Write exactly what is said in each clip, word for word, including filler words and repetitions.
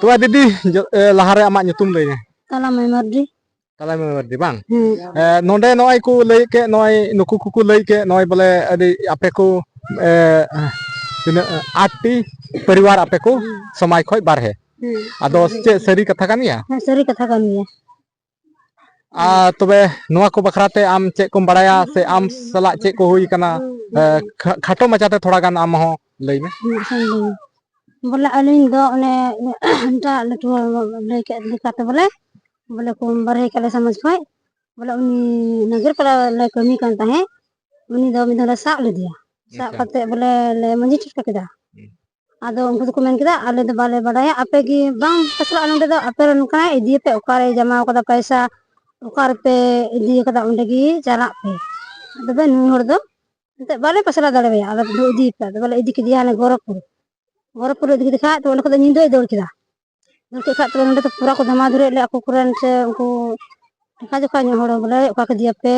ᱛᱚᱵᱮ ᱫᱤᱫᱤ, ᱡᱚ-, ᱮ, ᱞᱟᱦᱟᱨᱮ ᱟᱢᱟᱜ ᱧᱩᱛᱩᱢ ᱞᱟᱹᱭ ᱢᱮ᱾ ᱛᱟᱞᱟ ᱢᱟᱹᱭ ᱢᱟᱨᱰᱤ᱾ ᱛᱟᱞᱟ ᱢᱟᱹᱭ ᱢᱟᱨᱰᱤ, ᱵᱟᱝ? ᱦᱮᱸ᱾ ᱮ, ᱱᱚᱰᱮ ᱱᱚᱜᱼᱚᱭ ᱠᱚ ᱞᱟᱹᱭᱮᱫ ᱠᱮᱫ, ᱱᱚᱜᱼᱚᱭ ᱱᱩᱠᱩ ᱠᱚᱠᱚ ᱞᱟᱹᱭ ᱠᱮᱫ, ᱱᱚᱜᱼᱚᱭ ᱵᱚᱞᱮ ᱟᱹᱰᱤ ᱟᱯᱮ ᱠᱚ, ᱮ, ᱛᱤᱱᱟᱹᱜ, ᱟᱴ ᱴᱤ ᱯᱚᱨᱤᱵᱟᱨ ᱟᱯᱮ ᱠᱚ ᱦᱮᱸ᱾ ᱥᱚᱢᱟᱡᱽ ᱠᱷᱚᱡ ᱵᱟᱨᱦᱮ᱾ ᱦᱮᱸ᱾ ᱟᱫᱚ ᱪᱮᱫ ᱥᱟᱹᱨᱤ ᱠᱟᱛᱷᱟ ᱠᱟᱱ ᱜᱮᱭᱟ? ᱦᱮᱸ, ᱥᱟᱹᱨᱤ ᱠᱟᱛᱷᱟ ᱠᱟᱱ ᱜᱮᱭᱟ᱾ ᱟᱨ ᱛᱚᱵᱮ ᱱᱚᱣᱟ ᱠᱚ ᱵᱟᱠᱷᱨᱟ ᱛᱮ ᱟᱢ ᱪᱮᱫ ᱠᱚᱢ ᱵᱟᱲᱟᱭᱟ, ᱥᱮ ᱟᱢ ᱥᱟᱞᱟᱜ ᱪᱮᱫ ᱠᱚ ᱦᱩᱭ ᱠᱟᱱᱟ? ᱮ, ᱠᱷᱟ-, ᱠᱷᱟᱴᱚ ᱢᱟᱪᱷᱟᱛᱮ ᱛᱷᱚᱲᱟ ᱜᱟᱱ ᱟᱢ ᱦᱚᱸ ᱞᱟᱹᱭ ᱢᱮ᱾ ᱦᱮᱸ, ᱟᱪᱪᱷᱟᱧ ᱞᱟᱹᱭᱟ᱾ ᱵᱚᱞᱮ ᱟᱹᱞᱤᱧ ᱫᱚ ᱚᱱᱮ ᱮᱴᱟᱜ ᱞᱟᱹᱴᱩ ᱦᱚᱲ ᱞᱟᱹᱭ ᱠᱮᱫ ᱞᱮᱠᱟᱛᱮ ᱵᱚᱞᱮ, ᱵᱚᱞᱮ ᱠᱚ ᱵᱟᱨᱦᱮ ᱠᱟᱞᱮ ᱥᱚᱢᱟᱡᱽ ᱠᱷᱚᱡ, ᱵᱚᱞᱮ ᱩᱱᱤ ᱱᱟᱜᱟᱨ ᱯᱟᱲᱟ ᱞᱮ ᱠᱟᱹᱢᱤ ᱠᱟᱱ ᱛᱟᱦᱮᱸᱫ, ᱩᱱᱤ ᱫᱚ ᱢᱤᱫ ᱫᱷᱟᱣ ᱞᱮ ᱥᱟᱵ ᱞᱮᱫᱮᱭᱟ᱾ ᱥᱟᱵ ᱟᱪᱪᱷᱟ᱾ ᱠᱟᱛᱮ ᱵᱚᱞᱮ ᱞᱮ ᱢᱟᱹᱡᱷᱤ ᱴᱷᱮᱱ ᱠᱮᱫᱟ᱾ ᱦᱩᱸ᱾ ᱟᱫᱚ ᱩᱱᱠᱩ ᱫᱚᱠᱚ ᱢᱮᱱ ᱠᱮᱫᱟ, "ᱟᱞᱮ ᱫᱚ ᱵᱟᱞᱮ ᱵᱟᱰᱟᱭᱟ, ᱟᱯᱮ ᱜᱮ ᱵᱟᱝ ᱯᱟᱥᱱᱟᱜᱼᱟ ᱱᱚᱸᱰᱮ ᱫᱚ, ᱟᱯᱮ ᱨᱮᱱ ᱠᱟᱱᱟᱭ, ᱤᱫᱤᱭᱮᱯᱮ, ᱚᱠᱟᱨᱮ ᱡᱟᱢᱟ ᱠᱟᱫᱟ ᱯᱚᱭᱥᱟ, ᱚᱠᱟ ᱨᱮᱯᱮ ᱤᱫᱤ ᱠᱟᱫᱟ, ᱚᱸᱰᱮ ᱜᱮ ᱪᱟᱞᱟᱜ ᱯᱮ᱾" ᱛᱚᱵᱮ ᱱᱩᱭ ᱦᱚᱲ ᱫᱚ ᱮᱱᱛᱮᱫ ᱵᱟᱞᱮ ᱯᱟᱥᱱᱟᱣ ᱫᱟᱲᱮᱣᱟᱭᱟ, ᱟᱫᱚ ᱤᱫᱤᱭᱮᱯᱮ, ᱟᱫᱚ ᱵᱚᱞᱮ ᱤᱫᱤ ᱠᱮᱫᱮᱭᱟ ᱦᱟᱱᱮ ᱜᱚᱨᱚᱵᱽᱯᱩᱨ᱾ ᱜᱚᱨᱚᱵᱽᱯᱩᱨ ᱨᱮ ᱤᱫᱤ ᱠᱮᱫᱮ ᱠᱷᱟᱡ, ᱛᱚ ᱚᱸᱰᱮ ᱠᱷᱚᱡ ᱫᱚ ᱧᱤᱫᱟᱹᱭ ᱫᱟᱹᱲ ᱠᱮᱫᱟ᱾ ᱫᱟᱹᱲ ᱠᱮᱫ ᱠᱷᱟᱡ ᱛᱚᱵᱮ ᱱᱚᱸᱰᱮ ᱫᱚ ᱯᱩᱨᱟ ᱠᱚ ᱫᱷᱟᱢᱟ ᱫᱷᱩᱨᱟᱹᱭᱮᱫ ᱞᱮᱭᱟ ᱟᱠᱚ ᱠᱚᱨᱮᱱ ᱥᱮ ᱩᱱᱠᱩ ᱞᱮᱠᱷᱟ ᱡᱚᱠᱷᱟ ᱧᱚᱜ ᱦᱚᱲ ᱵᱚᱞᱮ, "ᱚᱠᱟ ᱠᱮᱫᱮᱭᱟᱯᱮ?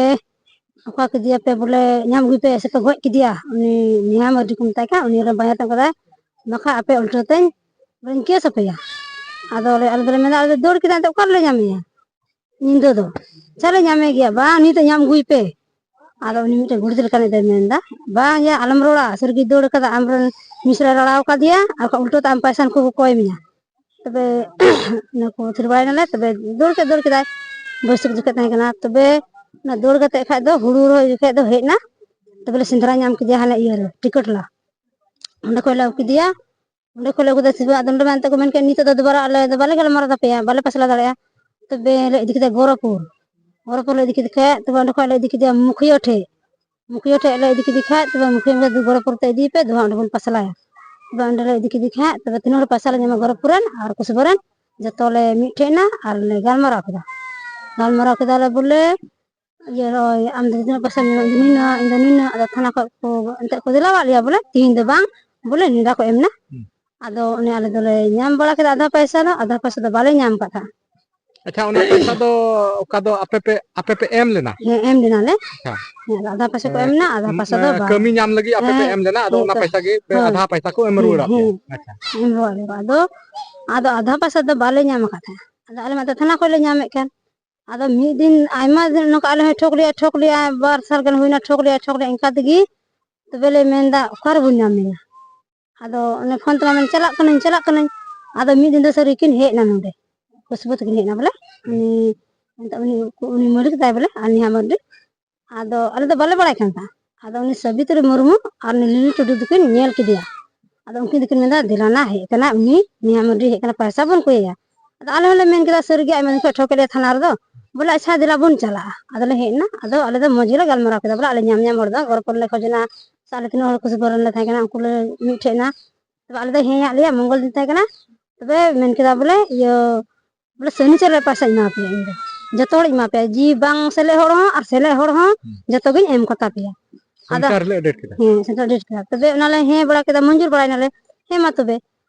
ᱚᱠᱟ ᱠᱮᱫᱮᱭᱟᱯᱮ ᱵᱚᱞᱮ, ᱧᱟᱢ ᱟᱹᱜᱩᱭ ᱯᱮ ᱥᱮᱯᱮ ᱜᱚᱡ ᱠᱮᱫᱮᱭᱟ?" ᱩᱱᱤ ᱱᱮᱦᱟ ᱢᱟᱹᱨᱰᱤ ᱠᱚ ᱢᱮᱛᱟᱭ ᱠᱟᱱ, ᱩᱱᱤ ᱨᱮᱱ ᱵᱟᱦᱧᱟᱨ ᱛᱮ ᱚᱱᱠᱟᱫᱟᱭ, "ᱵᱟᱠᱷᱟᱡ ᱟᱯᱮ ᱩᱞᱴᱟᱹ ᱛᱮᱧ ᱵᱚᱞᱮᱧ ᱠᱮᱥ ᱟᱯᱮᱭᱟ᱾" ᱟᱫᱚ ᱟᱞᱮ, ᱟᱞᱮ ᱫᱚᱞᱮ ᱢᱮᱱᱫᱟ, "ᱟᱞᱮ ᱫᱚ ᱫᱟᱹᱲ ᱠᱮᱫᱟ, ᱮᱱᱛᱮ ᱚᱠᱟ ᱨᱮᱞᱮ ᱧᱟᱢᱮᱭᱟ? ᱧᱤᱫᱟᱹ ᱫᱚ ᱪᱟᱞᱮ ᱧᱟᱢᱮ ᱜᱮᱭᱟ, ᱵᱟᱝ, ᱩᱱᱤ ᱫᱚ ᱧᱟᱢ ᱟᱹᱜᱩᱭ ᱯᱮ᱾" ᱟᱫᱚ ᱩᱱᱤ ᱢᱤᱫᱴᱮᱱ ᱜᱩᱲᱤᱫ ᱞᱮᱠᱟᱱᱤᱡ ᱫᱚᱭ ᱢᱮᱱᱫᱟ, "ᱵᱟᱝ ᱭᱟ, ᱟᱞᱚᱢ ᱨᱚᱲᱟ, ᱥᱟᱹᱨᱤᱜᱮ ᱫᱟᱹᱲ ᱠᱟᱫᱟ, ᱟᱢᱨᱮᱱ ᱢᱤᱥᱨᱟ ᱨᱟᱲᱟᱣ ᱠᱟᱫᱮᱭᱟ, ᱟᱨ ᱵᱟᱠᱷᱟᱡ ᱩᱞᱴᱟᱹ ᱛᱮ ᱟᱢ ᱯᱚᱭᱥᱟ ᱱᱩᱠᱩ ᱠᱚ ᱠᱚᱭ ᱢᱮᱭᱟ᱾" ᱛᱚᱵᱮ ᱚᱱᱟ ᱠᱚ ᱛᱷᱤᱨ ᱵᱟᱲᱟᱭ ᱱᱟᱞᱮ, ᱛᱚᱵᱮ ᱫᱟᱹᱲ ᱠᱮᱫ, ᱫᱟᱹᱲ ᱠᱮᱫᱟᱭ, ᱵᱟᱹᱭᱥᱟᱹᱠᱷ ᱡᱚᱠᱷᱮᱡ ᱛᱟᱦᱮᱸ ᱠᱟᱱᱟ᱾ ᱛᱚᱵᱮ ᱚᱱᱟ ᱫᱟᱹᱲ ᱠᱟᱛᱮ ᱠᱷᱟᱡ ᱫᱚ ᱦᱩᱲᱩ ᱨᱚᱦᱚᱭ ᱡᱚᱠᱷᱮᱡ ᱫᱚ ᱦᱮᱡ ᱮᱱᱟ, ᱛᱚᱵᱮ ᱞᱮ ᱥᱮᱸᱫᱽᱨᱟ ᱧᱟᱢ ᱠᱮᱫᱮᱭᱟ ᱦᱟᱱᱮ ᱤᱭᱟᱹ ᱨᱮ, ᱴᱤᱠᱟᱹᱴᱞᱟ, ᱚᱸᱰᱮ ᱠᱷᱚᱡ ᱞᱮ ᱟᱹᱜᱩ ᱠᱮᱫᱮᱭᱟ᱾ ᱚᱸᱰᱮ ᱠᱷᱚᱡ ᱞᱮ ᱟᱹᱜᱩ ᱠᱮᱫᱟ ᱥᱤᱵᱟᱹ, ᱟᱫᱚ ᱱᱚᱰᱮ ᱢᱟ ᱮᱱᱛᱮ ᱠᱚ ᱢᱮᱱ ᱠᱮᱫ, "ᱱᱤᱛᱚᱜ ᱫᱚ ᱫᱩᱵᱟᱨᱟ ᱟᱞᱮ ᱫᱚ ᱵᱟᱞᱮ ᱜᱟᱞᱢᱟᱨᱟᱣ ᱛᱟᱯᱮᱭᱟ, ᱵᱟᱞᱮ ᱯᱟᱥᱞᱟ ᱫᱟᱲᱮᱭᱟᱜᱼᱟ᱾" ᱛᱚᱵᱮ ᱞᱮ ᱤᱫᱤ ᱠᱮᱫᱮᱭᱟ ᱜᱚᱨᱚᱯᱩᱨ᱾ ᱜᱚᱨᱚᱯᱩᱨ ᱞᱮ ᱤᱫᱤ ᱠᱮᱫᱮ ᱠᱷᱟᱡ, ᱛᱚᱵᱮ ᱚᱸᱰᱮ ᱠᱷᱚᱡ ᱞᱮ ᱤᱫᱤ ᱠᱮᱫᱮᱭᱟ ᱢᱩᱠᱷᱤᱭᱟᱹ ᱴᱷᱮᱡ᱾ ᱢᱩᱠᱷᱤᱭᱟᱹ ᱴᱷᱮᱡ ᱞᱮ ᱤᱫᱤ ᱠᱮᱫᱮ ᱠᱷᱟᱡ, ᱛᱚᱵᱮ ᱢᱩᱠᱷᱤᱭᱟᱹ ᱢᱮᱱ ᱠᱮᱫᱟ, "ᱫᱩ ᱜᱚᱨᱚᱯᱩᱨ ᱛᱮ ᱤᱫᱤᱭᱮᱯᱮ, ᱫᱩ ᱦᱟᱸᱜ ᱚᱸᱰᱮ ᱵᱚᱱ ᱯᱟᱥᱞᱟᱭᱟ᱾" ᱛᱚᱵᱮ ᱚᱸᱰᱮ ᱞᱮ ᱤᱫᱤ ᱠᱮᱫᱮ ᱠᱷᱟᱡ, ᱛᱚᱵᱮ ᱛᱤᱱᱟᱹᱜ ᱦᱚᱲ ᱯᱟᱭᱥᱟ ᱞᱮ ᱧᱟᱢᱟ ᱜᱚᱨᱚᱯᱩᱨ ᱨᱮᱱ ᱟᱨ ᱠᱩᱥᱵᱟ ᱨᱮᱱ, ᱡᱚᱛᱚ ᱞᱮ ᱢᱤᱫ ᱴᱷᱮᱡ ᱮᱱᱟ ᱟᱨ ᱞᱮ ᱜᱟᱞᱢᱟᱨᱟᱣ ᱠᱮᱫᱟ᱾ ᱜᱟᱞᱢᱟᱨᱟᱣ ᱠᱮᱫᱟ ᱞᱮ ᱵᱚᱞᱮ, ᱤᱭᱟᱹ, ᱱᱚᱜᱼᱚᱭ ᱟᱢ ᱫᱚ ᱛᱤᱱᱟᱹᱜ ᱯᱚᱭᱥᱟᱢ ᱧᱟᱢᱟ? ᱤᱧ ᱫᱚ ᱱᱤᱱᱟᱹᱜ, ᱤᱧ ᱫᱚ ᱱᱤᱱᱟᱹᱜ᱾ ᱟᱫᱚ ᱛᱷᱟᱱᱟ ᱠᱷᱚᱡ ᱠᱚ ᱮᱱᱛᱮᱫ ᱠᱚ ᱫᱮᱞᱟᱣᱟᱫ ᱞᱮᱭᱟ ᱵᱚᱞᱮ, ᱛᱤᱦᱤᱧ ᱫᱚ ᱵᱟᱝ, ᱵᱚᱞᱮ ᱱᱮᱰᱟ ᱠᱚ ᱮᱢ ᱮᱱᱟ᱾ ᱦᱩᱸ᱾ ᱟᱫᱚ ᱚᱱᱮ ᱟᱞᱮ ᱫᱚᱞᱮ ᱧᱟᱢ ᱵᱟᱲᱟ ᱠᱮᱫᱟ ᱟᱫᱷᱟ ᱯᱚᱭᱥᱟ ᱫᱚ, ᱟᱫᱷᱟ ᱯᱚᱭᱥᱟ ᱫᱚ ᱵᱟᱞᱮ ᱧᱟᱢ ᱠᱟᱫ ᱛᱟᱦᱮᱸᱫ᱾ ᱟᱪᱪᱷᱟ, ᱚᱱᱟ ᱯᱚᱭᱥᱟ ᱫᱚ ᱚᱠᱟ ᱫᱚ ᱟᱯᱮ ᱯᱮ, ᱟᱯᱮ ᱯᱮ ᱮᱢ ᱞᱮᱱᱟ? ᱦᱮᱸ, ᱮᱢ ᱞᱮᱱᱟᱞᱮ᱾ ᱟᱪᱪᱷᱟ᱾ ᱦᱮᱸ, ᱟᱫᱚ ᱟᱫᱷᱟ ᱯᱚᱭᱥᱟ ᱠᱚ ᱮᱢ ᱞᱮᱱᱟ, ᱟᱫᱷᱟ ᱯᱚᱭᱥᱟ ᱫᱚ ᱵᱟᱝ᱾ ᱠᱟᱹᱢᱤ ᱧᱟᱢ ᱞᱟᱹᱜᱤᱫ ᱟᱯᱮ ᱯᱮ ᱦᱮᱸ, ᱮᱢ ᱞᱮᱱᱟ, ᱟᱫᱚ ᱦᱮᱸ, ᱚᱱᱟ ᱠᱟᱹ-, ᱯᱚᱭᱥᱟ ᱜᱮ ᱯᱮ ᱦᱮᱸ, ᱟᱫᱷᱟ ᱯᱚᱭᱥᱟ ᱠᱚ ᱮᱢ ᱦᱮᱸ, ᱨᱩᱣᱟᱹᱲᱟᱫ ᱦᱮᱸ᱾ ᱯᱮᱭᱟ᱾ ᱟᱪᱪᱷᱟ᱾ ᱮᱢ ᱨᱩᱣᱟᱹᱲ ᱞᱮᱠᱟ᱾ ᱟᱫᱚ, ᱟᱫᱚ ᱟᱫᱷᱟ ᱯᱚᱭᱥᱟ ᱫᱚ ᱵᱟᱞᱮ ᱧᱟᱢ ᱟᱠᱟᱫ ᱛᱟᱦᱮᱸᱫ᱾ ᱟᱫᱚ ᱟᱞᱮ ᱢᱟ ᱛᱚ ᱛᱷᱟᱱᱟ ᱠᱷᱚᱱ ᱞᱮ ᱧᱟᱢᱮᱫ ᱠᱟᱱ᱾ ᱟᱫᱚ ᱢᱤᱫ ᱫᱤᱱ ᱟᱭᱢᱟ ᱫᱤᱱ ᱱᱚᱝᱠᱟ ᱟᱞᱮ ᱦᱚᱸᱭ ᱴᱷᱚᱠ ᱞᱮᱭᱟ, ᱴᱷᱚᱠ ᱞᱮᱭᱟ, ᱵᱟᱨ ᱥᱟᱞ ᱜᱟᱱ ᱦᱩᱭᱱᱟ, ᱴᱷᱚᱠ ᱞᱮᱭᱟ, ᱴᱷᱚᱠ ᱞᱮᱭᱟ, ᱤᱱᱠᱟ ᱛᱮᱜᱮ ᱛᱚᱵᱮ ᱞᱮ ᱢᱮᱱᱫᱟ, ᱚᱠᱟ ᱨᱮᱵᱚᱱ ᱧᱟᱢ ᱢᱮᱭᱟ? ᱟᱫᱚ ᱚᱱᱮ ᱯᱷᱳᱱ ᱛᱮᱢᱟ ᱢᱮᱱ, "ᱪᱟᱞᱟᱜ ᱠᱟᱹᱱᱟᱹᱧ, ᱪᱟᱞᱟᱜ ᱠᱟᱹᱱᱟᱹᱧ᱾" ᱟᱫᱚ ᱢᱤᱫ ᱫᱤᱱ ᱫᱚ ᱥᱟᱹᱨᱤ ᱠᱤᱱ ᱦᱮᱡ ᱮᱱᱟ ᱱᱚᱸᱰᱮ, ᱠᱷᱩᱥᱵᱩ ᱛᱟᱹᱠᱤᱱ ᱦᱮᱡ ᱮᱱᱟ ᱵᱚᱞᱮ, ᱩᱱᱤ, ᱮᱱᱛᱮ ᱩᱱᱤ, ᱩᱱᱤ ᱢᱟᱹᱨᱤ ᱠᱮᱫᱟᱭ ᱵᱚᱞᱮ, ᱟᱨ ᱱᱤᱦᱟ ᱢᱟᱹᱨᱰᱤ᱾ ᱟᱫᱚ ᱟᱞᱮ ᱫᱚ ᱵᱟᱞᱮ ᱵᱟᱲᱟᱭ ᱠᱟᱱ ᱛᱟᱦᱮᱸᱫ᱾ ᱟᱫᱚ ᱩᱱᱤ ᱥᱟᱵᱤᱛᱨᱤ ᱢᱩᱨᱢᱩ ᱟᱨ ᱩᱱᱤ ᱞᱤᱞᱤ ᱴᱩᱰᱩ ᱫᱚᱠᱤᱱ ᱧᱮᱞ ᱠᱮᱫᱮᱭᱟ᱾ ᱟᱫᱚ ᱩᱱᱠᱤᱱ ᱫᱚᱠᱤᱱ ᱢᱮᱱᱫᱟ, "ᱫᱮᱞᱟ ᱱᱟ, ᱦᱮᱡ ᱠᱟᱱᱟ ᱩᱱᱤ, ᱱᱤᱦᱟ ᱢᱟᱹᱨᱰᱤ ᱦᱮᱡ ᱠᱟᱱᱟ, ᱯᱚᱭᱥᱟ ᱵᱚᱱ ᱠᱚᱭᱮᱭᱟ᱾" ᱟᱫᱚ ᱟᱞᱮ ᱦᱚᱸᱞᱮ ᱢᱮᱱ ᱠᱮᱫᱟ, ᱥᱟᱹᱨᱤᱜᱮ ᱟᱭᱢᱟ ᱫᱤᱱ ᱠᱷᱚᱱ ᱴᱷᱚᱠ ᱮᱫ ᱞᱮᱭᱟ ᱛᱷᱟᱱᱟ ᱨᱮᱫᱚ, ᱵᱚᱞᱮ, "ᱟᱪᱪᱷᱟ, ᱫᱮᱞᱟ ᱵᱚᱱ ᱪᱟᱞᱟᱜᱼᱟ᱾" ᱟᱫᱚᱞᱮ ᱦᱮᱡ ᱮᱱᱟ᱾ ᱟᱫᱚ ᱟᱞᱮ ᱫᱚ ᱢᱚᱡᱽ ᱜᱮᱞᱮ ᱜᱟᱞᱢᱟᱨᱟᱣ ᱠᱮᱫᱟ, ᱵᱚᱞᱮ, ᱟᱞᱮ ᱧᱟᱢ ᱧᱟᱢ ᱦᱚᱲ ᱫᱚ ᱜᱚᱲᱚ ᱯᱚᱲᱚ ᱞᱮ ᱠᱷᱚᱡᱽ ᱮᱱᱟ, ᱥᱮ ᱟᱞᱮ ᱛᱤᱱᱟᱹᱜ ᱦᱚᱲ ᱠᱩᱥᱤ ᱵᱚᱨᱚᱱ ᱞᱮ ᱛᱟᱦᱮᱸ ᱠᱟᱱᱟ, ᱩᱱᱠᱩ ᱞᱮ ᱢᱤᱫ ᱴᱷᱮᱡ ᱮᱱᱟ᱾ ᱛᱚᱵᱮ ᱟᱞᱮ ᱫᱚ ᱦᱮᱸ ᱟᱫ ᱞᱮᱭᱟ, ᱢᱚᱝᱜᱚᱞ ᱫᱤᱱ ᱛᱟᱦᱮᱸ ᱠᱟᱱᱟ᱾ ᱛᱚᱵᱮ ᱢᱮᱱ ᱠᱮᱫᱟ ᱵᱚᱞᱮ, ᱤᱭᱟᱹ, ᱵᱚᱞᱮ, ᱥᱚᱱᱤᱪᱟᱨ ᱨᱮ ᱯᱚᱭᱥᱟᱧ ᱮᱢᱟ ᱯᱮᱭᱟ ᱤᱧ ᱫᱚ, ᱡᱚᱛᱚ ᱦᱚᱲᱤᱧ ᱮᱢᱟ ᱯᱮᱭᱟ, ᱡᱤ ᱵᱟᱝ ᱥᱮᱞᱮᱫ ᱦᱚᱲ ᱦᱚᱸ ᱟᱨ ᱥᱮᱞᱮᱫ ᱦᱚᱲ ᱦᱚᱸ, ᱦᱩᱸ᱾ ᱡᱚᱛᱚ ᱜᱤᱧ ᱮᱢ ᱠᱚᱛᱟ ᱯᱮᱭᱟ᱾ ᱟᱫᱚ ᱥᱚᱱᱤᱪᱟᱨ ᱦᱤᱞᱳᱜ ᱰᱮᱴ ᱠᱮᱫᱟ? ᱦᱮᱸ, ᱥᱚᱱᱤᱪᱟᱨ ᱰᱮᱴ ᱠᱮᱫᱟ᱾ ᱛᱚᱵᱮ ᱚᱱᱟᱞᱮ ᱦᱮᱸ ᱵᱟᱲᱟ ᱠᱮᱫᱟ, ᱢᱚᱧᱡᱩᱨ ᱵᱟᱲᱟᱭᱱᱟᱞᱮ, ᱦᱮᱸ ᱢᱟ ᱛᱚᱵᱮ᱾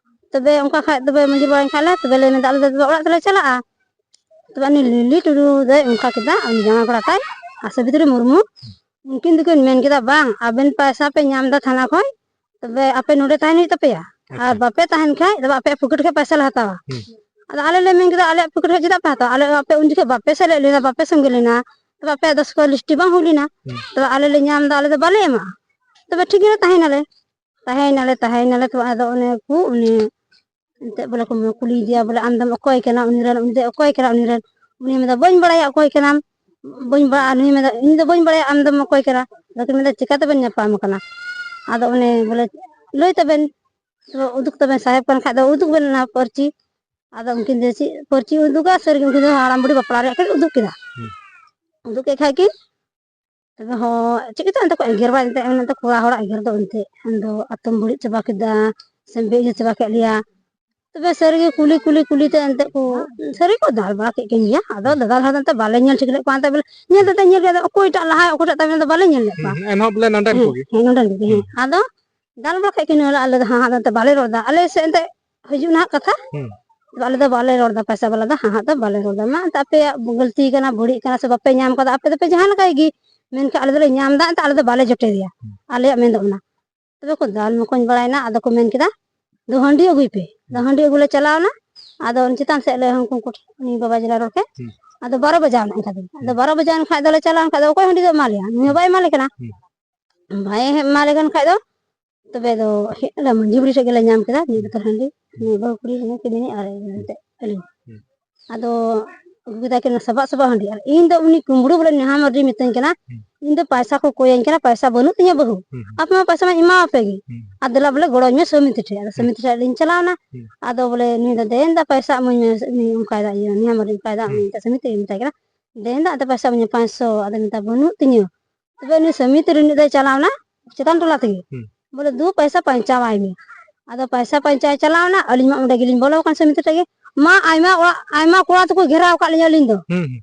ᱛᱚᱵᱮ ᱚᱱᱠᱟ ᱠᱷᱟᱡ ᱛᱚᱵᱮ ᱢᱚᱧᱡᱩᱨ ᱵᱟᱲᱟᱭᱮᱱ ᱠᱷᱟᱡ ᱞᱮ, ᱛᱚᱵᱮ ᱞᱮ ᱢᱮᱱᱫᱟ, ᱟᱞᱮ ᱫᱚ ᱛᱚᱵᱮ ᱚᱲᱟᱜ ᱛᱮᱞᱮ ᱪᱟᱞᱟᱜᱼᱟ᱾ ᱛᱚᱵᱮ ᱩᱱᱤ ᱞᱤᱞᱤ ᱴᱩᱰᱩ ᱫᱚᱭ ᱚᱱᱠᱟ ᱠᱮᱫᱟ, ᱩᱱᱤ ᱡᱟᱶᱟᱭ ᱠᱚᱲᱟ ᱛᱟᱭ, ᱟᱨ ᱥᱟᱵᱤᱛᱨᱤ ᱢᱩᱨᱢᱩ, ᱩᱱᱠᱤᱱ ᱫᱚᱠᱤᱱ ᱢᱮᱱ ᱠᱮᱫᱟ, "ᱵᱟᱝ, ᱟᱵᱮᱱ ᱯᱟᱭᱥᱟ ᱯᱮ ᱧᱟᱢ ᱮᱫᱟ ᱛᱷᱟᱱᱟ ᱠᱷᱚᱡ, ᱛᱚᱵᱮ ᱟᱯᱮ ᱱᱚᱰᱮ ᱛᱟᱦᱮᱱ ᱦᱩᱭᱩᱜ ᱛᱟᱯᱮᱭᱟ᱾ ᱟᱨ ᱟᱪᱪᱷᱟ᱾ ᱵᱟᱯᱮ ᱛᱟᱦᱮᱱ ᱠᱷᱟᱡ, ᱛᱚᱵᱮ ᱟᱯᱮᱭᱟᱜ ᱯᱚᱠᱮᱴ ᱠᱷᱚᱡ ᱯᱟᱭᱥᱟ ᱞᱮ ᱦᱟᱛᱟᱣᱟ᱾" ᱦᱩᱸ᱾ ᱟᱫᱚ ᱟᱞᱮ ᱞᱮ ᱢᱮᱱ ᱠᱮᱫᱟ, "ᱟᱞᱮᱭᱟᱜ ᱯᱚᱠᱮᱴ ᱠᱷᱚᱡ ᱪᱮᱫᱟᱜ ᱯᱮ ᱦᱟᱛᱟᱣᱟ? ᱟᱞᱮ ᱟᱯᱮ ᱩᱱ ᱡᱚᱠᱷᱚᱡ ᱵᱟᱯᱮ ᱥᱮᱞᱮᱫ ᱞᱮᱱᱟ, ᱵᱟᱯᱮ ᱥᱚᱸᱜᱮ ᱞᱮᱱᱟ, ᱛᱚᱵᱮ ᱟᱯᱮᱭᱟᱜ ᱫᱚ ᱥᱠᱚᱞᱟᱨ ᱞᱤᱥᱴ ᱵᱟᱝ ᱦᱩᱭ ᱞᱮᱱᱟ᱾ ᱦᱩᱸ᱾ ᱛᱚᱵᱮ ᱟᱞᱮ ᱞᱮ ᱧᱟᱢ ᱮᱫᱟ, ᱟᱞᱮ ᱫᱚ ᱵᱟᱞᱮ ᱮᱢᱟ᱾" ᱛᱚᱵᱮ ᱴᱷᱤᱠ ᱜᱮᱭᱟ, ᱛᱟᱦᱮᱸᱭᱱᱟᱞᱮ, ᱛᱟᱦᱮᱸᱭᱱᱟᱞᱮ, ᱛᱚᱵᱮ ᱟᱫᱚ ᱚᱱᱮ ᱠᱚ, ᱩᱱᱤ ᱮᱱᱛᱮᱫ ᱵᱚᱞᱮ ᱠᱚ ᱠᱩᱞᱤᱭᱮᱫᱮᱭᱟ, ᱵᱚᱞᱮ, "ᱟᱢ ᱫᱚᱢ ᱚᱠᱚᱭ ᱠᱟᱱᱟ? ᱩᱱᱤ ᱨᱮᱱ, ᱩᱱᱤ ᱫᱚᱭ ᱚᱠᱚᱭ ᱠᱟᱱᱟ? ᱩᱱᱤ ᱨᱮᱱ?" ᱩᱱᱤᱭ ᱢᱮᱱᱫᱟ, "ᱵᱟᱹᱧ ᱵᱟᱲᱟᱭᱟ ᱚᱠᱚᱭ ᱠᱟᱱᱟᱢ, ᱵᱟᱹᱧ ᱵᱟᱲᱟᱭᱟ᱾" ᱱᱩᱭ ᱢᱮᱱᱫᱟ, "ᱤᱧ ᱫᱚ ᱵᱟᱹᱧ ᱵᱟᱲᱟᱭᱟ ᱟᱢ ᱫᱚᱢ ᱚᱠᱚᱭ ᱠᱟᱱᱟ?" ᱟᱫᱚ ᱠᱤᱱ ᱢᱮᱱᱫᱟ, "ᱪᱤᱠᱟᱹ ᱛᱮᱵᱮᱱ ᱧᱟᱯᱟᱢ ᱠᱟᱱᱟ?" ᱟᱫᱚ ᱚᱱᱮ ᱵᱚᱞᱮ, "ᱞᱟᱹᱭ ᱛᱟᱵᱮᱱ, ᱛᱚ ᱩᱫᱩᱜ ᱛᱟᱵᱮᱱ, ᱥᱟᱦᱮᱵᱽ ᱠᱟᱱ ᱠᱷᱟᱡ ᱫᱚ ᱩᱫᱩᱜ ᱵᱮᱱ ᱚᱱᱟ ᱯᱟᱹᱨᱪᱤ᱾" ᱟᱫᱚ ᱩᱱᱠᱤᱱ ᱫᱚ ᱪᱮᱫ ᱯᱟᱹᱨᱪᱤ ᱩᱫᱩᱜᱟ, ᱥᱟᱹᱨᱤ ᱜᱮ ᱩᱱᱠᱤᱱ ᱫᱚ ᱦᱟᱲᱟᱢ ᱵᱩᱲᱦᱤ ᱵᱟᱯᱞᱟ ᱨᱮᱭᱟᱜ ᱠᱤᱱ ᱩᱫᱩᱜ ᱠᱮᱫᱟ᱾ ᱦᱩᱸ᱾ ᱩᱫᱩᱜ ᱠᱮᱫ ᱠᱷᱟᱡ ᱠᱤᱱ, ᱛᱚᱵᱮ ᱦᱚᱸ ᱪᱮᱫ ᱠᱚᱪᱚ ᱮᱱᱛᱮ ᱠᱚ ᱮᱜᱮᱨ ᱵᱟᱲᱟ, ᱮᱱᱛᱮ ᱢᱮᱱᱛᱮ ᱠᱚᱲᱟ ᱦᱚᱲᱟᱜ ᱮᱜᱮᱨ ᱫᱚ ᱮᱱᱛᱮ, ᱟᱢ ᱫᱚ ᱟᱛᱚᱢ ᱵᱟᱹᱲᱤᱡ ᱪᱟᱵᱟ ᱠᱮᱫᱟ, ᱥᱮᱢ ᱵᱮ-ᱤᱭᱟᱹ ᱪᱟᱵᱟ ᱠᱮᱫ ᱞᱮᱭᱟ᱾ ᱛᱚᱵᱮ ᱥᱟᱹᱨᱤ ᱜᱮ ᱠᱩᱞᱤ, ᱠᱩᱞᱤ, ᱠᱩᱞᱤ ᱛᱮ ᱮᱱᱛᱮ ᱠᱚ, ᱥᱟᱹᱨᱤ ᱠᱚ ᱫᱟᱞ ᱵᱟᱲᱟ ᱠᱮᱫ ᱠᱤᱱ ᱜᱮᱭᱟ᱾ ᱟᱫᱚ ᱦᱩᱸ᱾ ᱫᱟᱫᱟ ᱦᱚᱲ ᱫᱚ ᱮᱱᱛᱮ ᱵᱟᱞᱮ ᱧᱮᱞ ᱴᱷᱤᱠ ᱞᱮᱫ ᱠᱚᱣᱟ, ᱮᱱᱛᱮ ᱵᱚᱞᱮ ᱧᱮᱞ ᱦᱩᱸ᱾ ᱛᱮ ᱧᱮᱞ ᱠᱮᱫᱟ, ᱚᱠᱚᱭᱴᱟᱜ ᱞᱟᱦᱟᱭ, ᱚᱠᱚᱭᱴᱟᱜ ᱛᱟᱭᱚᱢ ᱫᱚ ᱵᱟᱞᱮ ᱧᱮᱞ ᱞᱮᱫ ᱠᱚᱣᱟ᱾ ᱦᱩᱸ, ᱮᱱᱦᱚᱸ ᱵᱚᱞᱮ ᱱᱚᱰᱮᱱ ᱦᱮᱸ, ᱠᱚᱜᱮ᱾ ᱦᱮᱸ, ᱱᱚᱰᱮᱱ ᱠᱚᱜᱮ, ᱦᱮᱸ᱾ ᱦᱩᱸ᱾ ᱟᱫᱚ ᱫᱟᱞ ᱵᱟᱲᱟ ᱠᱮᱫ ᱠᱤᱱ, ᱟᱞᱮ ᱫᱚ ᱦᱟᱸᱜ ᱟᱫᱚ ᱮᱱᱛᱮ ᱵᱟᱞᱮ ᱨᱚᱲ ᱮᱫᱟ᱾ ᱟᱞᱮ ᱥᱮᱫ ᱮᱱᱛᱮ ᱦᱤᱡᱩᱜ ᱱᱟᱦᱟᱜ ᱠᱟᱛᱷᱟ᱾ ᱦᱩᱸ᱾ ᱟᱞᱮ ᱫᱚ ᱵᱟᱞᱮ ᱨᱚᱲ ᱮᱫᱟ, ᱯᱚᱭᱥᱟ ᱵᱟᱞᱟ ᱫᱚ ᱦᱟᱦᱟᱜ ᱫᱚ ᱵᱟᱞᱮ ᱨᱚᱲ ᱮᱫᱟ, ᱢᱟ ᱮᱱᱛᱮ ᱟᱯᱮᱭᱟᱜ ᱜᱟᱹᱞᱛᱤ ᱠᱟᱱᱟ, ᱵᱟᱹᱲᱤᱡ ᱠᱟᱱᱟ, ᱥᱮ ᱵᱟᱯᱮ ᱧᱟᱢ ᱠᱟᱫᱟ, ᱟᱯᱮ ᱫᱚᱯᱮ ᱡᱟᱦᱟᱸ ᱞᱮᱠᱟᱭ ᱜᱮ, ᱢᱮᱱᱠᱷᱟᱱ ᱟᱞᱮ ᱫᱚᱞᱮ ᱧᱟᱢ ᱮᱫᱟ, ᱮᱱᱛᱮ ᱟᱞᱮ ᱫᱚ ᱵᱟᱞᱮ ᱡᱚᱴᱮᱫᱮᱭᱟ᱾ ᱟᱞᱮᱭᱟᱜ ᱢᱮᱱ ᱫᱚ ᱚᱱᱟ᱾ ᱛᱚᱵᱮ ᱠᱚ ᱫᱟᱞ ᱢᱚᱠᱚᱧ ᱵᱟᱲᱟᱭᱮᱱᱟ, ᱟᱫᱚ ᱠᱚ ᱢᱮᱱ ᱠᱮᱫᱟ, "ᱫᱩ ᱦᱟᱺᱰᱤ ᱟᱹᱜᱩᱭ ᱯᱮ᱾" ᱟᱫᱚ ᱦᱟᱺᱰᱤ ᱟᱹᱜᱩ ᱞᱮ ᱪᱟᱞᱟᱣ ᱮᱱᱟ᱾ ᱟᱫᱚ ᱚᱱᱟ ᱪᱮᱛᱟᱱ ᱥᱮᱫ ᱞᱮ ᱩᱱᱠᱩ ᱠᱚ ᱴᱷᱮᱱ, ᱩᱱᱤ ᱵᱟᱵᱟ ᱡᱮᱞᱟ ᱨᱚᱲ ᱠᱮᱫ᱾ ᱟᱫᱚ ᱵᱟᱨᱚ ᱵᱟᱡᱟᱣ ᱮᱱᱟ ᱮᱱᱠᱷᱟᱱ ᱫᱚ᱾ ᱟᱫᱚ ᱵᱟᱨᱚ ᱵᱟᱡᱟᱣ ᱮᱱ ᱠᱷᱟᱡ ᱫᱚᱞᱮ ᱪᱟᱞᱟᱣ ᱮᱱ ᱠᱷᱟᱡ ᱫᱚ ᱚᱠᱚᱭ ᱦᱟᱺᱰᱤ ᱫᱚ ᱮᱢᱟ ᱞᱮᱭᱟ? ᱱᱩᱭ ᱦᱚᱸ ᱵᱟᱭ ᱮᱢᱟ ᱞᱮ ᱠᱟᱱᱟ᱾ ᱵᱟᱭ ᱮᱢᱟ ᱞᱮ ᱠᱟᱱ ᱠᱷᱟᱡ ᱫᱚ ᱛᱚᱵᱮ ᱫᱚ ᱦᱮᱡ ᱮᱱᱟ ᱢᱟᱹᱡᱷᱤ ᱵᱩᱲᱦᱤ ᱴᱷᱮᱡ ᱜᱮᱞᱮ ᱧᱟᱢ ᱠᱮᱫᱟ ᱢᱤᱫ ᱵᱳᱛᱚᱞ ᱦᱟᱺᱰᱤ᱾ ᱱᱩᱭ ᱵᱟᱹᱦᱩ ᱠᱩᱲᱤ ᱦᱟᱱᱮ ᱠᱤᱢᱤᱱᱤᱡ ᱟᱨ ᱮᱱᱛᱮ ᱟᱹᱞᱤᱧ᱾ ᱟᱫᱚ ᱟᱹᱜᱩ ᱠᱮᱫᱟ ᱠᱤᱱ ᱥᱟᱵᱟᱜ ᱥᱟᱵᱟᱜ ᱦᱟᱺᱰᱤ᱾ ᱟᱨ ᱤᱧ ᱫᱚ ᱩᱱᱤ ᱠᱩᱢᱵᱽᱲᱩ ᱵᱚᱞᱮ ᱱᱮᱦᱟᱢ ᱟᱹᱰᱤ ᱢᱤᱛᱟᱹᱧ ᱠᱟᱱᱟ, "ᱤᱧ ᱫᱚ ᱯᱟᱭᱥᱟ ᱠᱚ ᱠᱚᱭᱟᱹᱧ ᱠᱟᱱᱟ, ᱯᱟᱭᱥᱟ ᱵᱟᱹᱱᱩᱜ ᱛᱤᱧᱟᱹ ᱵᱟᱹᱦᱩ, ᱟᱯᱮ ᱢᱟ ᱯᱟᱭᱥᱟ ᱢᱟ ᱮᱢᱟᱣᱟᱯᱮ ᱜᱮ, ᱟᱨ ᱫᱮᱞᱟ ᱵᱚᱞᱮ ᱜᱚᱲᱚᱧ ᱢᱮ ᱥᱚᱢᱤᱛᱤ ᱴᱷᱮᱡ᱾" ᱟᱫᱚ ᱥᱚᱢᱤᱛᱤ ᱴᱷᱮᱡ ᱞᱤᱧ ᱪᱟᱞᱟᱣ ᱮᱱᱟ᱾ ᱟᱫᱚ ᱵᱚᱞᱮ ᱱᱩᱭ ᱫᱚ ᱫᱮᱱ ᱫᱟ ᱯᱟᱭᱥᱟ ᱤᱢᱟᱹᱧ ᱢᱮ, ᱩᱱᱤ ᱚᱱᱠᱟᱭ ᱫᱟ, ᱤᱭᱟᱹ ᱱᱮᱦᱟᱢ ᱟᱹᱰᱤ ᱚᱱᱠᱟᱭ ᱫᱟ, ᱩᱱᱤ ᱥᱚᱢᱤᱛᱤ ᱢᱮᱛᱟᱭ ᱠᱟᱱᱟ, "ᱫᱮᱱ ᱫᱟ ᱟᱫᱚ ᱯᱟᱭᱥᱟ ᱤᱢᱟᱹᱧ ᱢᱮ ᱯᱟᱸᱪᱥᱚ", ᱟᱫᱚ ᱢᱮᱛᱟ ᱵᱟᱹᱱᱩᱜ ᱛᱤᱧᱟᱹ᱾ ᱛᱚᱵᱮ ᱩᱱᱤ ᱥᱚᱢᱤᱛᱤ ᱨᱤᱱᱤᱡ ᱫᱚᱭ ᱪᱟᱞᱟᱣ ᱮᱱᱟ ᱪᱮᱛᱟᱱ ᱴᱚᱞᱟ ᱛᱮᱜᱮ᱾ ᱵᱚᱞᱮ, "ᱫᱩ ᱯᱚᱭᱥᱟ ᱯᱟᱧᱪᱟᱣᱟᱭ ᱢᱮ᱾" ᱟᱫᱚ ᱯᱚᱭᱥᱟ ᱯᱟᱧᱪᱟᱣ ᱪᱟᱞᱟᱣ ᱮᱱᱟ, ᱟᱹᱞᱤᱧ ᱢᱟ ᱚᱸᱰᱮ ᱜᱮᱞᱤᱧ ᱵᱚᱞᱚ ᱟᱠᱟᱱ ᱥᱚᱢᱤᱛᱤ ᱴᱷᱮᱡ ᱜᱮ᱾ ᱢᱟ ᱟᱭᱢᱟ ᱚᱲᱟᱜ, ᱟᱭᱢᱟ ᱠᱚᱲᱟ ᱛᱮᱠᱚ ᱜᱷᱮᱨᱟᱣ ᱟᱠᱟᱫ ᱞᱤᱧᱟ ᱟᱹᱞᱤᱧ ᱫᱚ᱾ ᱦᱩᱸ, ᱦᱩᱸ᱾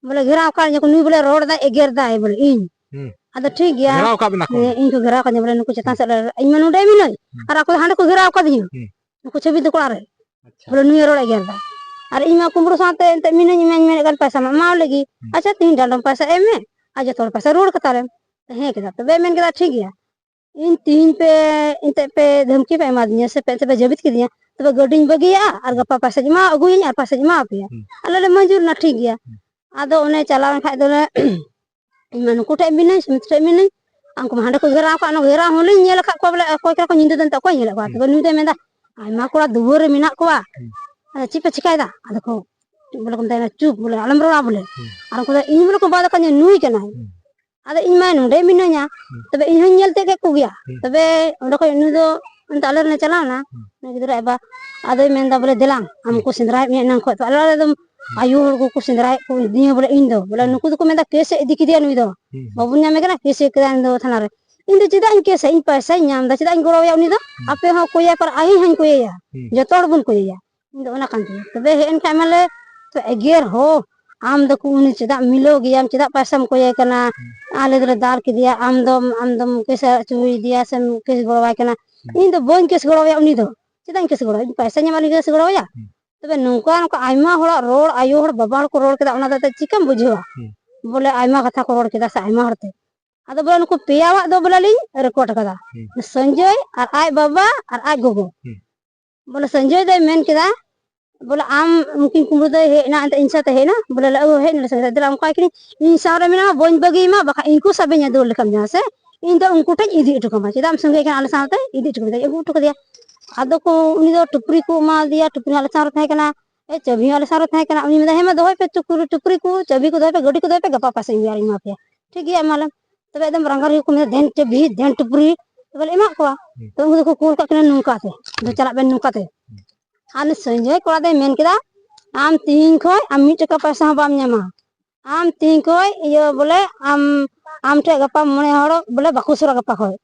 ᱵᱚᱞᱮ, ᱜᱷᱮᱨᱟᱣ ᱟᱠᱟᱫ ᱞᱤᱧᱟ ᱠᱚ, ᱱᱩᱭ ᱵᱚᱞᱮ ᱨᱚᱲ ᱮᱫᱟᱭ, ᱮᱜᱮᱨ ᱫᱟᱭ ᱵᱚᱞᱮ ᱤᱧ᱾ ᱦᱩᱸ᱾ ᱟᱫᱚ ᱴᱷᱤᱠ ᱜᱮᱭᱟ᱾ ᱜᱷᱮᱨᱟᱣ ᱟᱠᱟᱫ ᱵᱮᱱᱟ ᱠᱚ? ᱦᱮᱸ, ᱤᱧ ᱠᱚ ᱜᱷᱮᱨᱟᱣ ᱟᱠᱟᱫᱤᱧᱟ ᱵᱚᱞᱮ, ᱱᱩᱠᱩ ᱪᱮᱛᱟᱱ ᱥᱮᱫ ᱨᱮ, ᱤᱧ ᱢᱟ ᱱᱚᱰᱮ ᱢᱤᱱᱟᱹᱧ᱾ ᱦᱩᱸ᱾ ᱟᱨ ᱟᱠᱚ ᱫᱚ ᱦᱟᱸᱰᱮ ᱠᱚ ᱜᱷᱮᱨᱟᱣ ᱟᱠᱟᱫᱤᱧᱟ᱾ ᱦᱩᱸ᱾ ᱱᱩᱠᱩ ᱪᱷᱟᱹᱵᱤ ᱛᱟᱠᱚ ᱚᱲᱟᱜ ᱨᱮ᱾ ᱟᱪᱪᱷᱟ᱾ ᱵᱚᱞᱮ, ᱱᱩᱭᱮ ᱨᱚᱲ ᱮᱜᱮᱨ ᱮᱫᱟ᱾ ᱟᱨ ᱤᱧ ᱢᱟ ᱠᱩᱢᱵᱽᱲᱩ ᱥᱟᱶᱛᱮ ᱮᱱᱛᱮᱫ ᱢᱤᱱᱟᱹᱧ, ᱤᱧ ᱢᱟᱧ ᱢᱮᱱᱮᱫ ᱠᱟᱱ ᱯᱚᱭᱥᱟ ᱢᱟ ᱮᱢᱟᱣ ᱞᱮᱜᱮ᱾ ᱦᱩᱸ᱾ ᱟᱪᱪᱷᱟ, ᱛᱤᱦᱤᱧ ᱰᱟᱸᱰᱚᱢ ᱯᱚᱭᱥᱟ ᱮᱢ ᱢᱮ, ᱟᱨ ᱡᱚᱛᱚ ᱦᱚᱲ ᱯᱚᱭᱥᱟ ᱨᱩᱣᱟᱹᱲ ᱠᱟᱛᱟ ᱞᱮᱢ᱾ ᱦᱮᱸ ᱠᱮᱫᱟ᱾ ᱛᱚᱵᱮ ᱢᱮᱱ ᱠᱮᱫᱟ, "ᱴᱷᱤᱠ ᱜᱮᱭᱟ, ᱤᱧ ᱛᱤᱦᱤᱧ ᱯᱮ ᱮᱱᱛᱮᱫ ᱯᱮ ᱫᱷᱟᱢᱠᱤ ᱯᱮ ᱮᱢᱟᱫᱤᱧᱟ ᱥᱮ ᱯᱮ ᱮᱱᱛᱮᱫ ᱯᱮ ᱡᱟᱹᱵᱤᱛ ᱠᱤᱫᱤᱧᱟ, ᱛᱚᱵᱮ ᱜᱟᱹᱰᱤᱧ ᱵᱟᱹᱜᱤᱭᱟᱜᱼᱟ ᱟᱨ ᱜᱟᱯᱟ ᱯᱚᱭᱥᱟᱧ ᱮᱢᱟ, ᱟᱹᱜᱩᱭᱟᱹᱧ ᱟᱨ ᱯᱚᱭᱥᱟᱧ ᱮᱢᱟ ᱯᱮᱭᱟ᱾" ᱦᱩᱸ᱾ ᱟᱞᱮ ᱞᱮ ᱢᱚᱧᱡᱩᱨ ᱮᱱᱟ, ᱴᱷᱤᱠ ᱜᱮᱭᱟ᱾ ᱦᱩᱸ᱾ ᱟᱫᱚ ᱚᱱᱮ ᱪᱟᱞᱟᱣ ᱮᱱ ᱠᱷᱟᱡ ᱫᱚᱞᱮ, ᱤᱧ ᱢᱟ ᱱᱩᱠᱩ ᱴᱷᱮᱡ ᱢᱤᱱᱟᱹᱧ, ᱥᱩᱢᱤᱛ ᱴᱷᱮᱡ ᱢᱤᱱᱟᱹᱧ, ᱩᱱᱠᱩ ᱢᱟ ᱦᱟᱸᱰᱮ ᱠᱚ ᱜᱷᱮᱨᱟᱣ ᱟᱠᱟᱫ, ᱚᱱᱟ ᱜᱷᱮᱨᱟᱣ ᱦᱚᱸᱞᱤᱧ ᱧᱮᱞ ᱟᱠᱟᱫ ᱠᱚᱣᱟ ᱵᱚᱞᱮ, ᱚᱠᱚᱭ ᱠᱟᱱᱟ ᱠᱚ, ᱧᱤᱫᱟᱹ ᱫᱚ ᱮᱱᱛᱮᱫ ᱚᱠᱚᱭ ᱧᱮᱞᱮᱫ ᱠᱚᱣᱟ? ᱦᱩᱸ᱾ ᱛᱚᱵᱮ ᱱᱩᱭ ᱫᱚᱭ ᱢᱮᱱᱫᱟ, "ᱟᱭᱢᱟ ᱠᱚᱲᱟ ᱫᱩᱣᱟᱹᱨ ᱨᱮ ᱢᱮᱱᱟᱜ ᱠᱚᱣᱟ, ᱦᱩᱸ᱾ ᱟᱫᱚ ᱪᱮᱫ ᱯᱮ ᱪᱤᱠᱟᱭᱮᱫᱟ?" ᱟᱫᱚ ᱠᱚ ᱵᱚᱞᱮ ᱠᱚ ᱢᱮᱛᱟᱭ ᱠᱟᱱᱟ, "ᱪᱩᱯ, ᱵᱚᱞᱮ ᱟᱞᱚᱢ ᱨᱚᱲᱟ ᱵᱚᱞᱮ᱾" ᱦᱩᱸ᱾ ᱟᱨ ᱩᱱᱠᱩ ᱫᱚ ᱤᱧ ᱵᱚᱞᱮ ᱠᱚ ᱵᱟᱫ ᱟᱠᱟᱫᱤᱧᱟ, ᱱᱩᱭ ᱠᱟᱱᱟᱭ᱾ ᱦᱩᱸ᱾ ᱟᱫᱚ ᱤᱧ ᱢᱟ ᱱᱚᱰᱮ ᱢᱤᱱᱟᱹᱧᱟ, ᱦᱩᱸ᱾ ᱛᱚᱵᱮ ᱤᱧ ᱦᱚᱧ ᱧᱮᱞ ᱛᱮᱫ ᱠᱮᱫ ᱠᱚᱜᱮᱭᱟ᱾ ᱦᱩᱸ᱾ ᱛᱚᱵᱮ ᱚᱸᱰᱮ ᱠᱷᱚᱡ ᱱᱩᱭ ᱫᱚ ᱮᱱᱛᱮ ᱟᱞᱮ ᱨᱮᱱᱮ ᱪᱟᱞᱟᱣ ᱮᱱᱟ, ᱦᱩᱸ᱾ ᱩᱱᱤ ᱜᱤᱫᱽᱨᱟᱹ ᱟᱡ ᱵᱟ, ᱟᱫᱚᱭ ᱢᱮᱱᱫᱟ ᱵᱚᱞᱮ, "ᱫᱮᱞᱟᱝ, ᱟᱢ ᱦᱩᱸ᱾ ᱠᱚ ᱥᱮᱸᱫᱽᱨᱟᱭᱮᱫ ᱢᱮᱭᱟ ᱮᱱᱟᱝ ᱠᱷᱚᱡ ᱛᱚ, ᱟᱞᱮ ᱫᱚ ᱦᱩᱸ᱾ ᱟᱭᱳ ᱦᱚᱲ ᱠᱚᱠᱚ ᱥᱮᱸᱫᱽᱨᱟᱭᱮᱫ ᱠᱚ ᱤᱫᱤᱧᱟ ᱵᱚᱞᱮ ᱤᱧ ᱫᱚ, ᱵᱚᱞᱮ ᱦᱩᱸ᱾ ᱱᱩᱠᱩ ᱫᱚᱠᱚ ᱢᱮᱱᱫᱟ ᱠᱮᱥ ᱮ ᱤᱫᱤ ᱠᱮᱫᱮᱭᱟ ᱱᱩᱭ ᱫᱚ, ᱦᱩᱸ᱾ ᱵᱟᱵᱚᱱ ᱧᱟᱢᱮ ᱠᱟᱱᱟ, ᱠᱮᱥ ᱮ ᱠᱮᱫᱟ ᱩᱱᱤ ᱫᱚ ᱛᱷᱟᱱᱟ ᱨᱮ᱾" ᱤᱧ ᱫᱚ ᱪᱮᱫᱟᱜ ᱤᱧ ᱠᱮᱥᱟ? ᱤᱧ ᱯᱚᱭᱥᱟᱧ ᱧᱟᱢ ᱮᱫᱟ, ᱪᱮᱫᱟᱜ ᱤᱧ ᱜᱚᱲᱚᱣᱟᱭᱟ ᱩᱱᱤ ᱫᱚ? ᱦᱩᱸ᱾ ᱟᱯᱮ ᱦᱚᱸ ᱠᱚᱭᱟ ᱯᱮ ᱟᱨ ᱤᱧ ᱦᱚᱧ ᱠᱚᱭᱟᱭᱟ᱾ ᱦᱩᱸ᱾ ᱡᱚᱛᱚ ᱦᱚᱲ ᱵᱚᱱ ᱠᱚᱭᱟᱭᱟ᱾ ᱤᱧ ᱫᱚ ᱚᱱᱟ ᱠᱟᱱ ᱛᱤᱧᱟᱹ᱾ ᱛᱚᱵᱮ ᱦᱮᱡ ᱮᱱ ᱠᱷᱟᱡ ᱢᱟᱞᱮ, ᱛᱚ ᱮᱜᱮᱨ ᱦᱚ, ᱟᱢ ᱫᱚᱠᱚ ᱩᱱᱤ ᱪᱮᱫᱟᱜ ᱢᱤᱞᱟᱹᱣ ᱜᱮᱭᱟᱢ, ᱪᱮᱫᱟᱜ ᱯᱚᱭᱥᱟᱢ ᱠᱚᱭᱮ ᱠᱟᱱᱟ? ᱦᱩᱸ᱾ ᱟᱞᱮ ᱫᱚᱞᱮ ᱫᱟᱞ ᱠᱮᱫᱮᱭᱟ, ᱟᱢ ᱫᱚᱢ, ᱟᱢ ᱫᱚᱢ ᱠᱮᱥ ᱦᱚᱪᱚᱭᱮᱫᱮᱭᱟ ᱥᱮᱢ ᱠᱮᱥ ᱜᱚᱲᱚᱣᱟᱭ ᱠᱟᱱᱟ? ᱦᱩᱸ᱾ ᱤᱧ ᱫᱚ ᱵᱟᱹᱧ ᱠᱮᱥ ᱜᱚᱲᱚᱣᱟᱭᱟ ᱩᱱᱤ ᱫᱚ᱾ ᱪᱮᱫᱟᱜ ᱤᱧ ᱠᱮᱥ ᱜᱚᱲᱚᱣᱟᱭᱟ? ᱤᱧ ᱯᱚᱭᱥᱟ ᱧᱟᱢᱟ, ᱟᱹᱞᱤᱧ ᱠᱮᱥ ᱜᱚᱲᱚᱣᱟᱭᱟ? ᱦᱩᱸ᱾ ᱛᱚᱵᱮ ᱱᱚᱝᱠᱟ ᱱᱚᱝᱠᱟ ᱟᱭᱢᱟ ᱦᱚᱲᱟᱜ ᱨᱚᱲ, ᱟᱭᱳ ᱦᱚᱲ, ᱵᱟᱵᱟ ᱦᱚᱲ ᱠᱚ ᱨᱚᱲ ᱠᱮᱫᱟ, ᱚᱱᱟ ᱫᱚ ᱪᱤᱠᱟᱹᱢ ᱵᱩᱡᱷᱟᱹᱣᱟ? ᱦᱩᱸ᱾ ᱵᱚᱞᱮ ᱟᱭᱢᱟ ᱠᱟᱛᱷᱟ ᱠᱚ ᱨᱚᱲ ᱠᱮᱫᱟ ᱥᱮ ᱟᱭᱢᱟ ᱦᱚᱲ ᱛᱮ᱾ ᱟᱫᱚ ᱵᱚᱞᱮ ᱱᱩᱠᱩ ᱯᱮᱭᱟᱣᱟᱜ ᱫᱚ ᱵᱚᱞᱮ ᱞᱤᱧ ᱨᱮᱠᱚᱨᱰ ᱟᱠᱟᱫᱟ᱾ ᱦᱩᱸ᱾ ᱥᱚᱧᱡᱚᱭ ᱟᱨ ᱟᱡ ᱵᱟᱵᱟ ᱟᱨ ᱟᱡ ᱜᱚᱜᱚ᱾ ᱦᱩᱸ᱾ ᱵᱚᱞᱮ ᱥᱚᱧᱡᱚᱭ ᱫᱚᱭ ᱢᱮᱱ ᱠᱮᱫᱟ, ᱵᱚᱞᱮ ᱟᱢ ᱩᱱᱠᱤᱱ ᱠᱩᱢᱵᱽᱲᱩ ᱫᱚᱭ ᱦᱮᱡ ᱮᱱᱟ, ᱮᱱᱛᱮ ᱤᱧ ᱥᱟᱶᱛᱮ ᱦᱮᱡ ᱮᱱᱟ, ᱵᱚᱞᱮ ᱞᱟᱹᱭ, "ᱳ, ᱦᱮᱡ ᱮᱱᱟ ᱥᱚᱧᱡᱚᱭ, ᱫᱮᱞᱟ ᱚᱱᱠᱟ ᱠᱤᱱᱤᱧ, ᱤᱧ ᱥᱟᱶ ᱨᱮ ᱢᱮᱱᱟᱢᱟ, ᱵᱟᱹᱧ ᱵᱟᱹᱜᱤᱭᱟᱢᱟ, ᱵᱟᱠᱷᱟᱡ ᱤᱧᱠᱩ ᱥᱟᱵ ᱤᱧ ᱟᱹᱫᱩ ᱞᱮᱠᱟᱢ ᱡᱟᱦᱟᱸ ᱥᱮ, ᱤᱧ ᱫᱚ ᱩᱱᱠᱩ ᱴᱷᱮᱱ ᱤᱫᱤ ᱦᱚᱴᱚ ᱠᱟᱢᱟ, ᱪᱮᱫᱟᱜ ᱮᱢ ᱥᱚᱸᱜᱮ ᱠᱟᱱᱟ ᱟᱞᱮ ᱥᱟᱶᱛᱮ?" ᱤᱫᱤ ᱦᱚᱴᱚ ᱠᱟᱫᱮᱭᱟ, ᱟᱹᱜᱩ ᱦᱚᱴᱚ ᱠᱟᱫᱮᱭᱟ᱾ ᱟᱫᱚ ᱠᱚ, ᱩᱱᱤ ᱫᱚ ᱴᱩᱯᱨᱤ ᱠᱚ ᱮᱢᱟ ᱫᱮᱭᱟ, ᱴᱩᱯᱨᱤ ᱦᱚᱸ ᱟᱞᱮ ᱥᱟᱶ ᱨᱮ ᱛᱟᱦᱮᱸ ᱠᱟᱱᱟ, ᱮ, ᱪᱟᱹᱵᱤ ᱦᱚᱸ ᱟᱞᱮ ᱥᱟᱶ ᱨᱮ ᱛᱟᱦᱮᱸ ᱠᱟᱱᱟ᱾ ᱩᱱᱤ ᱢᱮᱱᱫᱟ, "ᱦᱮᱸ ᱢᱟ, ᱫᱚᱦᱚᱭ ᱯᱮ ᱴᱩᱯᱨᱤ, ᱴᱩᱯᱨᱤ ᱠᱚ, ᱪᱟᱹᱵᱤ ᱠᱚ ᱫᱚᱦᱚᱭ ᱯᱮ, ᱜᱟᱹᱰᱤ ᱠᱚ ᱫᱚᱦᱚᱭ ᱯᱮ, ᱜᱟᱯᱟ ᱯᱟᱥᱮᱡ ᱤᱧ ᱮᱢᱟ ᱯᱮᱭᱟ, ᱴᱷᱤᱠ ᱜᱮᱭᱟ, ᱮᱢᱟᱞᱮᱢ᱾" ᱛᱚᱵᱮ ᱮᱠᱫᱚᱢ ᱨᱟᱸᱜᱟᱣ ᱦᱩᱭᱩᱜ ᱠᱚ ᱢᱮᱱᱫᱟ, "ᱫᱮᱱ ᱪᱟᱹᱵᱤ, ᱫᱮᱱ ᱴᱩᱯᱨᱤ", ᱛᱚᱵᱮ ᱞᱮ ᱮᱢᱟᱜ ᱠᱚᱣᱟ᱾ ᱦᱩᱸ᱾ ᱛᱚ ᱩᱱᱠᱩ ᱫᱚᱠᱚ ᱠᱩᱞ ᱠᱟᱜ ᱠᱤᱱᱟ ᱱᱚᱝᱠᱟ ᱛᱮ, "ᱫᱩ ᱪᱟᱞᱟᱜ ᱵᱮᱱ ᱱᱚᱝᱠᱟ ᱛᱮ᱾" ᱦᱩᱸ᱾ ᱟᱨ ᱩᱱᱤ ᱥᱚᱧᱡᱚᱭ ᱠᱚᱲᱟ ᱫᱚᱭ ᱢᱮᱱ ᱠᱮᱫᱟ, "ᱟᱢ ᱛᱤᱦᱤᱧ ᱠᱷᱚᱡ ᱟᱢ ᱢᱤᱫ ᱴᱟᱠᱟ ᱯᱚᱭᱥᱟ ᱦᱚᱸ ᱵᱟᱢ ᱧᱟᱢᱟ᱾ ᱟᱢ ᱛᱤᱦᱤᱧ ᱠᱷᱚᱡ ᱤᱭᱟᱹ ᱵᱚᱞᱮ ᱟᱢ, ᱟᱢ ᱴᱷᱮᱡ ᱜᱟᱯᱟ ᱢᱚᱬᱮ ᱦᱚᱲ ᱵᱚᱞᱮ ᱵᱟᱠᱚ ᱥᱩᱨᱟ ᱜᱟᱯᱟ ᱠᱷᱚᱡ᱾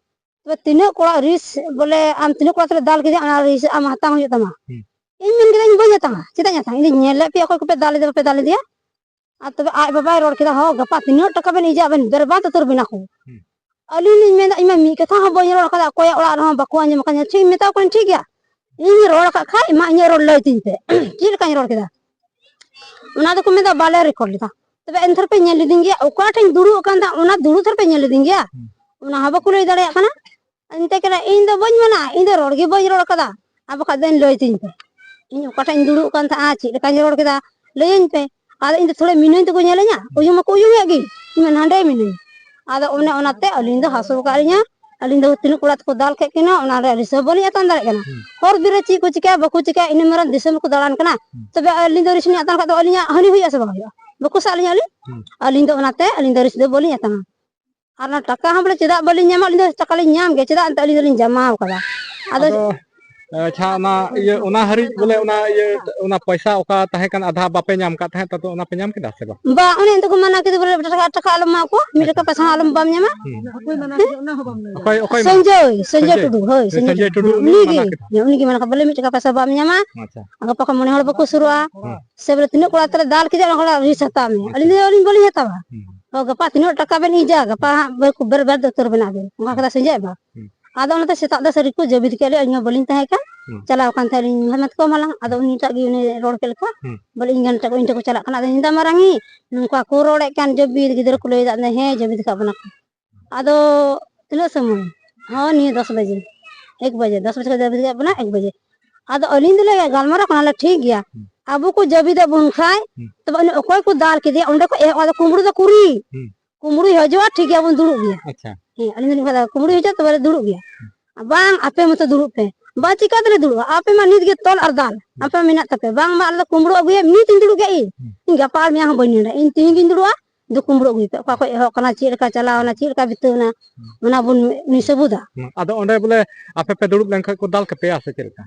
ᱛᱚᱵᱮ ᱛᱤᱱᱟᱹᱜ ᱠᱚᱲᱟ ᱨᱤᱥ ᱵᱚᱞᱮ ᱟᱢ ᱛᱤᱱᱟᱹᱜ ᱠᱚᱲᱟ ᱛᱮᱞᱮ ᱫᱟᱞ ᱠᱮᱫᱮᱭᱟ, ᱚᱱᱟ ᱨᱤᱥ ᱟᱢ ᱦᱟᱛᱟᱣ ᱦᱩᱭᱩᱜ ᱛᱟᱢᱟ᱾" ᱦᱩᱸ᱾ ᱤᱧ ᱢᱮᱱ ᱠᱮᱫᱟ, "ᱤᱧ ᱵᱟᱹᱧ ᱦᱟᱛᱟᱣᱟ, ᱪᱮᱫᱟᱜ ᱤᱧ ᱦᱟᱛᱟᱣᱟ? ᱤᱧ ᱫᱚᱧ ᱧᱮᱞ ᱞᱮᱫ ᱯᱮᱭᱟ ᱚᱠᱚᱭ ᱠᱚᱯᱮ ᱫᱟᱞ ᱞᱮᱫᱮ, ᱵᱟᱯᱮ ᱫᱟᱞ ᱞᱮᱫᱮᱭᱟ?" ᱟᱨ ᱛᱚᱵᱮ ᱟᱡ ᱵᱟᱵᱟᱭ ᱨᱚᱲ ᱠᱮᱫᱟ, "ᱦᱚᱸ, ᱜᱟᱯᱟ ᱛᱤᱱᱟᱹᱜ ᱴᱟᱠᱟ ᱵᱮᱱ ᱤᱫᱤᱭᱟ, ᱟᱵᱮᱱ ᱵᱮᱨᱵᱟᱫ ᱩᱛᱟᱹᱨ ᱵᱮᱱᱟ ᱠᱚ᱾ ᱦᱩᱸ᱾ ᱟᱹᱞᱤᱧ ᱞᱤᱧ ᱢᱮᱱᱫᱟ, ᱤᱧ ᱢᱟ ᱢᱤᱫ ᱠᱟᱛᱷᱟ ᱦᱚᱸ ᱵᱟᱹᱧ ᱨᱚᱲ ᱟᱠᱟᱫᱟ, ᱚᱠᱚᱭᱟᱜ ᱚᱲᱟᱜ ᱨᱮᱦᱚᱸ ᱵᱟᱠᱚ ᱟᱸᱡᱚᱢ ᱟᱠᱟᱫᱤᱧᱟ, ᱴᱷᱤᱠ ᱢᱮᱛᱟ ᱠᱚ ᱠᱟᱹᱱᱟᱹᱧ, ᱴᱷᱤᱠ ᱜᱮᱭᱟ, ᱤᱧ ᱨᱚᱲ ᱟᱠᱟᱫ ᱠᱷᱟᱡ ᱢᱟ ᱤᱧᱟᱹᱜ ᱨᱚᱲ ᱞᱟᱹᱭ ᱛᱤᱧ ᱯᱮ᱾" ᱪᱮᱫ ᱞᱮᱠᱟᱧ ᱨᱚᱲ ᱠᱮᱫᱟ? ᱚᱱᱟ ᱫᱚᱠᱚ ᱢᱮᱱᱫᱟ, "ᱵᱟᱞᱮ ᱨᱮᱠᱚᱨᱰ ᱞᱮᱫᱟ᱾" ᱛᱚᱵᱮ ᱮᱱᱛᱮ ᱨᱮᱯᱮ ᱧᱮᱞ ᱞᱤᱫᱤᱧ ᱜᱮᱭᱟ, ᱚᱠᱟ ᱴᱷᱮᱱ ᱫᱩᱲᱩᱵ ᱟᱠᱟᱱ ᱛᱟᱦᱮᱸᱫ, ᱚᱱᱟ ᱫᱩᱲᱩᱵ ᱛᱷᱟᱨ ᱯᱮ ᱧᱮᱞ ᱞᱤᱫᱤᱧ ᱜᱮᱭᱟ? ᱦᱩᱸ᱾ ᱚᱱᱟ ᱦᱚᱸ ᱵᱟᱠᱚ ᱞᱟᱹᱭ ᱫᱟᱲᱮᱭᱟᱜ ᱠᱟᱱᱟ᱾ ᱮᱱᱛᱮ ᱠᱟᱱᱟ, ᱤᱧ ᱫᱚ ᱵᱟᱹᱧ ᱢᱮᱱᱟ, ᱤᱧ ᱫᱚ ᱨᱚᱲ ᱜᱮ ᱵᱟᱹᱧ ᱨᱚᱲ ᱠᱟᱫᱟ᱾ ᱟᱨ ᱵᱟᱠᱷᱟᱡ ᱫᱚᱧ ᱞᱟᱹᱭ ᱛᱤᱧ ᱯᱮ, ᱤᱧ ᱚᱠᱟ ᱴᱷᱮᱡ ᱤᱧ ᱫᱩᱲᱩᱵ ᱠᱟᱱ ᱛᱟᱦᱮᱸᱜᱼᱟ, ᱪᱮᱫ ᱞᱮᱠᱟᱧ ᱨᱚᱲ ᱠᱮᱫᱟ, ᱞᱟᱹᱭᱟᱹᱧ ᱯᱮ᱾ ᱟᱫᱚ ᱤᱧ ᱫᱚ ᱛᱷᱚᱲᱟ ᱢᱤᱱᱟᱹᱧ ᱛᱮᱠᱚ ᱧᱮᱞᱤᱧᱟ, ᱩᱭᱩᱝ ᱢᱟᱠᱚ ᱩᱭᱩᱝᱮᱫ ᱜᱮ, ᱤᱧ ᱢᱟ ᱱᱟᱸᱰᱮ ᱢᱤᱱᱟᱹᱧ᱾ ᱟᱫᱚ ᱚᱱᱮ ᱚᱱᱟᱛᱮ ᱟᱹᱞᱤᱧ ᱫᱚ ᱦᱟᱹᱥᱩ ᱟᱠᱟᱫ ᱞᱤᱧᱟ, ᱟᱹᱞᱤᱧ ᱫᱚ ᱛᱤᱱᱟᱹᱜ ᱠᱚᱲᱟ ᱛᱮᱠᱚ ᱫᱟᱞ ᱠᱮᱫ ᱠᱤᱱᱟ, ᱚᱱᱟ ᱨᱮ ᱟᱹᱞᱤᱧ ᱥᱮ ᱵᱟᱹᱞᱤᱧ ᱟᱛᱟᱝ ᱫᱟᱲᱮᱭᱟᱜ ᱠᱟᱱᱟ᱾ ᱦᱩᱸ᱾ ᱦᱚᱨ ᱵᱤᱨ ᱨᱮ ᱪᱮᱫ ᱠᱚ ᱪᱤᱠᱟᱹᱭᱟ, ᱵᱟᱠᱚ ᱪᱤᱠᱟᱹᱭᱟ, ᱤᱱᱟᱹ ᱢᱟᱨᱟᱝ ᱫᱤᱥᱚᱢ ᱨᱮᱠᱚ ᱫᱟᱬᱟᱱ ᱠᱟᱱᱟ᱾ ᱦᱩᱸ᱾ ᱛᱚᱵᱮ ᱟᱹᱞᱤᱧ ᱫᱚ ᱨᱤᱥ ᱞᱤᱧ ᱟᱛᱟᱝ ᱠᱷᱟᱡ ᱫᱚ ᱟᱹᱞᱤᱧᱟᱜ ᱦᱟᱹᱱᱤ ᱦᱩᱭᱩᱜᱼᱟ ᱥᱮ ᱵᱟᱝ ᱦᱩᱭᱩᱜᱼᱟ? ᱵᱟᱠᱚ ᱥᱟᱵ ᱞᱤᱧᱟ ᱟᱹᱞᱤᱧ? ᱦᱩᱸ᱾ ᱟᱹᱞᱤᱧ ᱫᱚ ᱚᱱᱟᱛᱮ ᱟᱹᱞᱤᱧ ᱫᱚ ᱨᱤᱥ ᱫᱚ ᱵᱟᱹᱞᱤᱧ ᱟᱛᱟᱝᱟ᱾ ᱟᱨ ᱚᱱᱟ ᱴᱟᱠᱟ ᱦᱚᱸ ᱵᱚᱞᱮ ᱪᱮᱫᱟᱜ ᱵᱟᱹᱞᱤᱧ ᱧᱟᱢᱟ? ᱟᱹᱞᱤᱧ ᱫᱚ ᱴᱟᱠᱟ ᱞᱤᱧ ᱧᱟᱢ ᱜᱮᱭᱟ, ᱪᱮᱫᱟᱜ? ᱮᱱᱛᱮ ᱟᱹᱞᱤᱧ ᱫᱚᱞᱤᱧ ᱡᱟᱢᱟ ᱟᱠᱟᱫᱟ᱾ ᱟᱫᱚ ᱟᱫᱚ, ᱟᱪᱪᱷᱟ, ᱚᱱᱟ ᱤᱭᱟᱹ, ᱚᱱᱟ ᱦᱟᱹᱨᱤᱡ ᱵᱚᱞᱮ ᱚᱱᱟ ᱤᱭᱟᱹ, ᱚᱱᱟ ᱯᱚᱭᱥᱟ ᱚᱠᱟ ᱛᱟᱦᱮᱸ ᱠᱟᱱ ᱟᱫᱷᱟ ᱵᱟᱯᱮ ᱧᱟᱢ ᱠᱟᱫ ᱛᱟᱦᱮᱸᱫ, ᱛᱚ ᱚᱱᱟ ᱯᱮ ᱧᱟᱢ ᱠᱮᱫᱟ ᱥᱮ ᱵᱟᱝ? ᱵᱟ, ᱚᱱᱮ ᱚᱱᱛᱮ ᱠᱚ ᱢᱟᱱᱟ ᱠᱮᱫᱟ ᱵᱚᱞᱮ ᱴᱟᱠᱟ, ᱴᱟᱠᱟ ᱟᱞᱚᱢ ᱮᱢᱟ ᱠᱚᱣᱟ, ᱢᱤᱫ ᱟᱪᱪᱷᱟ᱾ ᱴᱟᱠᱟ ᱯᱚᱭᱥᱟ ᱦᱚᱸ ᱟᱞᱚᱢ ᱵᱟᱢ ᱧᱟᱢᱟ᱾ ᱦᱩᱸ᱾ ᱚᱠᱚᱭ ᱢᱟᱱᱟ ᱠᱮᱫᱟ? ᱚᱱᱟ ᱦᱚᱸ ᱵᱟᱢ ᱞᱟᱹᱭ ᱥᱚᱧᱡᱚᱭ, ᱥᱚᱧᱡᱚᱭ ᱥᱚᱧᱡᱚᱭ? ᱴᱩᱰᱩ, ᱦᱳᱭ, ᱦᱳᱭ, ᱥᱚᱧᱡᱚᱭ ᱥᱚᱧᱡᱚᱭ ᱴᱩᱰᱩ᱾ ᱴᱩᱰᱩ ᱩᱱᱤ ᱩᱱᱤᱜᱮ, ᱢᱟᱱᱟ ᱠᱮᱫᱟ᱾ ᱦᱮᱸ, ᱩᱱᱤᱜᱮ ᱢᱟᱱᱟ ᱠᱮᱫᱟ, ᱵᱚᱞᱮ ᱢᱤᱫ ᱴᱟᱠᱟ ᱯᱚᱭᱥᱟ ᱵᱟᱢ ᱧᱟᱢᱟ᱾ ᱟᱪᱪᱷᱟ᱾ ᱜᱟᱯᱟ ᱠᱷᱚᱱ ᱢᱚᱬᱮ ᱦᱚᱲ ᱵᱟᱠᱚ ᱥᱩᱨᱩᱜᱼᱟ᱾ ᱦᱩᱸ᱾ ᱥᱮ ᱵᱚᱞᱮ ᱛᱤᱱᱟᱹᱜ ᱠᱚᱲᱟ ᱛᱮᱞᱮ ᱫᱟᱞ ᱠᱮᱫᱮᱭᱟ, ᱚᱱᱟ ᱠᱚᱲᱟ ᱨᱤᱥ ᱦᱟᱛᱟᱣ ᱢᱮ᱾ ᱟᱪᱪᱷᱟ᱾ ᱟᱹᱞᱤᱧ ᱫᱚ, ᱟᱹᱞᱤᱧ ᱵᱟᱹᱞᱤᱧ ᱦᱟᱛᱟᱣᱟ᱾ ᱦᱩᱸ᱾ ᱦᱚᱸ, ᱜᱟᱯᱟ ᱛᱤᱱᱟᱹᱜ ᱴᱟᱠᱟ ᱵᱮᱱ ᱤᱫᱤᱭᱟ, ᱜᱟᱯᱟ ᱦᱟᱸᱜ ᱵᱮᱨ, ᱵᱮᱨ, ᱵᱮᱨ ᱩᱛᱟᱹᱨ ᱵᱮᱱᱟ ᱵᱮᱱ᱾ ᱚᱱᱠᱟ ᱠᱟᱫᱟ ᱥᱚᱧᱡᱚᱭ ᱵᱟ᱾ ᱦᱩᱸ᱾ ᱟᱫᱚ ᱚᱱᱟᱛᱮ ᱥᱮᱛᱟᱜ ᱫᱚ ᱥᱟᱹᱨᱤ ᱠᱚ ᱡᱟᱹᱵᱤᱫ ᱠᱮᱫ ᱞᱮᱭᱟ, ᱤᱧ ᱦᱚᱸ ᱵᱟᱹᱞᱤᱧ ᱛᱟᱦᱮᱸ ᱠᱟᱱ᱾ ᱦᱩᱸ᱾ ᱪᱟᱞᱟᱣ ᱠᱟᱱ ᱛᱟᱦᱮᱸ ᱞᱤᱧ ᱢᱮᱦᱢᱮᱫ ᱠᱚ ᱢᱟᱞᱟᱝ, ᱟᱫᱚ ᱩᱱᱤᱴᱟᱜ ᱜᱮ ᱩᱱᱤ ᱨᱚᱲ ᱠᱮᱫ ᱞᱮᱠᱟ᱾ ᱦᱩᱸ᱾ ᱵᱚᱞᱮ ᱤᱧ ᱜᱷᱟᱱᱴᱟ ᱠᱚ, ᱤᱧ ᱴᱷᱮᱱ ᱠᱚ ᱪᱟᱞᱟᱜ ᱠᱟᱱᱟ, ᱟᱫᱚ ᱤᱧ ᱫᱚ ᱢᱟᱨᱟᱝ ᱤᱡ ᱱᱚᱝᱠᱟ ᱠᱚ ᱨᱚᱲᱮᱫ ᱠᱟᱱ, ᱡᱟᱹᱵᱤᱫ ᱜᱤᱫᱽᱨᱟᱹ ᱠᱚ ᱞᱟᱹᱭ ᱮᱫᱟ, ᱦᱮᱸ ᱡᱟᱹᱵᱤᱫ ᱠᱟᱜ ᱵᱚᱱᱟ ᱠᱚ᱾ ᱟᱫᱚ ᱛᱤᱱᱟᱹᱜ ᱥᱚᱢᱚᱭ? ᱦᱚᱸ, ᱱᱤᱭᱟᱹ ᱫᱚᱥ ᱵᱟᱡᱮ, ᱮᱠ ᱵᱟᱡᱮ, ᱫᱚᱥ ᱵᱟᱡᱮ ᱠᱷᱚᱱ ᱡᱟᱹᱵᱤᱫ ᱠᱟᱜ ᱵᱚᱱᱟ ᱮᱠ ᱵᱟᱡᱮ᱾ ᱟᱫᱚ ᱟᱹᱞᱤᱧ ᱫᱚᱞᱮ ᱜᱟᱞᱢᱟᱨᱟᱣ ᱠᱟᱱᱟᱞᱮ, ᱴᱷᱤᱠ ᱜᱮᱭᱟ᱾ ᱦᱩᱸ᱾ ᱟᱵᱚ ᱠᱚ ᱡᱟᱹᱵᱤᱫᱮᱫ ᱵᱚᱱ ᱠᱷᱟᱡ, ᱦᱩᱸ᱾ ᱛᱚᱵᱮ ᱩᱱᱤ ᱚᱠᱚᱭ ᱠᱚ ᱫᱟᱞ ᱠᱮᱫᱮᱭᱟ, ᱚᱸᱰᱮ ᱠᱷᱚᱡ ᱮᱦᱚᱵ ᱠᱟᱛᱮ ᱠᱩᱢᱵᱽᱲᱩ ᱫᱚ ᱠᱩᱲᱤ᱾ ᱦᱩᱸ᱾ ᱠᱩᱢᱵᱽᱲᱩᱭ ᱦᱤᱡᱩᱜᱼᱟ, ᱴᱷᱤᱠ ᱜᱮᱭᱟ, ᱵᱚᱱ ᱫᱩᱲᱩᱵ ᱜᱮᱭᱟ᱾ ᱟᱪᱪᱷᱟ᱾ ᱦᱮᱸ, ᱟᱹᱞᱤᱧ ᱫᱚᱞᱤᱧ ᱢᱮᱛᱟ ᱠᱚᱣᱟ, ᱠᱩᱢᱵᱽᱲᱩᱭ ᱦᱤᱡᱩᱜᱼᱟ, ᱛᱚᱵᱮ ᱞᱮ ᱫᱩᱲᱩᱵ ᱜᱮᱭᱟ᱾ ᱦᱩᱸ᱾ ᱵᱟᱝ, ᱟᱯᱮ ᱢᱚᱛᱚ ᱫᱩᱲᱩᱵ ᱯᱮ᱾ ᱵᱟ, ᱪᱤᱠᱟ ᱛᱮᱞᱮ ᱫᱩᱲᱩᱵᱼᱟ? ᱟᱯᱮ ᱢᱟ ᱱᱤᱛ ᱜᱮ ᱛᱚᱞ ᱟᱨ ᱫᱟᱞ᱾ ᱦᱩᱸ᱾ ᱟᱯᱮ ᱢᱮᱱᱟᱜ ᱛᱟᱯᱮ᱾ ᱵᱟᱝ, ᱵᱟᱝ, ᱟᱞᱮ ᱫᱚ ᱠᱩᱢᱵᱽᱲᱩ ᱟᱹᱜᱩᱭᱟ, ᱱᱤᱛ ᱤᱧ ᱫᱩᱲᱩᱵ ᱜᱮᱭᱟ ᱤᱧ᱾ ᱦᱩᱸ᱾ ᱤᱧ ᱜᱟᱯᱟ ᱟᱨ ᱢᱮᱭᱟᱝ ᱦᱚᱸ ᱵᱟᱹᱧ ᱱᱮᱰᱟ᱾ ᱤᱧ ᱛᱤᱦᱤᱧ ᱜᱤᱧ ᱫᱩᱲᱩᱵᱼᱟ, ᱫᱩ ᱠᱩᱢᱵᱽᱲᱩ ᱟᱹᱜᱩᱭ ᱯᱮ᱾ ᱚᱠᱟ ᱠᱷᱚᱡ ᱮᱦᱚᱵ ᱠᱟᱱᱟ, ᱪᱮᱫ ᱞᱮᱠᱟ ᱪᱟᱞᱟᱣ ᱮᱱᱟ, ᱪᱮᱫ ᱞᱮᱠᱟ ᱵᱤᱛᱟᱹᱣ ᱮᱱᱟ, ᱦᱩᱸ᱾ ᱚᱱᱟ ᱵᱚᱱ ᱩᱱᱤ ᱥᱟᱹᱵᱩᱫᱟ᱾ ᱦᱩᱸ᱾ ᱟᱫᱚ ᱚᱸᱰᱮ ᱵᱚᱞᱮ ᱟᱯᱮ ᱯᱮ ᱫᱩᱲᱩᱵ ᱞᱮᱱᱠᱷᱟᱡ ᱠᱚ ᱫᱟᱞ ᱠᱟᱯᱮᱭᱟ ᱥᱮ ᱪᱮᱫ ᱞᱮᱠᱟ?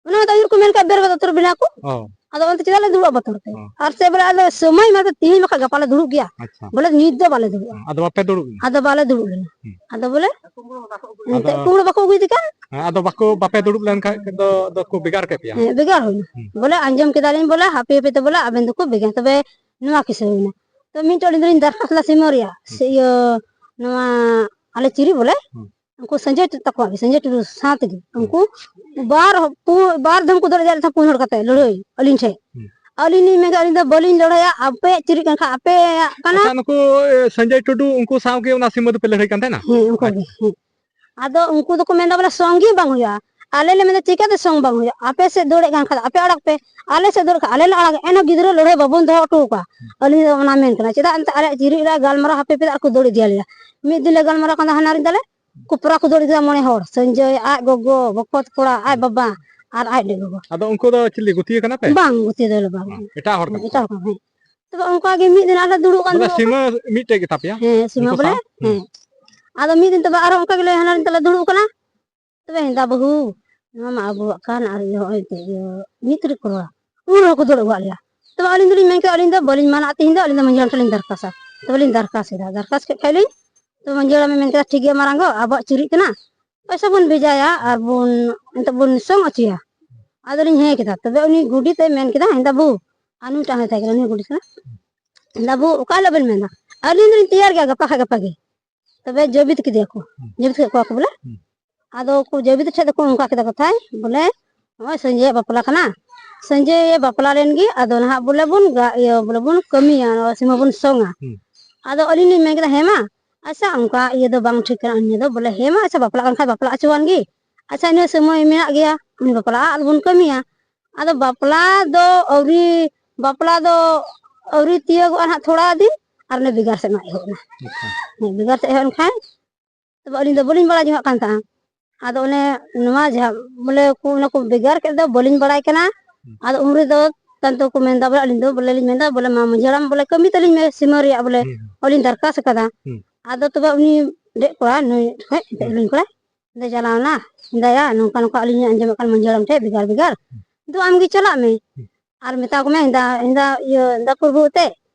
ᱚᱱᱟ ᱫᱚ ᱟᱹᱭᱩᱨ ᱠᱚ ᱢᱮᱱ ᱠᱷᱟᱡ ᱵᱮᱨ ᱵᱟᱫ ᱩᱛᱟᱹᱨ ᱵᱮᱱᱟ ᱠᱚ᱾ ᱚ᱾ ᱟᱫᱚ ᱚᱱᱛᱮ ᱪᱮᱫᱟᱜ ᱞᱮ ᱫᱩᱲᱩᱵᱼᱟ ᱵᱚᱛᱚᱨ ᱛᱮ? ᱚ᱾ ᱟᱨ ᱥᱮ ᱵᱚᱞᱮ ᱟᱞᱮ ᱥᱚᱢᱚᱭ ᱢᱟ ᱛᱮᱦᱤᱧ ᱵᱟᱠᱷᱟᱡ ᱜᱟᱯᱟ ᱞᱮ ᱫᱩᱲᱩᱵ ᱜᱮᱭᱟ᱾ ᱟᱪᱪᱷᱟ᱾ ᱵᱚᱞᱮ ᱱᱤᱛ ᱫᱚ ᱵᱟᱞᱮ ᱫᱩᱲᱩᱵᱼᱟ᱾ ᱚ, ᱟᱫᱚ ᱵᱟᱯᱮ ᱫᱩᱲᱩᱵ ᱞᱮᱱᱟ? ᱟᱫᱚ ᱵᱟᱞᱮ ᱫᱩᱲᱩᱵ ᱞᱮᱱᱟ᱾ ᱦᱩᱸ᱾ ᱟᱫᱚ ᱵᱚᱞᱮ ᱟᱫᱚ ᱮᱱᱛᱮ ᱠᱩᱢᱵᱽᱲᱩ ᱵᱟᱠᱚ ᱟᱹᱜᱩᱭᱮᱫᱮ ᱠᱟᱱ᱾ ᱦᱮᱸ, ᱟᱫᱚ ᱵᱟᱠᱚ, ᱵᱟᱯᱮ ᱫᱩᱲᱩᱵ ᱞᱮᱱ ᱠᱷᱟᱡ ᱫᱚ, ᱫᱚ ᱠᱚ ᱵᱷᱮᱜᱟᱨ ᱠᱮᱫ ᱯᱮᱭᱟ? ᱦᱮᱸ, ᱵᱷᱮᱜᱟᱨ ᱦᱩᱭᱱᱟ᱾ ᱦᱩᱸ᱾ ᱵᱚᱞᱮ ᱟᱸᱡᱚᱢ ᱠᱮᱫᱟᱞᱤᱧ ᱵᱚᱞᱮ ᱦᱟᱯᱮ ᱦᱟᱯᱮ ᱛᱮ ᱵᱚᱞᱮ ᱟᱵᱮᱱ ᱫᱚᱠᱚ ᱵᱷᱮᱜᱟᱨ᱾ ᱛᱚᱵᱮ ᱱᱚᱣᱟ ᱠᱤᱥᱟᱹ ᱦᱩᱭᱱᱟ᱾ ᱛᱚ ᱢᱤᱫᱴᱮᱡ ᱟᱹᱞᱤᱧ ᱫᱚᱞᱤᱧ ᱫᱟᱨᱠᱷᱟᱥᱛ ᱞᱮᱫᱟ ᱥᱤᱢᱟᱹ ᱨᱮᱭᱟᱜ᱾ ᱦᱩᱸ᱾ ᱥᱮ ᱤᱭᱟᱹ, ᱱᱚᱣᱟ ᱟᱞᱮ ᱪᱤᱨᱤ ᱵᱚᱞᱮ᱾ ᱦᱩᱸ᱾ ᱩᱱᱠᱩ ᱥᱚᱧᱡᱚᱭ ᱛᱟᱠᱚᱣᱟᱜ ᱜᱮ, ᱥᱚᱧᱡᱚᱭ ᱴᱩᱰᱩ ᱥᱟᱶ ᱛᱮᱜᱮ᱾ ᱦᱩᱸ᱾ ᱩᱱᱠᱩ ᱵᱟᱨ ᱦᱚ-, ᱯᱩ-, ᱵᱟᱨ ᱫᱷᱚᱢ ᱠᱚ ᱫᱟᱹᱲ ᱤᱫᱤᱭᱟ ᱞᱮᱫᱟ ᱯᱩᱱ ᱦᱚᱲ ᱠᱟᱛᱮ ᱞᱟᱹᱲᱦᱟᱹᱭ ᱟᱹᱞᱤᱧ ᱴᱷᱮᱡ᱾ ᱦᱩᱸ᱾ ᱟᱹᱞᱤᱧ ᱞᱤᱧ ᱢᱮᱱ ᱠᱮᱫᱟ, "ᱟᱹᱞᱤᱧ ᱫᱚ ᱵᱟᱹᱞᱤᱧ ᱞᱟᱹᱲᱦᱟᱹᱭᱟ, ᱟᱯᱮᱭᱟᱜ ᱪᱤᱨᱤ ᱠᱟᱱ ᱠᱷᱟᱱ ᱟᱯᱮᱭᱟᱜ ᱠᱟᱱᱟ᱾" ᱟᱪᱪᱷᱟ, ᱱᱩᱠᱩ, ᱮ, ᱥᱚᱧᱡᱚᱭ ᱴᱩᱰᱩ ᱩᱱᱠᱩ ᱥᱟᱶ ᱜᱮ ᱚᱱᱟ ᱥᱤᱢᱟᱹ ᱫᱚᱯᱮ ᱞᱟᱹᱲᱦᱟᱹᱭ ᱠᱟᱱ ᱛᱟᱦᱮᱱᱟ? ᱦᱮᱸ, ᱩᱱᱠᱩ ᱜᱮ, ᱟᱪᱪᱷᱟ᱾ ᱦᱮᱸ᱾ ᱟᱫᱚ ᱩᱱᱠᱩ ᱫᱚᱠᱚ ᱢᱮᱱᱫᱟ ᱵᱚᱞᱮ ᱥᱚᱝ ᱜᱮ ᱵᱟᱝ ᱦᱩᱭᱩᱜᱼᱟ᱾ ᱟᱞᱮ ᱞᱮ ᱢᱮᱱᱫᱟ ᱪᱤᱠᱟᱹᱛᱮ ᱥᱚᱝ ᱵᱟᱝ ᱦᱩᱭᱩᱜᱼᱟ? ᱟᱯᱮ ᱥᱮᱫ ᱫᱟᱹᱲᱮᱫ ᱠᱟᱱ ᱠᱷᱟᱱ ᱟᱯᱮ ᱟᱲᱟᱜ ᱯᱮ, ᱟᱞᱮ ᱥᱮᱫ ᱫᱟᱹᱲᱮᱫ ᱠᱷᱟᱱ ᱟᱞᱮ ᱞᱮ ᱟᱲᱟᱜᱟ, ᱮᱱᱦᱚᱸ ᱜᱤᱫᱽᱨᱟᱹ ᱞᱟᱹᱲᱦᱟᱹᱭ ᱵᱟᱵᱚᱱ ᱫᱚᱦᱚ ᱦᱚᱴᱚ ᱟᱠᱚᱣᱟ᱾ ᱦᱩᱸ᱾ ᱟᱹᱞᱤᱧ ᱫᱚ ᱚᱱᱟ ᱢᱮᱱ ᱠᱟᱱᱟ, ᱪᱮᱫᱟᱜ ᱮᱱᱛᱮ ᱟᱞᱮᱭᱟᱜ ᱪᱤᱨᱤ ᱚᱲᱟᱜ ᱜᱟᱞᱢᱟᱨᱟᱣ ᱦᱟᱯᱮ ᱯᱮ ᱟᱨ ᱠᱚ ᱫᱟᱹᱲ ᱤᱫᱤᱭᱟᱞᱮᱭᱟ᱾ ᱢᱤᱫ ᱫᱤᱱ ᱞᱮ ᱜᱟᱞᱢᱟᱨᱟᱣ ᱠᱟᱱ ᱛᱟᱦᱮᱱᱟ ᱨᱤᱧ ᱛᱟᱞᱮ, ᱠᱚᱯᱨᱟ ᱠᱚ ᱫᱟᱹᱲ ᱠᱮᱫᱟ ᱢᱚᱬᱮ ᱦᱚᱲ, ᱥᱚᱧᱡᱚᱭ, ᱟᱡ ᱜᱚᱜᱚ, ᱵᱚᱠᱚᱛ ᱠᱚᱲᱟ, ᱟᱡ ᱵᱟᱵᱟ ᱟᱨ ᱟᱡ ᱜᱚᱜᱚ᱾ ᱟᱫᱚ ᱩᱱᱠᱩ ᱫᱚ ᱪᱤᱞᱤ ᱜᱩᱛᱤᱭᱟᱹ ᱠᱟᱱᱟ ᱯᱮ? ᱵᱟᱝ, ᱜᱩᱛᱤᱭᱟᱹ ᱫᱚ ᱵᱟᱝ᱾ ᱦᱮᱸ, ᱮᱴᱟᱜ ᱦᱚᱲ ᱠᱟᱱᱟ ᱮᱴᱟᱜ ᱠᱚ᱾ ᱦᱚᱲ ᱠᱟᱱᱟ, ᱦᱮᱸ᱾ ᱛᱚᱵᱮ ᱚᱱᱠᱟ ᱜᱮ ᱢᱤᱫ ᱫᱤᱱ ᱟᱨᱦᱚᱸ ᱫᱩᱲᱩᱵ ᱠᱟᱱ ᱵᱚᱞᱮ ᱫᱩᱲᱩᱵ ᱥᱤᱢᱟᱹ ᱠᱟᱱ᱾ ᱢᱤᱫᱴᱮᱡ ᱜᱮ ᱛᱟᱯᱮᱭᱟ? ᱦᱮᱸ, ᱥᱤᱢᱟᱹ ᱩᱱᱠᱩ ᱵᱚᱞᱮ, ᱥᱟᱶ? ᱦᱮᱸ᱾ ᱟᱫᱚ ᱢᱤᱫ ᱫᱤᱱ ᱛᱚᱵᱮ ᱟᱨᱦᱚᱸ ᱚᱱᱠᱟ ᱜᱮᱞᱮ ᱦᱟᱱᱟ ᱨᱤᱱ ᱛᱟᱞᱮ ᱫᱩᱲᱩᱵ ᱠᱟᱱᱟ᱾ ᱛᱚᱵᱮ ᱦᱮᱸᱫᱟ ᱵᱟᱹᱦᱩ, ᱱᱚᱣᱟ ᱢᱟ ᱟᱵᱚᱣᱟᱜ ᱠᱟᱱ, ᱟᱨ ᱤᱭᱟᱹ ᱦᱚᱸᱜᱼᱚᱭ ᱛᱮ ᱤᱭᱟᱹ ᱢᱤᱫ ᱛᱟᱹᱨᱤᱠᱷ ᱠᱚ ᱨᱚᱲᱟ᱾ ᱩᱱ ᱨᱮᱦᱚᱸ ᱠᱚ ᱫᱟᱹᱲ ᱟᱹᱜᱩᱣᱟᱜ ᱞᱮᱭᱟ᱾ ᱛᱚᱵᱮ ᱟᱹᱞᱤᱧ ᱫᱚᱞᱤᱧ ᱢᱮᱱ ᱠᱮᱫᱟ, ᱟᱹᱞᱤᱧ ᱫᱚ ᱵᱟᱹᱞᱤᱧ ᱢᱟᱱᱟᱜᱼᱟ, ᱛᱮᱦᱮᱧ ᱫᱚ ᱟᱹᱞᱤᱧ ᱫᱚ ᱢᱟᱹᱡᱷᱤ ᱦᱟᱲᱟᱢ ᱴᱷᱮᱱ ᱞᱤᱧ ᱫᱟᱨᱠᱟᱥᱟ᱾ ᱛᱚᱵᱮ ᱞᱤᱧ ᱫᱟᱨᱠᱟᱥ ᱮᱫᱟ, ᱫᱟᱨᱠᱟᱥ ᱠᱮᱫ ᱠᱷᱟᱡ ᱞᱤᱧ, ᱛᱚ ᱢᱟᱹᱡᱷᱤ ᱦᱟᱲᱟᱢᱮ ᱢᱮᱱ ᱠᱮᱫᱟ, "ᱴᱷᱤᱠ ᱜᱮᱭᱟ ᱢᱟᱨᱟᱝ ᱜᱚ, ᱟᱵᱚᱣᱟᱜ ᱪᱩᱨᱤᱜ ᱠᱟᱱᱟ, ᱯᱚᱭᱥᱟ ᱵᱚᱱ ᱵᱷᱮᱡᱟᱭᱟ ᱟᱨ ᱵᱚᱱ ᱮᱱᱛᱮ ᱵᱚᱱ ᱥᱚᱝ ᱦᱚᱪᱚᱭᱟ᱾" ᱟᱫᱚᱞᱤᱧ ᱦᱮᱸ ᱠᱮᱫᱟ᱾ ᱛᱚᱵᱮ ᱩᱱᱤ ᱜᱚᱰᱮᱛ ᱮ ᱢᱮᱱ ᱠᱮᱫᱟ, ᱦᱮᱸ ᱫᱟᱵᱩ, ᱟᱨ ᱱᱩᱭᱴᱟᱜ ᱦᱚᱸᱭ ᱛᱟᱦᱮᱸ ᱠᱟᱱᱟ, ᱩᱱᱤ ᱦᱚᱸ ᱜᱚᱰᱮᱛ ᱠᱟᱱᱟ, ᱫᱟᱵᱩ, ᱚᱠᱟ ᱦᱤᱞᱳᱜ ᱵᱮᱱ ᱢᱮᱱᱟ? ᱟᱹᱞᱤᱧ ᱫᱚᱞᱤᱧ ᱛᱮᱭᱟᱨ ᱜᱮᱭᱟ ᱜᱟᱯᱟ ᱠᱷᱟᱡ ᱜᱟᱯᱟ ᱜᱮ᱾ ᱛᱚᱵᱮ ᱡᱟᱹᱵᱤᱫ ᱠᱮᱫᱮᱭᱟ ᱠᱚ, ᱦᱩᱸ᱾ ᱡᱟᱹᱵᱤᱫ ᱠᱮᱫ ᱠᱚᱣᱟ ᱠᱚ ᱵᱚᱞᱮ᱾ ᱦᱩᱸ᱾ ᱟᱫᱚ ᱠᱚ ᱡᱟᱹᱵᱤᱫ ᱴᱷᱮᱡ ᱫᱚᱠᱚ ᱚᱱᱠᱟ ᱠᱮᱫᱟ ᱠᱟᱛᱷᱟᱭ, ᱵᱚᱞᱮ ᱱᱚᱜᱼᱚᱭ ᱥᱟᱹᱧᱡᱟᱹᱭᱟᱜ ᱵᱟᱯᱞᱟ ᱠᱟᱱᱟ, ᱥᱟᱹᱧᱡᱟᱹᱭᱮ ᱵᱟᱯᱞᱟ ᱞᱮᱱ ᱜᱮ, ᱟᱫᱚ ᱱᱟᱦᱟᱜ ᱵᱚᱞᱮ ᱵᱚᱱ ᱜᱟ- ᱤᱭᱟᱹ ᱵᱚᱞᱮ ᱵᱚᱱ ᱠᱟᱹᱢᱤᱭᱟ, ᱱᱚᱣᱟ ᱥᱤᱢᱟᱹ ᱵᱚᱱ ᱥᱚᱝᱟ᱾ ᱦᱩᱸ᱾ ᱟᱫᱚ ᱟᱹᱞᱤᱧ ᱞᱤᱧ ᱢᱮᱱ ᱠᱮᱫᱟ, ᱦᱮᱸ ᱢᱟ, ᱟᱪᱪᱷᱟ, ᱚᱱᱠᱟ ᱤᱭᱟᱹ ᱫᱚ ᱵᱟᱝ ᱴᱷᱤᱠ ᱠᱟᱱᱟ, ᱱᱤᱭᱟᱹ ᱫᱚ ᱵᱚᱞᱮ ᱦᱮᱸ ᱢᱟ, ᱟᱪᱪᱷᱟ, ᱵᱟᱯᱞᱟᱜ ᱠᱟᱱ ᱠᱷᱟᱡ ᱵᱟᱯᱞᱟ ᱦᱚᱪᱚᱣᱟᱱ ᱜᱮ, ᱟᱪᱪᱷᱟ, ᱤᱱᱟᱹ ᱥᱚᱢᱚᱭ ᱢᱮᱱᱟᱜ ᱜᱮᱭᱟ, ᱩᱱᱤ ᱵᱟᱯᱞᱟᱜᱼᱟ, ᱟᱨ ᱵᱚᱱ ᱠᱟᱹᱢᱤᱭᱟ᱾ ᱟᱫᱚ ᱵᱟᱯᱞᱟ ᱫᱚ ᱟᱹᱣᱨᱤ, ᱵᱟᱯᱞᱟ ᱫᱚ ᱟᱹᱣᱨᱤ ᱛᱤᱭᱟᱹᱜᱚᱜᱼᱟ ᱱᱟᱦᱟᱜ ᱛᱷᱚᱲᱟ ᱫᱤᱱ, ᱟᱨ ᱚᱱᱮ ᱵᱮᱜᱟᱨ ᱥᱮᱫ ᱢᱟ ᱮᱦᱚᱵ ᱮᱱᱟ᱾ ᱟᱪᱪᱷᱟ᱾ ᱦᱮᱸ, ᱵᱮᱜᱟᱨ ᱥᱮᱫ ᱮᱦᱚᱵ ᱮᱱ ᱠᱷᱟᱱ, ᱛᱚᱵᱮ ᱟᱹᱞᱤᱧ ᱫᱚ ᱵᱟᱹᱞᱤᱧ ᱵᱟᱲᱟᱭ ᱡᱚᱝᱟᱜ ᱠᱟᱱ ᱛᱟᱦᱮᱸᱱᱟ᱾ ᱟᱫᱚ ᱚᱱᱮ ᱱᱚᱣᱟ ᱡᱟᱦᱟᱸ ᱵᱚᱞᱮ ᱠᱚ, ᱚᱱᱟ ᱠᱚ ᱵᱮᱜᱟᱨ ᱠᱮᱫ ᱫᱚ, ᱵᱟᱹᱞᱤᱧ ᱵᱟᱲᱟᱭ ᱠᱟᱱᱟ᱾ ᱦᱩᱸ᱾ ᱟᱫᱚ ᱩᱱ ᱨᱮᱫᱚ ᱛᱟᱭᱚᱢ ᱛᱮᱠᱚ ᱢᱮᱱᱫᱟ, ᱵᱚᱞᱮ ᱟᱹᱞᱤᱧ ᱫᱚ ᱵᱚᱞᱮ ᱞᱤᱧ ᱢᱮᱱᱫᱟ, ᱵᱚᱞᱮ ᱢᱟ ᱢᱟᱹᱡᱷᱤ ᱦᱟᱲᱟᱢ ᱵᱚᱞᱮ ᱠᱟᱹᱢᱤ ᱛᱟᱹᱞᱤᱧ ᱢᱮ ᱥᱤᱢᱟᱹ ᱨᱮᱭᱟᱜ, ᱵᱚᱞᱮ ᱦᱩᱸ᱾ ᱟᱹᱞᱤᱧ ᱫᱟᱨᱠᱟᱥ ᱟᱠᱟᱫᱟ᱾ ᱦᱩᱸ᱾ ᱟᱫᱚ ᱛᱚᱵᱮ ᱩᱱᱤ ᱰᱮᱡ ᱠᱚᱲᱟ, ᱱᱩᱭ ᱴᱷᱮᱡ, ᱮᱱᱛᱮᱫ ᱦᱩᱸ᱾ ᱩᱱᱤ ᱠᱚᱲᱟ ᱚᱸᱰᱮ ᱪᱟᱞᱟᱣ ᱮᱱᱟ, ᱢᱮᱱᱫᱟᱭᱟ, ᱱᱚᱝᱠᱟ ᱱᱚᱝᱠᱟ ᱟᱹᱞᱤᱧ ᱞᱤᱧ ᱟᱸᱡᱚᱢᱮᱫ ᱠᱟᱱ ᱢᱟᱹᱡᱷᱤ ᱦᱟᱲᱟᱢ ᱴᱷᱮᱡ ᱵᱮᱜᱟᱨ ᱵᱮᱜᱟᱨ, ᱫᱩ ᱟᱢ ᱜᱮ ᱪᱟᱞᱟᱜ ᱢᱮ᱾ ᱦᱩᱸ᱾ ᱟᱨ ᱢᱮᱛᱟ ᱠᱚᱢᱮ, ᱦᱮᱸᱫᱟ, ᱦᱮᱸᱫᱟ, ᱤᱭᱟᱹ, ᱦᱮᱸᱫᱟ ᱯᱨᱚᱵᱷᱩ ᱛᱮ,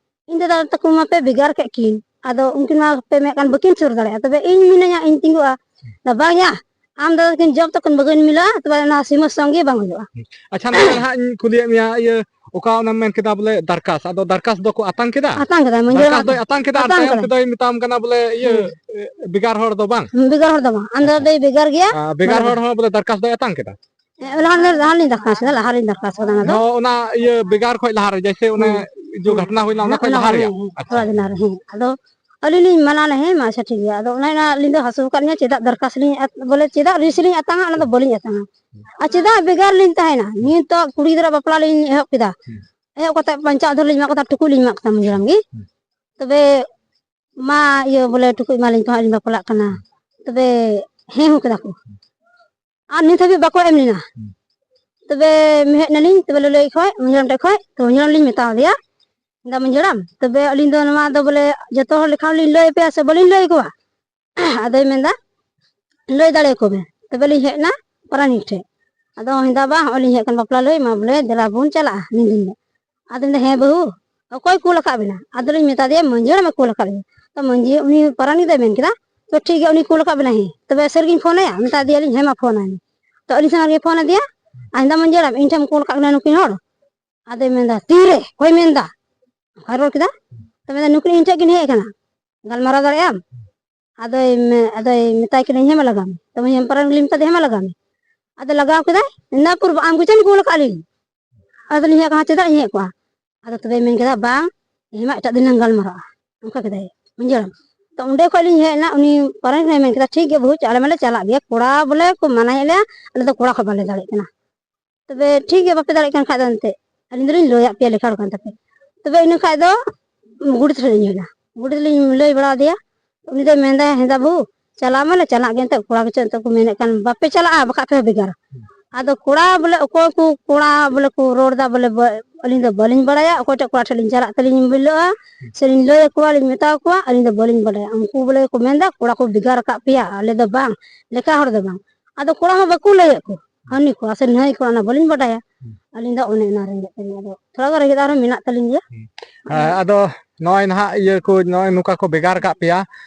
ᱤᱧ ᱫᱟᱫᱟ ᱛᱟᱠᱚ ᱢᱟᱯᱮ ᱵᱮᱜᱟᱨ ᱠᱮᱫ ᱠᱤᱱ, ᱟᱫᱚ ᱩᱱᱠᱤᱱ ᱢᱟ ᱯᱮ ᱢᱮᱱ ᱠᱟᱱ ᱵᱟᱹᱠᱤᱱ ᱥᱩᱨ ᱫᱟᱲᱮᱭᱟᱜᱼᱟ, ᱛᱚᱵᱮ ᱤᱧ ᱢᱤᱱᱟᱹᱧᱟ, ᱤᱧ ᱛᱤᱸᱜᱩᱜᱼᱟ᱾ ᱵᱟᱝ ᱭᱟ, ᱟᱢ ᱫᱟᱫᱟ ᱛᱟᱹᱠᱤᱱ ᱡᱚᱵ ᱛᱟᱹᱠᱤᱱ ᱵᱟᱹᱠᱤᱱ ᱢᱤᱞᱟᱹᱜᱼᱟ, ᱛᱚᱵᱮ ᱚᱱᱟ ᱥᱤᱢᱟᱹ ᱥᱚᱝ ᱜᱮ ᱵᱟᱝ ᱦᱩᱭᱩᱜᱼᱟ᱾ ᱟᱪᱪᱷᱟ, ᱱᱚᱰᱮ ᱦᱟᱸᱜ ᱤᱧ ᱠᱩᱞᱤᱭᱮᱫ ᱢᱮᱭᱟ, ᱤᱭᱟᱹ, ᱚᱠᱟ ᱚᱱᱟᱢ ᱢᱮᱱ ᱠᱮᱫᱟ ᱵᱚᱞᱮ ᱫᱟᱨᱠᱟᱥ, ᱟᱫᱚ ᱫᱟᱨᱠᱟᱥ ᱫᱚᱠᱚ ᱟᱛᱟᱝ ᱠᱮᱫᱟ? ᱟᱛᱟᱝ ᱠᱮᱫᱟ, ᱢᱟᱹᱡᱷᱤ ᱫᱟᱨᱠᱟᱥ ᱦᱟᱲᱟᱢ ᱫᱚᱭ ᱟᱛᱟᱝ ᱠᱮᱫᱟ, ᱟᱨ ᱟᱛᱟᱝ ᱛᱟᱭᱚᱢ ᱠᱮᱫᱟ᱾ ᱛᱮᱫᱚᱭ ᱢᱮᱛᱟᱢ ᱠᱟᱱᱟ ᱵᱚᱞᱮ, ᱤᱭᱟᱹ, ᱦᱩᱸ᱾ ᱵᱮᱜᱟᱨ ᱦᱚᱲ ᱫᱚ ᱵᱟᱝ? ᱵᱮᱜᱟᱨ ᱦᱚᱲ ᱫᱚ ᱵᱟᱝ, ᱟᱢ ᱫᱟᱫᱟ ᱫᱚᱭ ᱵᱮᱜᱟᱨ ᱜᱮᱭᱟ᱾ ᱟᱨ ᱵᱮᱜᱟᱨ ᱦᱚᱲ ᱦᱚᱸ ᱵᱚᱞᱮ ᱫᱟᱨᱠᱟᱥ ᱫᱚᱭ ᱟᱛᱟᱝ ᱠᱮᱫᱟ? ᱦᱮᱸ, ᱞᱟᱦᱟ ᱨᱮ, ᱞᱟᱦᱟ ᱨᱮᱞᱤᱧ ᱫᱟᱨᱠᱟᱥ ᱠᱟᱫᱟ, ᱞᱟᱦᱟ ᱨᱮᱞᱤᱧ ᱫᱟᱨᱠᱟᱥ ᱠᱟᱫᱟ ᱚᱱᱟ ᱫᱚ᱾ ᱦᱚᱸ, ᱚᱱᱟ ᱤᱭᱟᱹ ᱵᱮᱜᱟᱨ ᱠᱷᱚᱡ ᱞᱟᱦᱟ ᱨᱮ, ᱡᱮᱭᱥᱮ ᱚᱱᱮ ᱦᱮᱸ᱾ ᱡᱚ ᱦᱮᱸ᱾ ᱜᱷᱟᱴᱱᱟ ᱦᱩᱭᱱᱟ, ᱚᱱᱟ ᱦᱮᱸ, ᱠᱷᱚᱡ ᱚᱱᱟ ᱞᱟᱦᱟ ᱠᱷᱚᱱ, ᱨᱮᱭᱟᱜ? ᱦᱮᱸ, ᱦᱮᱸ, ᱟᱪᱪᱷᱟ᱾ ᱛᱷᱚᱲᱟ ᱫᱤᱱ ᱞᱟᱦᱟ ᱨᱮ, ᱦᱮᱸ᱾ ᱟᱫᱚ ᱟᱹᱞᱤᱧ ᱞᱤᱧ ᱢᱟᱱᱟ ᱞᱮ, ᱦᱮᱸ, ᱢᱟ, ᱟᱪᱪᱷᱟ, ᱴᱷᱤᱠ ᱜᱮᱭᱟ᱾ ᱟᱫᱚ ᱚᱱᱮ ᱚᱱᱟ ᱟᱹᱞᱤᱧ ᱫᱚ ᱦᱟᱹᱥᱩ ᱟᱠᱟᱫ ᱞᱤᱧᱟ, ᱪᱮᱫᱟᱜ ᱫᱟᱨᱠᱟᱥ ᱞᱤᱧ ᱮᱛ-, ᱵᱚᱞᱮ, ᱪᱮᱫᱟᱜ ᱨᱤᱥ ᱞᱤᱧ ᱟᱛᱟᱝᱟ, ᱚᱱᱟ ᱫᱚ ᱵᱟᱹᱞᱤᱧ ᱟᱛᱟᱝᱟ᱾ ᱟᱨ ᱪᱮᱫᱟᱜ ᱵᱮᱜᱟᱨ ᱞᱤᱧ ᱛᱟᱦᱮᱱᱟ? ᱱᱤᱛᱚᱜ ᱠᱩᱲᱤ ᱜᱤᱫᱽᱨᱟᱹ ᱵᱟᱯᱞᱟ ᱞᱤᱧ ᱮᱦᱚᱵ ᱠᱮᱫᱟ᱾ ᱦᱩᱸ᱾ ᱮᱦᱚᱵ ᱠᱟᱛᱮ ᱯᱚᱧᱪᱟᱭᱮᱛ ᱫᱷᱚᱨᱮ ᱞᱤᱧ ᱮᱢᱟ ᱠᱚ ᱛᱟᱦᱮᱸᱫ, ᱴᱩᱠᱩᱡ ᱞᱤᱧ ᱮᱢᱟ ᱠᱚ ᱛᱟᱦᱮᱸᱫ ᱢᱟᱹᱡᱷᱤ ᱦᱟᱲᱟᱢ ᱜᱮ᱾ ᱦᱩᱸ᱾ ᱛᱚᱵᱮ ᱢᱟ, ᱤᱭᱟᱹ, ᱵᱚᱞᱮ, ᱴᱩᱠᱩᱡ ᱮᱢᱟᱞᱤᱧ ᱯᱮ ᱦᱟᱸᱜ, ᱞᱤᱧ ᱵᱟᱯᱞᱟᱜ ᱠᱟᱱᱟ᱾ ᱦᱩᱸ᱾ ᱛᱚᱵᱮ ᱦᱮᱸ ᱦᱚᱸ ᱠᱮᱫᱟ ᱠᱚ᱾ ᱟᱨ ᱱᱤᱛ ᱦᱟᱹᱵᱤᱡ ᱵᱟᱠᱚ ᱮᱢ ᱞᱮᱱᱟ᱾ ᱦᱩᱸ᱾ ᱛᱚᱵᱮ ᱦᱮᱡ ᱱᱟᱞᱤᱧ, ᱛᱚᱵᱮ ᱞᱟᱹᱞᱟᱹᱭ ᱠᱷᱚᱡ, ᱢᱟᱹᱡᱷᱤ ᱦᱟᱲᱟᱢ ᱴᱷᱮᱡ ᱠᱷᱚᱡ, ᱛᱚ ᱢᱟᱹᱡᱷᱤ ᱦᱟᱲᱟᱢ ᱞᱤᱧ ᱢᱮᱛᱟ ᱫᱮᱭᱟ, ᱢᱮᱱᱫᱟ, "ᱢᱟᱹᱡᱷᱤ ᱦᱟᱲᱟᱢ, ᱛᱚᱵᱮ ᱟᱹᱞᱤᱧ ᱫᱚ ᱱᱚᱣᱟ ᱫᱚ ᱵᱚᱞᱮ ᱡᱚᱛᱚ ᱦᱚᱲ ᱞᱮᱠᱷᱟ ᱞᱤᱧ ᱞᱟᱹᱭ ᱟᱯᱮᱭᱟ ᱥᱮ ᱵᱟᱹᱞᱤᱧ ᱞᱟᱹᱭ ᱟᱠᱚᱣᱟ?" ᱟᱫᱚᱭ ᱢᱮᱱᱫᱟ, "ᱞᱟᱹᱭ ᱫᱟᱲᱮ ᱟᱠᱚ ᱢᱮ᱾" ᱛᱚᱵᱮ ᱞᱤᱧ ᱦᱮᱡ ᱮᱱᱟ ᱯᱟᱨᱟᱱᱤᱠ ᱴᱷᱮᱡ᱾ ᱟᱫᱚ ᱢᱮᱱᱫᱟ, "ᱵᱟ, ᱦᱚᱸᱜᱼᱚᱭ ᱞᱤᱧ ᱦᱮᱡ ᱠᱟᱱ ᱵᱟᱯᱞᱟ ᱞᱟᱹᱭ, ᱢᱟ ᱵᱚᱞᱮ ᱫᱮᱞᱟ ᱵᱚᱱ ᱪᱟᱞᱟᱜᱼᱟ ᱢᱤᱫ ᱫᱤᱱ ᱦᱤᱞᱳᱜ᱾" ᱟᱫᱚ ᱢᱮᱱᱫᱟ, "ᱦᱮᱸ ᱵᱟᱹᱦᱩ, ᱚᱠᱚᱭ ᱠᱩᱞ ᱟᱠᱟᱫ ᱵᱮᱱᱟ?" ᱟᱫᱚᱞᱤᱧ ᱢᱮᱛᱟ ᱫᱮᱭᱟ, "ᱢᱟᱹᱡᱷᱤ ᱦᱟᱲᱟᱢᱮ ᱠᱩᱞ ᱟᱠᱟᱫ ᱞᱤᱧᱟ᱾" ᱛᱚ ᱢᱟᱹᱡᱷᱤ, ᱩᱱᱤ ᱯᱟᱨᱟᱱᱤᱠ ᱫᱚᱭ ᱢᱮᱱ ᱠᱮᱫᱟ, "ᱛᱚ ᱴᱷᱤᱠ ᱜᱮᱭᱟ, ᱩᱱᱤ ᱠᱩᱞ ᱟᱠᱟᱫ ᱵᱮᱱᱟ, ᱦᱮᱸ, ᱛᱚᱵᱮ ᱥᱟᱹᱨᱤ ᱜᱤᱧ ᱯᱷᱳᱱ ᱟᱭᱟ?" ᱢᱮᱛᱟ ᱫᱮᱭᱟᱞᱤᱧ, "ᱦᱮᱸ ᱢᱟ, ᱯᱷᱳᱱ ᱟᱭ ᱢᱮ᱾" ᱛᱚ ᱟᱹᱞᱤᱧ ᱥᱟᱢᱟᱝ ᱨᱮᱜᱮ ᱯᱷᱳᱱ ᱟᱫᱮᱭᱟ, ᱟᱨ ᱢᱮᱱᱫᱟ, "ᱢᱟᱹᱡᱷᱤ ᱦᱟᱲᱟᱢ, ᱤᱧ ᱴᱷᱮᱱ ᱮᱢ ᱠᱩᱞ ᱟᱠᱟᱫ ᱵᱮᱱᱟ ᱱᱩᱠᱤᱱ ᱦᱚᱲ?" ᱟᱫᱚᱭ ᱢᱮᱱᱫᱟ, "ᱛᱤᱨᱮ? ᱚᱠᱚᱭ ᱢᱮᱱᱫᱟ?" ᱚᱱᱠᱟᱭ ᱨᱚᱲ ᱠᱮᱫᱟ᱾ ᱛᱚ ᱢᱮᱱᱫᱟ, "ᱱᱩᱠᱤᱱ ᱤᱧ ᱴᱷᱮᱡ ᱠᱤᱱ ᱦᱮᱡ ᱟᱠᱟᱱᱟ, ᱜᱟᱞᱢᱟᱨᱟᱣ ᱫᱟᱲᱮᱭᱟᱜ ᱟᱢ?" ᱟᱫᱚᱭ ᱢᱮ- ᱟᱫᱚᱭ ᱢᱮᱛᱟᱭ ᱠᱟᱱᱟ, "ᱦᱮᱸ ᱢᱟ ᱞᱟᱜᱟᱣ ᱢᱮ, ᱛᱚᱵᱮ ᱦᱮᱸ ᱯᱟᱨᱟᱱ ᱜᱮᱞᱤᱧ ᱢᱮᱛᱟᱫᱮ, ᱦᱮᱸ ᱢᱟ ᱞᱟᱜᱟᱣ ᱢᱮ᱾" ᱟᱫᱚ ᱞᱟᱜᱟᱣ ᱠᱮᱫᱟᱭ, ᱤᱱᱟᱹ ᱯᱚᱨ ᱟᱢ ᱜᱚᱪᱟᱧ ᱠᱩᱞ ᱟᱠᱟᱫ ᱞᱤᱧ᱾ ᱟᱫᱚ ᱞᱤᱧ ᱦᱮᱡ ᱟᱠᱟᱱᱟ, ᱪᱮᱫᱟᱜ ᱤᱧ ᱦᱮᱡ ᱠᱚᱜᱼᱟ? ᱟᱫᱚ ᱛᱚᱵᱮᱭ ᱢᱮᱱ ᱠᱮᱫᱟ, "ᱵᱟᱝ, ᱤᱧ ᱢᱟ ᱮᱴᱟᱜ ᱫᱤᱱ ᱞᱟᱝ ᱜᱟᱞᱢᱟᱨᱟᱜᱼᱟ", ᱚᱱᱠᱟ ᱠᱮᱫᱟᱭ ᱢᱟᱹᱡᱷᱤ ᱦᱟᱲᱟᱢ᱾ ᱛᱚ ᱚᱸᱰᱮ ᱠᱷᱚᱡ ᱞᱤᱧ ᱦᱮᱡ ᱮᱱᱟ, ᱩᱱᱤ ᱯᱟᱨᱟᱱᱤᱠ ᱠᱟᱱᱟᱭ, ᱢᱮᱱ ᱠᱮᱫᱟ, "ᱴᱷᱤᱠ ᱜᱮᱭᱟ ᱵᱟᱹᱦᱩ, ᱪᱟᱞᱟᱜ ᱢᱮ, ᱞᱮ ᱪᱟᱞᱟᱜ ᱜᱮᱭᱟ, ᱠᱚᱲᱟ ᱵᱚᱞᱮ ᱠᱚ ᱢᱟᱱᱟᱭᱮᱫ ᱞᱮᱭᱟ, ᱟᱞᱮ ᱫᱚ ᱠᱚᱲᱟ ᱠᱷᱚᱡ ᱵᱟᱞᱮ ᱫᱟᱲᱮᱭᱟᱜ ᱠᱟᱱᱟ᱾ ᱛᱚᱵᱮ ᱴᱷᱤᱠ ᱜᱮᱭᱟ, ᱵᱟᱯᱮ ᱫᱟᱲᱮᱭᱟᱜ ᱠᱟᱱ ᱠᱷᱟᱡ ᱫᱚ ᱮᱱᱛᱮᱫ ᱟᱹᱞᱤᱧ ᱫᱚᱞᱤᱧ ᱞᱟᱹᱭᱟᱫ ᱯᱮᱭᱟ, ᱞᱮᱠᱷᱟ ᱦᱚᱲ ᱠᱟᱱ ᱛᱟᱯᱮ᱾" ᱛᱚᱵᱮ ᱤᱱᱟᱹ ᱠᱷᱟᱡ ᱫᱚ ᱜᱚᱰᱮᱛ ᱴᱷᱮᱱ ᱞᱤᱧ ᱦᱮᱡ ᱮᱱᱟ, ᱜᱚᱰᱮᱛ ᱞᱤᱧ ᱞᱟᱹᱭ ᱵᱟᱲᱟ ᱟᱫᱮᱭᱟ᱾ ᱩᱱᱤ ᱫᱚᱭ ᱢᱮᱱᱫᱟ, "ᱦᱮᱸ ᱫᱟ ᱵᱟᱹᱦᱩ, ᱪᱟᱞᱟᱜ ᱢᱮ, ᱞᱮ ᱪᱟᱞᱟᱜ ᱜᱮᱭᱟ, ᱮᱱᱛᱮᱫ ᱠᱚᱲᱟ ᱠᱚᱪᱚ ᱮᱱᱛᱮᱫ ᱠᱚ ᱢᱮᱱᱮᱫ ᱠᱟᱱ, ᱵᱟᱯᱮ ᱪᱟᱞᱟᱜᱼᱟ, ᱵᱟᱠᱷᱟᱡ ᱯᱮ ᱵᱷᱮᱜᱟᱨᱟ᱾" ᱟᱫᱚ ᱠᱚᱲᱟ ᱵᱚᱞᱮ, ᱚᱠᱚᱭ ᱠᱚ ᱠᱚᱲᱟ ᱵᱚᱞᱮ ᱠᱚ ᱨᱚᱲ ᱮᱫᱟ ᱵᱚᱞᱮ, ᱵᱟ- ᱟᱹᱞᱤᱧ ᱫᱚ ᱵᱟᱹᱞᱤᱧ ᱵᱟᱲᱟᱭᱟ ᱚᱠᱚᱭᱴᱟᱜ ᱠᱚᱲᱟ ᱴᱷᱮᱱ ᱞᱤᱧ ᱪᱟᱞᱟᱜ ᱛᱮᱞᱤᱧ ᱵᱤᱞᱚᱜᱼᱟ, ᱥᱮ ᱞᱤᱧ ᱞᱟᱹᱭ ᱟᱠᱚᱣᱟ, ᱞᱤᱧ ᱢᱮᱛᱟ ᱠᱚᱣᱟ, ᱟᱹᱞᱤᱧ ᱫᱚ ᱵᱟᱹᱞᱤᱧ ᱵᱟᱲᱟᱭᱟ᱾ ᱩᱱᱠᱩ ᱵᱚᱞᱮ ᱠᱚ ᱢᱮᱱᱫᱟ, "ᱠᱚᱲᱟ ᱠᱚ ᱵᱷᱮᱜᱟᱨ ᱟᱠᱟᱫ ᱯᱮᱭᱟ, ᱟᱞᱮ ᱫᱚ ᱵᱟᱝ, ᱞᱮᱠᱷᱟ ᱦᱚᱲ ᱫᱚ ᱵᱟᱝ᱾" ᱟᱫᱚ ᱠᱚᱲᱟ ᱦᱚᱸ ᱵᱟᱠᱚ ᱞᱟᱹᱭᱮᱫ ᱠᱚ, ᱦᱟᱹᱱᱤ ᱠᱚᱲᱟ ᱥᱮ ᱱᱟᱹᱭ ᱠᱚᱲᱟ, ᱚᱱᱟ ᱵᱟᱹᱞᱤᱧ ᱵᱟᱰᱟᱭᱟ᱾ ᱦᱩᱸ᱾ ᱟᱹᱞᱤᱧ ᱫᱚ ᱚᱱᱮ ᱚᱱᱟ ᱨᱮᱸᱜᱮᱡ ᱛᱮᱞᱤᱧ, ᱟᱫᱚ ᱛᱷᱚᱲᱟ ᱜᱟᱱ ᱨᱮᱸᱜᱮᱡ ᱫᱚ ᱟᱨᱦᱚᱸ ᱢᱮᱱᱟᱜ ᱛᱟᱹᱞᱤᱧ ᱜᱮᱭᱟ᱾ ᱦᱩᱸ᱾ ᱦᱮᱸ, ᱟᱫᱚ ᱱᱚᱜᱼᱚᱭ ᱱᱟᱦᱟᱜ ᱤᱭᱟᱹ ᱠᱚ ᱱᱚᱜᱼᱚᱭ ᱱᱚᱝᱠᱟ ᱠᱚ ᱵᱷᱮᱜᱟᱨ ᱟᱠᱟᱫ ᱯᱮᱭᱟ,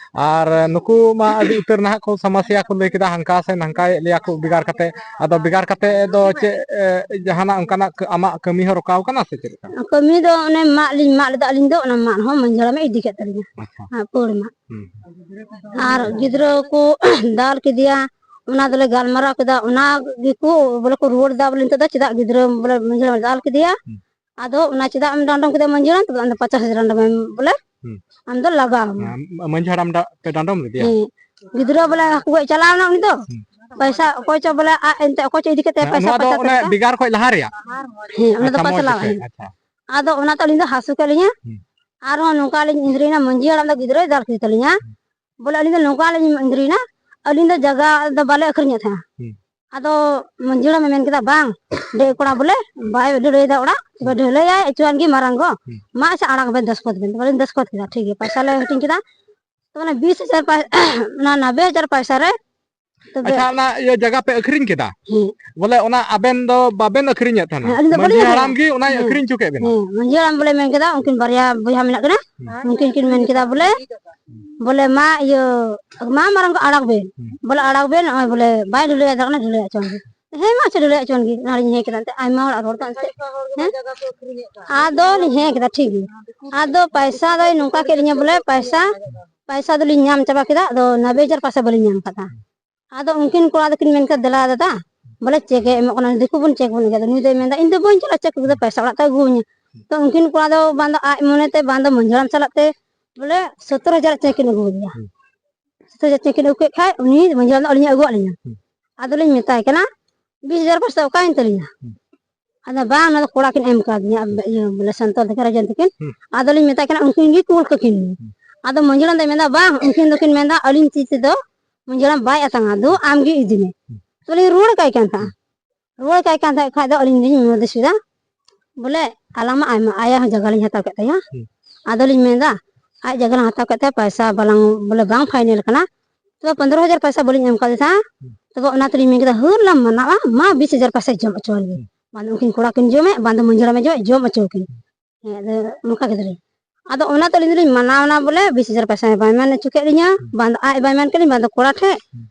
ᱟᱨ ᱱᱩᱠᱩ ᱢᱟ ᱟᱹᱰᱤ ᱩᱛᱟᱹᱨ ᱱᱟᱦᱟᱜ ᱠᱚ ᱥᱚᱢᱚᱥᱥᱟ ᱠᱚ ᱞᱟᱹᱭ ᱠᱮᱫᱟ, ᱦᱟᱱᱠᱟ ᱥᱮ ᱱᱟᱝᱠᱟᱭᱮᱫ ᱞᱮᱭᱟ ᱠᱚ ᱵᱷᱮᱜᱟᱨ ᱠᱟᱛᱮ᱾ ᱟᱫᱚ ᱵᱷᱮᱜᱟᱨ ᱠᱟᱛᱮ ᱫᱚ ᱪᱮᱫ, ᱮ, ᱡᱟᱦᱟᱱᱟᱜ ᱚᱱᱠᱟᱱᱟᱜ ᱠᱟᱹ- ᱟᱢᱟᱜ ᱠᱟᱹᱢᱤ ᱦᱚᱸ ᱨᱚᱠᱟᱣ ᱠᱟᱱᱟ ᱥᱮ ᱪᱮᱫ ᱞᱮᱠᱟ? ᱠᱟᱹᱢᱤ ᱫᱚ ᱚᱱᱮ ᱢᱟᱜ ᱞᱤᱧ ᱢᱟᱜ ᱞᱮᱫᱟ ᱟᱹᱞᱤᱧ ᱫᱚ, ᱚᱱᱟ ᱢᱟᱜ ᱦᱚᱸ ᱢᱟᱹᱡᱷᱤ ᱦᱟᱲᱟᱢᱮ ᱤᱫᱤ ᱠᱮᱫ ᱛᱟᱹᱞᱤᱧᱟ᱾ ᱟᱪᱪᱷᱟ᱾ ᱦᱮᱸ, ᱯᱟᱹᱲ ᱢᱟᱜ᱾ ᱦᱩᱸ᱾ ᱟᱨ ᱜᱤᱫᱽᱨᱟᱹ ᱠᱚ ᱫᱟᱞ ᱠᱮᱫᱮᱭᱟ, ᱚᱱᱟ ᱫᱚᱞᱮ ᱜᱟᱞᱢᱟᱨᱟᱣ ᱠᱮᱫᱟ, ᱚᱱᱟ ᱜᱮᱠᱚ ᱵᱚᱞᱮ ᱠᱚ ᱨᱩᱣᱟᱹᱲ ᱮᱫᱟ, ᱵᱚᱞᱮ ᱱᱤᱛᱚᱜ ᱫᱚ ᱪᱮᱫᱟᱜ ᱜᱤᱫᱽᱨᱟᱹ ᱵᱚᱞᱮ ᱢᱟᱹᱡᱷᱤ ᱦᱟᱲᱟᱢᱮ ᱫᱟᱞ ᱠᱮᱫᱮᱭᱟ? ᱦᱩᱸ᱾ ᱟᱫᱚ ᱚᱱᱟ ᱪᱮᱫᱟᱜ ᱮᱢ ᱰᱟᱸᱰᱚᱢ ᱠᱮᱫᱮᱭᱟ ᱢᱟᱹᱡᱷᱤ ᱦᱟᱲᱟᱢ? ᱛᱚᱵᱮ ᱟᱢ ᱫᱚ ᱯᱚᱪᱟᱥ ᱦᱟᱡᱟᱨ ᱰᱟᱸᱰᱚᱢ ᱵᱚᱞᱮ ᱦᱩᱸ᱾ ᱟᱢ ᱫᱚ ᱞᱟᱜᱟᱣ ᱢᱮ᱾ ᱦᱮᱸ, ᱢᱟᱹᱡᱷᱤ ᱦᱟᱲᱟᱢ ᱰᱟ- ᱯᱮ ᱰᱟᱸᱰᱚᱢ ᱞᱮᱫᱮᱭᱟ? ᱦᱮᱸ᱾ ᱜᱤᱫᱽᱨᱟᱹ ᱵᱚᱞᱮ ᱦᱟᱹᱠᱩ ᱜᱚᱡ ᱪᱟᱞᱟᱣ ᱮᱱᱟ ᱩᱱᱤ ᱫᱚ᱾ ᱦᱩᱸ᱾ ᱯᱚᱭᱥᱟ ᱚᱠᱚᱭ ᱪᱚ ᱵᱚᱞᱮ ᱟᱡ ᱮᱱᱛᱮ ᱚᱠᱚᱭ ᱪᱚ ᱤᱫᱤ ᱠᱟᱛᱮ ᱦᱮᱸ, ᱯᱚᱭᱥᱟ ᱱᱚᱣᱟ ᱫᱚ ᱯᱚᱭᱥᱟ ᱚᱱᱮ ᱠᱟᱛᱮ᱾ ᱵᱷᱮᱜᱟᱨ ᱠᱷᱚᱡ ᱞᱟᱦᱟ ᱨᱮᱭᱟᱜ? ᱦᱮᱸ, ᱚᱱᱟ ᱫᱚ ᱟᱪᱪᱷᱟ, ᱯᱚᱭᱥᱟ ᱢᱚᱡᱽ ᱞᱟᱦᱟ ᱜᱮ᱾ ᱦᱮᱸ᱾ ᱟᱪᱪᱷᱟ᱾ ᱟᱫᱚ ᱚᱱᱟ ᱛᱮ ᱟᱹᱞᱤᱧ ᱫᱚ ᱦᱟᱹᱥᱩ ᱠᱮᱫ ᱞᱤᱧᱟ᱾ ᱦᱩᱸ᱾ ᱟᱨᱦᱚᱸ ᱱᱚᱝᱠᱟ ᱞᱤᱧ ᱤᱱᱫᱽᱨᱤᱭᱮᱱᱟ, ᱢᱟᱹᱡᱷᱤ ᱦᱟᱲᱟᱢ ᱫᱚ ᱜᱤᱫᱽᱨᱟᱹᱭ ᱫᱟᱞ ᱠᱮᱫ ᱛᱟᱹᱞᱤᱧᱟ᱾ ᱦᱩᱸ᱾ ᱵᱚᱞᱮ ᱟᱹᱞᱤᱧ ᱫᱚ ᱱᱚᱝᱠᱟ ᱞᱤᱧ ᱤᱱᱫᱽᱨᱤᱭᱮᱱᱟ, ᱟᱹᱞᱤᱧ ᱫᱚ ᱡᱟᱭᱜᱟ ᱫᱚ ᱵᱟᱞᱮ ᱟᱹᱠᱷᱨᱤᱧᱮᱫ ᱛᱟᱦᱮᱸᱱᱟ᱾ ᱦᱩᱸ᱾ ᱟᱫᱚ ᱢᱟᱹᱡᱷᱤ ᱦᱟᱲᱟᱢᱮ ᱢᱮᱱ ᱠᱮᱫᱟ, "ᱵᱟᱝ, ᱰᱟᱹᱦᱤ ᱠᱚᱲᱟ ᱵᱚᱞᱮ ᱵᱟᱭ ᱰᱷᱟᱹᱞᱟᱹᱭᱮᱫᱟ ᱚᱲᱟᱜ, ᱛᱚᱵᱮ ᱰᱷᱟᱹᱞᱟᱹᱭᱟᱭ, ᱚᱪᱚᱣᱟᱱ ᱜᱮ ᱢᱟᱨᱟᱝ ᱜᱚ᱾ ᱦᱩᱸ᱾ ᱢᱟ ᱟᱪᱪᱷᱟ, ᱟᱲᱟᱜ ᱵᱮᱱ, ᱫᱚᱥᱠᱚᱛ ᱵᱮᱱ᱾" ᱛᱚᱵᱮ ᱞᱤᱧ ᱫᱚᱥᱠᱚᱛ ᱠᱮᱫᱟ, ᱴᱷᱤᱠ ᱜᱮᱭᱟ, ᱯᱚᱭᱥᱟ ᱞᱮ ᱦᱟᱹᱴᱤᱧ ᱠᱮᱫᱟ᱾ ᱛᱚ ᱢᱟᱱᱮ ᱵᱤᱥ ᱦᱟᱡᱟᱨ ᱯᱟᱭ-, ᱚᱱᱟ ᱱᱚᱵᱵᱳᱭ ᱦᱟᱡᱟᱨ ᱯᱚᱭᱥᱟ ᱨᱮ, ᱛᱚᱵᱮ ᱟᱪᱪᱷᱟ, ᱚᱱᱟ ᱤᱭᱟᱹ ᱡᱟᱭᱜᱟ ᱯᱮ ᱟᱹᱠᱷᱨᱤᱧ ᱠᱮᱫᱟ? ᱦᱮᱸ᱾ ᱵᱚᱞᱮ ᱚᱱᱟ ᱟᱵᱮᱱ ᱫᱚ ᱵᱟᱵᱮᱱ ᱟᱹᱠᱷᱨᱤᱧᱮᱫ ᱛᱟᱦᱮᱱᱟ? ᱦᱮᱸ, ᱟᱹᱞᱤᱧ ᱫᱚ ᱵᱟᱹᱞᱤᱧ ᱢᱟᱹᱡᱷᱤ ᱟᱹᱠᱷᱨᱤᱧᱟ᱾ ᱦᱟᱲᱟᱢ ᱜᱮ ᱚᱱᱟᱭ ᱦᱮᱸ᱾ ᱟᱹᱠᱷᱨᱤᱧ ᱦᱚᱪᱚ ᱠᱮᱫ ᱵᱮᱱᱟ? ᱦᱮᱸ, ᱢᱟᱹᱡᱷᱤ ᱦᱟᱲᱟᱢ ᱵᱚᱞᱮ ᱢᱮᱱ ᱠᱮᱫᱟ, ᱩᱱᱠᱤᱱ ᱵᱟᱨᱭᱟ ᱵᱚᱭᱦᱟ ᱢᱮᱱᱟᱜ ᱠᱤᱱᱟ, ᱦᱩᱸ᱾ ᱩᱱᱠᱤᱱ ᱠᱤᱱ ᱢᱮᱱ ᱠᱮᱫᱟ ᱵᱚᱞᱮ, ᱦᱩᱸ᱾ ᱵᱚᱞᱮ ᱢᱟ ᱤᱭᱟᱹ, ᱢᱟ ᱢᱟᱨᱟᱝ ᱠᱚ ᱟᱲᱟᱜ ᱵᱮᱱ, ᱦᱩᱸ᱾ ᱵᱚᱞᱮ ᱟᱲᱟᱜ ᱵᱮᱱ, ᱱᱚᱜᱼᱚᱭ ᱵᱚᱞᱮ ᱵᱟᱭ ᱰᱷᱟᱹᱞᱟᱹᱭ ᱟᱫᱟ ᱠᱟᱱᱟ, ᱰᱷᱟᱹᱞᱟᱹᱭ ᱦᱚᱪᱚᱣᱟᱱ ᱵᱮᱱ᱾ ᱦᱮᱸ ᱢᱟ ᱟᱪᱪᱷᱟ, ᱰᱷᱟᱹᱞᱟᱹᱭ ᱦᱚᱪᱚᱣᱟᱱ ᱜᱮ, ᱚᱱᱟ ᱞᱤᱧ ᱦᱮᱸ ᱠᱮᱫᱟ, ᱮᱱᱛᱮ ᱟᱭᱢᱟ ᱦᱚᱲᱟᱜ ᱨᱚᱲ ᱫᱚ ᱮᱱᱛᱮ, ᱦᱮᱸ? ᱟᱫᱚ ᱞᱤᱧ ᱦᱮᱸ ᱠᱮᱫᱟ, ᱴᱷᱤᱠ ᱜᱮ᱾ ᱟᱫᱚ ᱯᱟᱭᱥᱟ ᱫᱚᱭ ᱱᱚᱝᱠᱟ ᱠᱮᱫ ᱞᱤᱧᱟ ᱵᱚᱞᱮ, ᱯᱟᱭᱥᱟ ᱯᱚᱭᱥᱟ ᱫᱚᱞᱤᱧ ᱧᱟᱢ ᱪᱟᱵᱟ ᱠᱮᱫᱟ, ᱟᱫᱚ ᱱᱚᱵᱵᱳᱭ ᱦᱟᱡᱟᱨ ᱯᱚᱭᱥᱟ ᱵᱟᱹᱞᱤᱧ ᱧᱟᱢ ᱠᱟᱫᱟ᱾ ᱟᱫᱚ ᱩᱱᱠᱤᱱ ᱠᱚᱲᱟ ᱫᱚᱠᱤᱱ ᱢᱮᱱ ᱠᱮᱫᱟ, "ᱫᱮᱞᱟ ᱫᱟᱫᱟ, ᱵᱚᱞᱮ ᱪᱮᱠ ᱮ ᱮᱢᱚᱜ ᱠᱟᱱᱟ, ᱫᱤᱠᱩ ᱵᱚᱱ ᱪᱮᱠ ᱵᱚᱱ ᱤᱫᱤᱭᱟ᱾" ᱟᱫᱚ ᱱᱩᱭ ᱫᱚᱭ ᱢᱮᱱᱫᱟ, "ᱤᱧ ᱫᱚ ᱵᱟᱹᱧ ᱪᱟᱞᱟᱜᱼᱟ ᱪᱮᱠ ᱟᱹᱜᱩ ᱫᱚ, ᱯᱚᱭᱥᱟ ᱚᱲᱟᱜ ᱛᱮ ᱟᱹᱜᱩ ᱟᱹᱧᱟ᱾" ᱛᱚ ᱩᱱᱠᱤᱱ ᱠᱚᱲᱟ ᱫᱚ ᱵᱟᱝ ᱫᱚ ᱟᱡ ᱢᱚᱱᱮᱛᱮ, ᱵᱟᱝ ᱫᱚ ᱢᱟᱹᱡᱷᱤ ᱦᱟᱲᱟᱢ ᱥᱟᱞᱟᱜ ᱛᱮ ᱵᱚᱞᱮ ᱥᱚᱛᱛᱚᱨ ᱦᱟᱡᱟᱨ ᱪᱮᱠ ᱠᱤᱱ ᱟᱹᱜᱩ ᱟᱹᱫᱤᱧᱟ᱾ ᱦᱩᱸ᱾ ᱥᱚᱛᱛᱚᱨ ᱦᱟᱡᱟᱨ ᱪᱮᱠ ᱠᱤᱱ ᱟᱹᱜᱩ ᱠᱮᱫ ᱠᱷᱟᱡ ᱩᱱᱤ ᱢᱟᱹᱡᱷᱤ ᱦᱟᱲᱟᱢ ᱫᱚ ᱟᱹᱞᱤᱧ ᱮ ᱟᱹᱜᱩᱣᱟᱫ ᱞᱤᱧᱟ᱾ ᱦᱩᱸ᱾ ᱟᱫᱚᱞᱤᱧ ᱢᱮᱛᱟᱭ ᱠᱟᱱᱟ, "ᱵᱤᱥ ᱦᱟᱡᱟᱨ ᱯᱚᱭᱥᱟ ᱚᱠᱟᱭᱮᱱ ᱛᱟᱹᱞᱤᱧᱟ?" ᱦᱩᱸ᱾ ᱟᱫᱚ, "ᱵᱟᱝ, ᱚᱱᱟ ᱫᱚ ᱠᱚᱲᱟ ᱠᱤᱱ ᱮᱢ ᱠᱟᱣᱫᱤᱧᱟ, ᱤᱭᱟᱹ, ᱵᱚᱞᱮ ᱥᱟᱱᱛᱟᱲ ᱛᱟᱹᱠᱤᱱ, ᱨᱟᱡᱮᱱ ᱛᱟᱹᱠᱤᱱ᱾" ᱦᱩᱸ᱾ ᱟᱫᱚᱞᱤᱧ ᱢᱮᱛᱟᱭ ᱠᱟᱱᱟ, "ᱩᱱᱠᱤᱱ ᱜᱮ ᱠᱩᱞ ᱠᱟᱹᱠᱤᱱ ᱢᱮ᱾" ᱦᱩᱸ᱾ ᱟᱫᱚ ᱢᱟᱹᱡᱷᱤ ᱦᱟᱲᱟᱢ ᱫᱚᱭ ᱢᱮᱱᱫᱟ, "ᱵᱟᱝ, ᱩᱱᱠᱤᱱ ᱫᱚᱠᱤᱱ ᱢᱮᱱᱫᱟ ᱟᱹᱞᱤᱧ ᱛᱤ ᱛᱮᱫᱚ ᱢᱟᱹᱡᱷᱤ ᱦᱟᱲᱟᱢ ᱵᱟᱭ ᱟᱛᱟᱝᱟ, ᱫᱩ ᱟᱢ ᱜᱮ ᱤᱫᱤ ᱢᱮ᱾" ᱦᱩᱸ᱾ ᱛᱚᱞᱤᱧ ᱨᱩᱣᱟᱹᱲ ᱠᱟᱭ ᱠᱟᱱ ᱛᱟᱦᱮᱸᱫ᱾ ᱦᱩᱸ᱾ ᱨᱩᱣᱟᱹᱲ ᱠᱟᱭ ᱠᱟᱱ ᱛᱟᱦᱮᱸᱫ ᱠᱷᱟᱡ ᱫᱚ ᱟᱹᱞᱤᱧ ᱞᱤᱧ ᱦᱩᱫᱤᱥ ᱠᱮᱫᱟ, ᱵᱚᱞᱮ ᱟᱞᱟᱝ ᱢᱟ ᱟᱭᱢᱟ, ᱟᱭᱟᱜ ᱦᱚᱸ ᱡᱟᱭᱜᱟ ᱞᱤᱧ ᱦᱟᱛᱟᱣ ᱠᱮᱫ ᱛᱟᱭᱟ᱾ ᱦᱩᱸ᱾ ᱟᱫᱚᱞᱤᱧ ᱢᱮᱱᱫᱟ, ᱟᱡ ᱡᱟᱭᱜᱟ ᱞᱟᱝ ᱦᱟᱛᱟᱣ ᱠᱮᱫ ᱛᱟᱭᱟ, ᱯᱚᱭᱥᱟ ᱵᱟᱞᱟᱝ, ᱵᱚᱞᱮ ᱵᱟᱝ ᱯᱷᱟᱭᱱᱮᱞ ᱠᱟᱱᱟ, ᱛᱚᱵᱮ ᱯᱚᱱᱫᱽᱨᱚ ᱦᱟᱡᱟᱨ ᱯᱚᱭᱥᱟ ᱵᱟᱹᱞᱤᱧ ᱮᱢ ᱠᱟᱫᱮ ᱛᱟᱦᱮᱸᱫ᱾ ᱦᱩᱸ᱾ ᱛᱚᱵᱮ ᱚᱱᱟ ᱛᱮᱞᱤᱧ ᱢᱮᱱ ᱠᱮᱫᱟ, ᱦᱟᱹᱨ ᱞᱟᱝ ᱢᱟᱱᱟᱣᱟ, ᱢᱟ ᱵᱤᱥ ᱦᱟᱡᱟᱨ ᱯᱚᱭᱥᱟᱭ ᱡᱚᱢ ᱦᱚᱪᱚᱣᱟᱞᱮ᱾ ᱦᱩᱸ᱾ ᱵᱟᱝ ᱫᱚ ᱩᱱᱠᱤᱱ ᱠᱚᱲᱟ ᱠᱤᱱ ᱡᱚᱢᱮᱫ, ᱵᱟᱝ ᱫᱚ ᱢᱟᱹᱡᱷᱤ ᱦᱟᱲᱟᱢᱮ ᱡᱚᱢᱮᱫ, ᱡᱚᱢ ᱦᱚᱪᱚ ᱠᱤᱱ᱾ ᱦᱩᱸ᱾ ᱦᱮᱸ, ᱟᱫᱚ ᱱᱚᱝᱠᱟ ᱠᱮᱫᱟᱞᱤᱧ᱾ ᱟᱫᱚ ᱚᱱᱟ ᱛᱮ ᱟᱹᱞᱤᱧ ᱫᱚᱞᱤᱧ ᱢᱟᱱᱟᱣ ᱮᱱᱟ ᱵᱚᱞᱮ ᱵᱤᱥ ᱦᱟᱡᱟᱨ ᱯᱚᱭᱥᱟ ᱵᱟᱭ ᱢᱮᱱ ᱦᱚᱪᱚ ᱠᱮᱫ ᱞᱤᱧᱟ, ᱦᱩᱸ᱾ ᱵᱟᱝ ᱫᱚ ᱟᱡ ᱵᱟᱭ ᱢᱮᱱ ᱠᱮᱫ ᱞᱤᱧ, ᱵᱟᱝ ᱫᱚ ᱠᱚᱲᱟ ᱴᱷᱮᱡ᱾ ᱦᱩᱸ᱾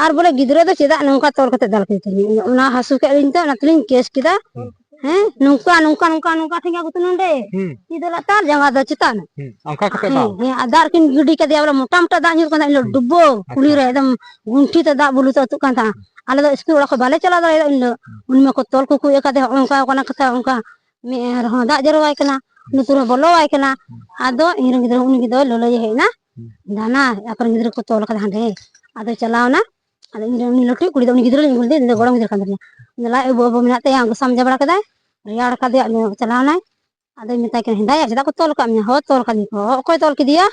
ᱟᱨ ᱵᱚᱞᱮ ᱜᱤᱫᱽᱨᱟᱹ ᱫᱚ ᱪᱮᱫᱟᱜ ᱱᱚᱝᱠᱟ ᱛᱚᱞ ᱠᱟᱛᱮ ᱫᱟᱞ ᱠᱮᱫ ᱛᱟᱹᱞᱤᱧᱟ? ᱚᱱᱟ ᱦᱟᱹᱥᱩ ᱠᱮᱫ ᱞᱤᱧ ᱛᱮ ᱚᱱᱟ ᱛᱮᱞᱤᱧ ᱠᱮᱥ ᱠᱮᱫᱟ᱾ ᱦᱩᱸ᱾ ᱦᱮᱸ, ᱱᱚᱝᱠᱟ, ᱱᱚᱝᱠᱟ, ᱱᱚᱝᱠᱟ, ᱱᱚᱝᱠᱟ ᱴᱷᱮᱸᱜᱟ ᱠᱚ ᱱᱚᱰᱮ᱾ ᱦᱩᱸ᱾ ᱛᱤ ᱫᱚ ᱞᱟᱛᱟᱨ, ᱡᱟᱸᱜᱟ ᱫᱚ ᱪᱮᱛᱟᱱ᱾ ᱦᱩᱸ, ᱚᱱᱠᱟ ᱠᱟᱛᱮ ᱦᱮᱸ, ᱫᱟᱞ? ᱦᱮᱸ, ᱟᱨ ᱫᱟᱜ ᱠᱤᱱ ᱜᱤᱰᱤ ᱠᱮᱫᱮᱭᱟ, ᱵᱚᱞᱮ ᱢᱚᱴᱟ ᱢᱚᱴᱟ ᱫᱟᱜ ᱧᱩᱨ ᱠᱟᱱ ᱛᱟᱦᱮᱸᱫ, ᱤᱧ ᱫᱚ ᱦᱩᱸ᱾ ᱰᱩᱵᱟᱹ, ᱟᱪᱪᱷᱟ᱾ ᱠᱩᱞᱦᱤ ᱨᱮ ᱮᱠᱫᱚᱢ ᱜᱩᱱᱴᱷᱤ ᱛᱮ ᱫᱟᱜ ᱵᱚᱞᱚ ᱛᱮ ᱟᱹᱛᱩᱜ ᱠᱟᱱ ᱛᱟᱦᱮᱸᱫ᱾ ᱦᱩᱸ᱾ ᱟᱞᱮ ᱫᱚ ᱤᱥᱠᱩᱞ ᱚᱲᱟᱜ ᱠᱷᱚᱱ ᱵᱟᱞᱮ ᱪᱟᱞᱟᱣ ᱫᱟᱲᱮᱭᱟᱫᱟ ᱩᱱ ᱦᱤᱞᱳᱜ᱾ ᱦᱩᱸ᱾ ᱩᱱᱤ ᱢᱟᱠᱚ ᱛᱚᱞ ᱠᱚ ᱠᱩᱡ ᱟᱠᱟᱫᱮ, ᱦᱚᱸᱜᱼᱚ ᱱᱚᱝᱠᱟ ᱠᱟᱱᱟ ᱠᱟᱛᱷᱟ, ᱚᱱᱠᱟ ᱢᱮᱫ ᱨᱮᱦᱚᱸ ᱫᱟᱜ ᱡᱚᱨᱚᱣᱟᱭ ᱠᱟᱱᱟ, ᱦᱩᱸ᱾ ᱞᱩᱛᱩᱨ ᱦᱚᱸ ᱵᱚᱞᱚᱣᱟᱭ ᱠᱟᱱᱟ᱾ ᱦᱩᱸ᱾ ᱟᱫᱚ ᱤᱧ ᱨᱮᱱ ᱜᱤᱫᱽᱨᱟᱹ, ᱩᱱᱤ ᱜᱤᱫᱽᱨᱟᱹ ᱞᱚᱞᱚᱭᱮ ᱦᱮᱡ ᱮᱱᱟ, ᱦᱩᱸ᱾ ᱫᱟᱱᱟ, ᱟᱠᱚᱨᱮᱱ ᱜᱤᱫᱽᱨᱟᱹ ᱠᱚ ᱛᱚᱞ ᱟᱠᱟᱫᱟ ᱦᱟᱸᱰᱮ᱾ ᱟᱫᱚᱭ ᱪᱟᱞᱟᱣ ᱮᱱᱟ᱾ ᱟᱫᱚ ᱤᱧ ᱨᱮᱱ ᱩᱱᱤ ᱞᱟᱹᱴᱩᱭᱤᱡ ᱠᱩᱲᱤ ᱫᱚ ᱩᱱᱤ ᱜᱤᱫᱽᱨᱟᱹ ᱞᱤᱧ ᱟᱹᱜᱩ ᱞᱮᱫᱮ, ᱩᱱᱤ ᱫᱚ ᱜᱚᱲᱚᱢ ᱜᱤᱫᱽᱨᱟᱹ ᱠᱟᱱ ᱛᱟᱹᱞᱤᱧᱟ᱾ ᱩᱱᱤ ᱫᱚ ᱞᱟᱡ ᱟᱹᱵᱩ ᱟᱹᱵᱩ ᱢᱮᱱᱟᱜ ᱛᱟᱭᱟ, ᱜᱚᱥᱟᱢ ᱡᱟᱵᱲᱟ ᱠᱮᱫᱟᱭ, ᱨᱮᱭᱟᱲ ᱠᱟᱫᱮᱭᱟ, ᱩᱱᱤ ᱪᱟᱞᱟᱣ ᱮᱱᱟᱭ᱾ ᱟᱫᱚᱭ ᱢᱮᱛᱟᱭ ᱠᱟᱱᱟ, "ᱦᱮᱸᱫᱟᱭᱟ, ᱪᱮᱫᱟᱜ ᱠᱚ ᱛᱚᱞ ᱟᱠᱟᱫ ᱢᱮᱭᱟ?" "ᱦᱚᱸ, ᱛᱚᱞ ᱠᱟᱫᱤᱧ ᱠᱚ᱾" "ᱚᱠᱚᱭ ᱛᱚᱞ ᱠᱮᱫᱮᱭᱟ?"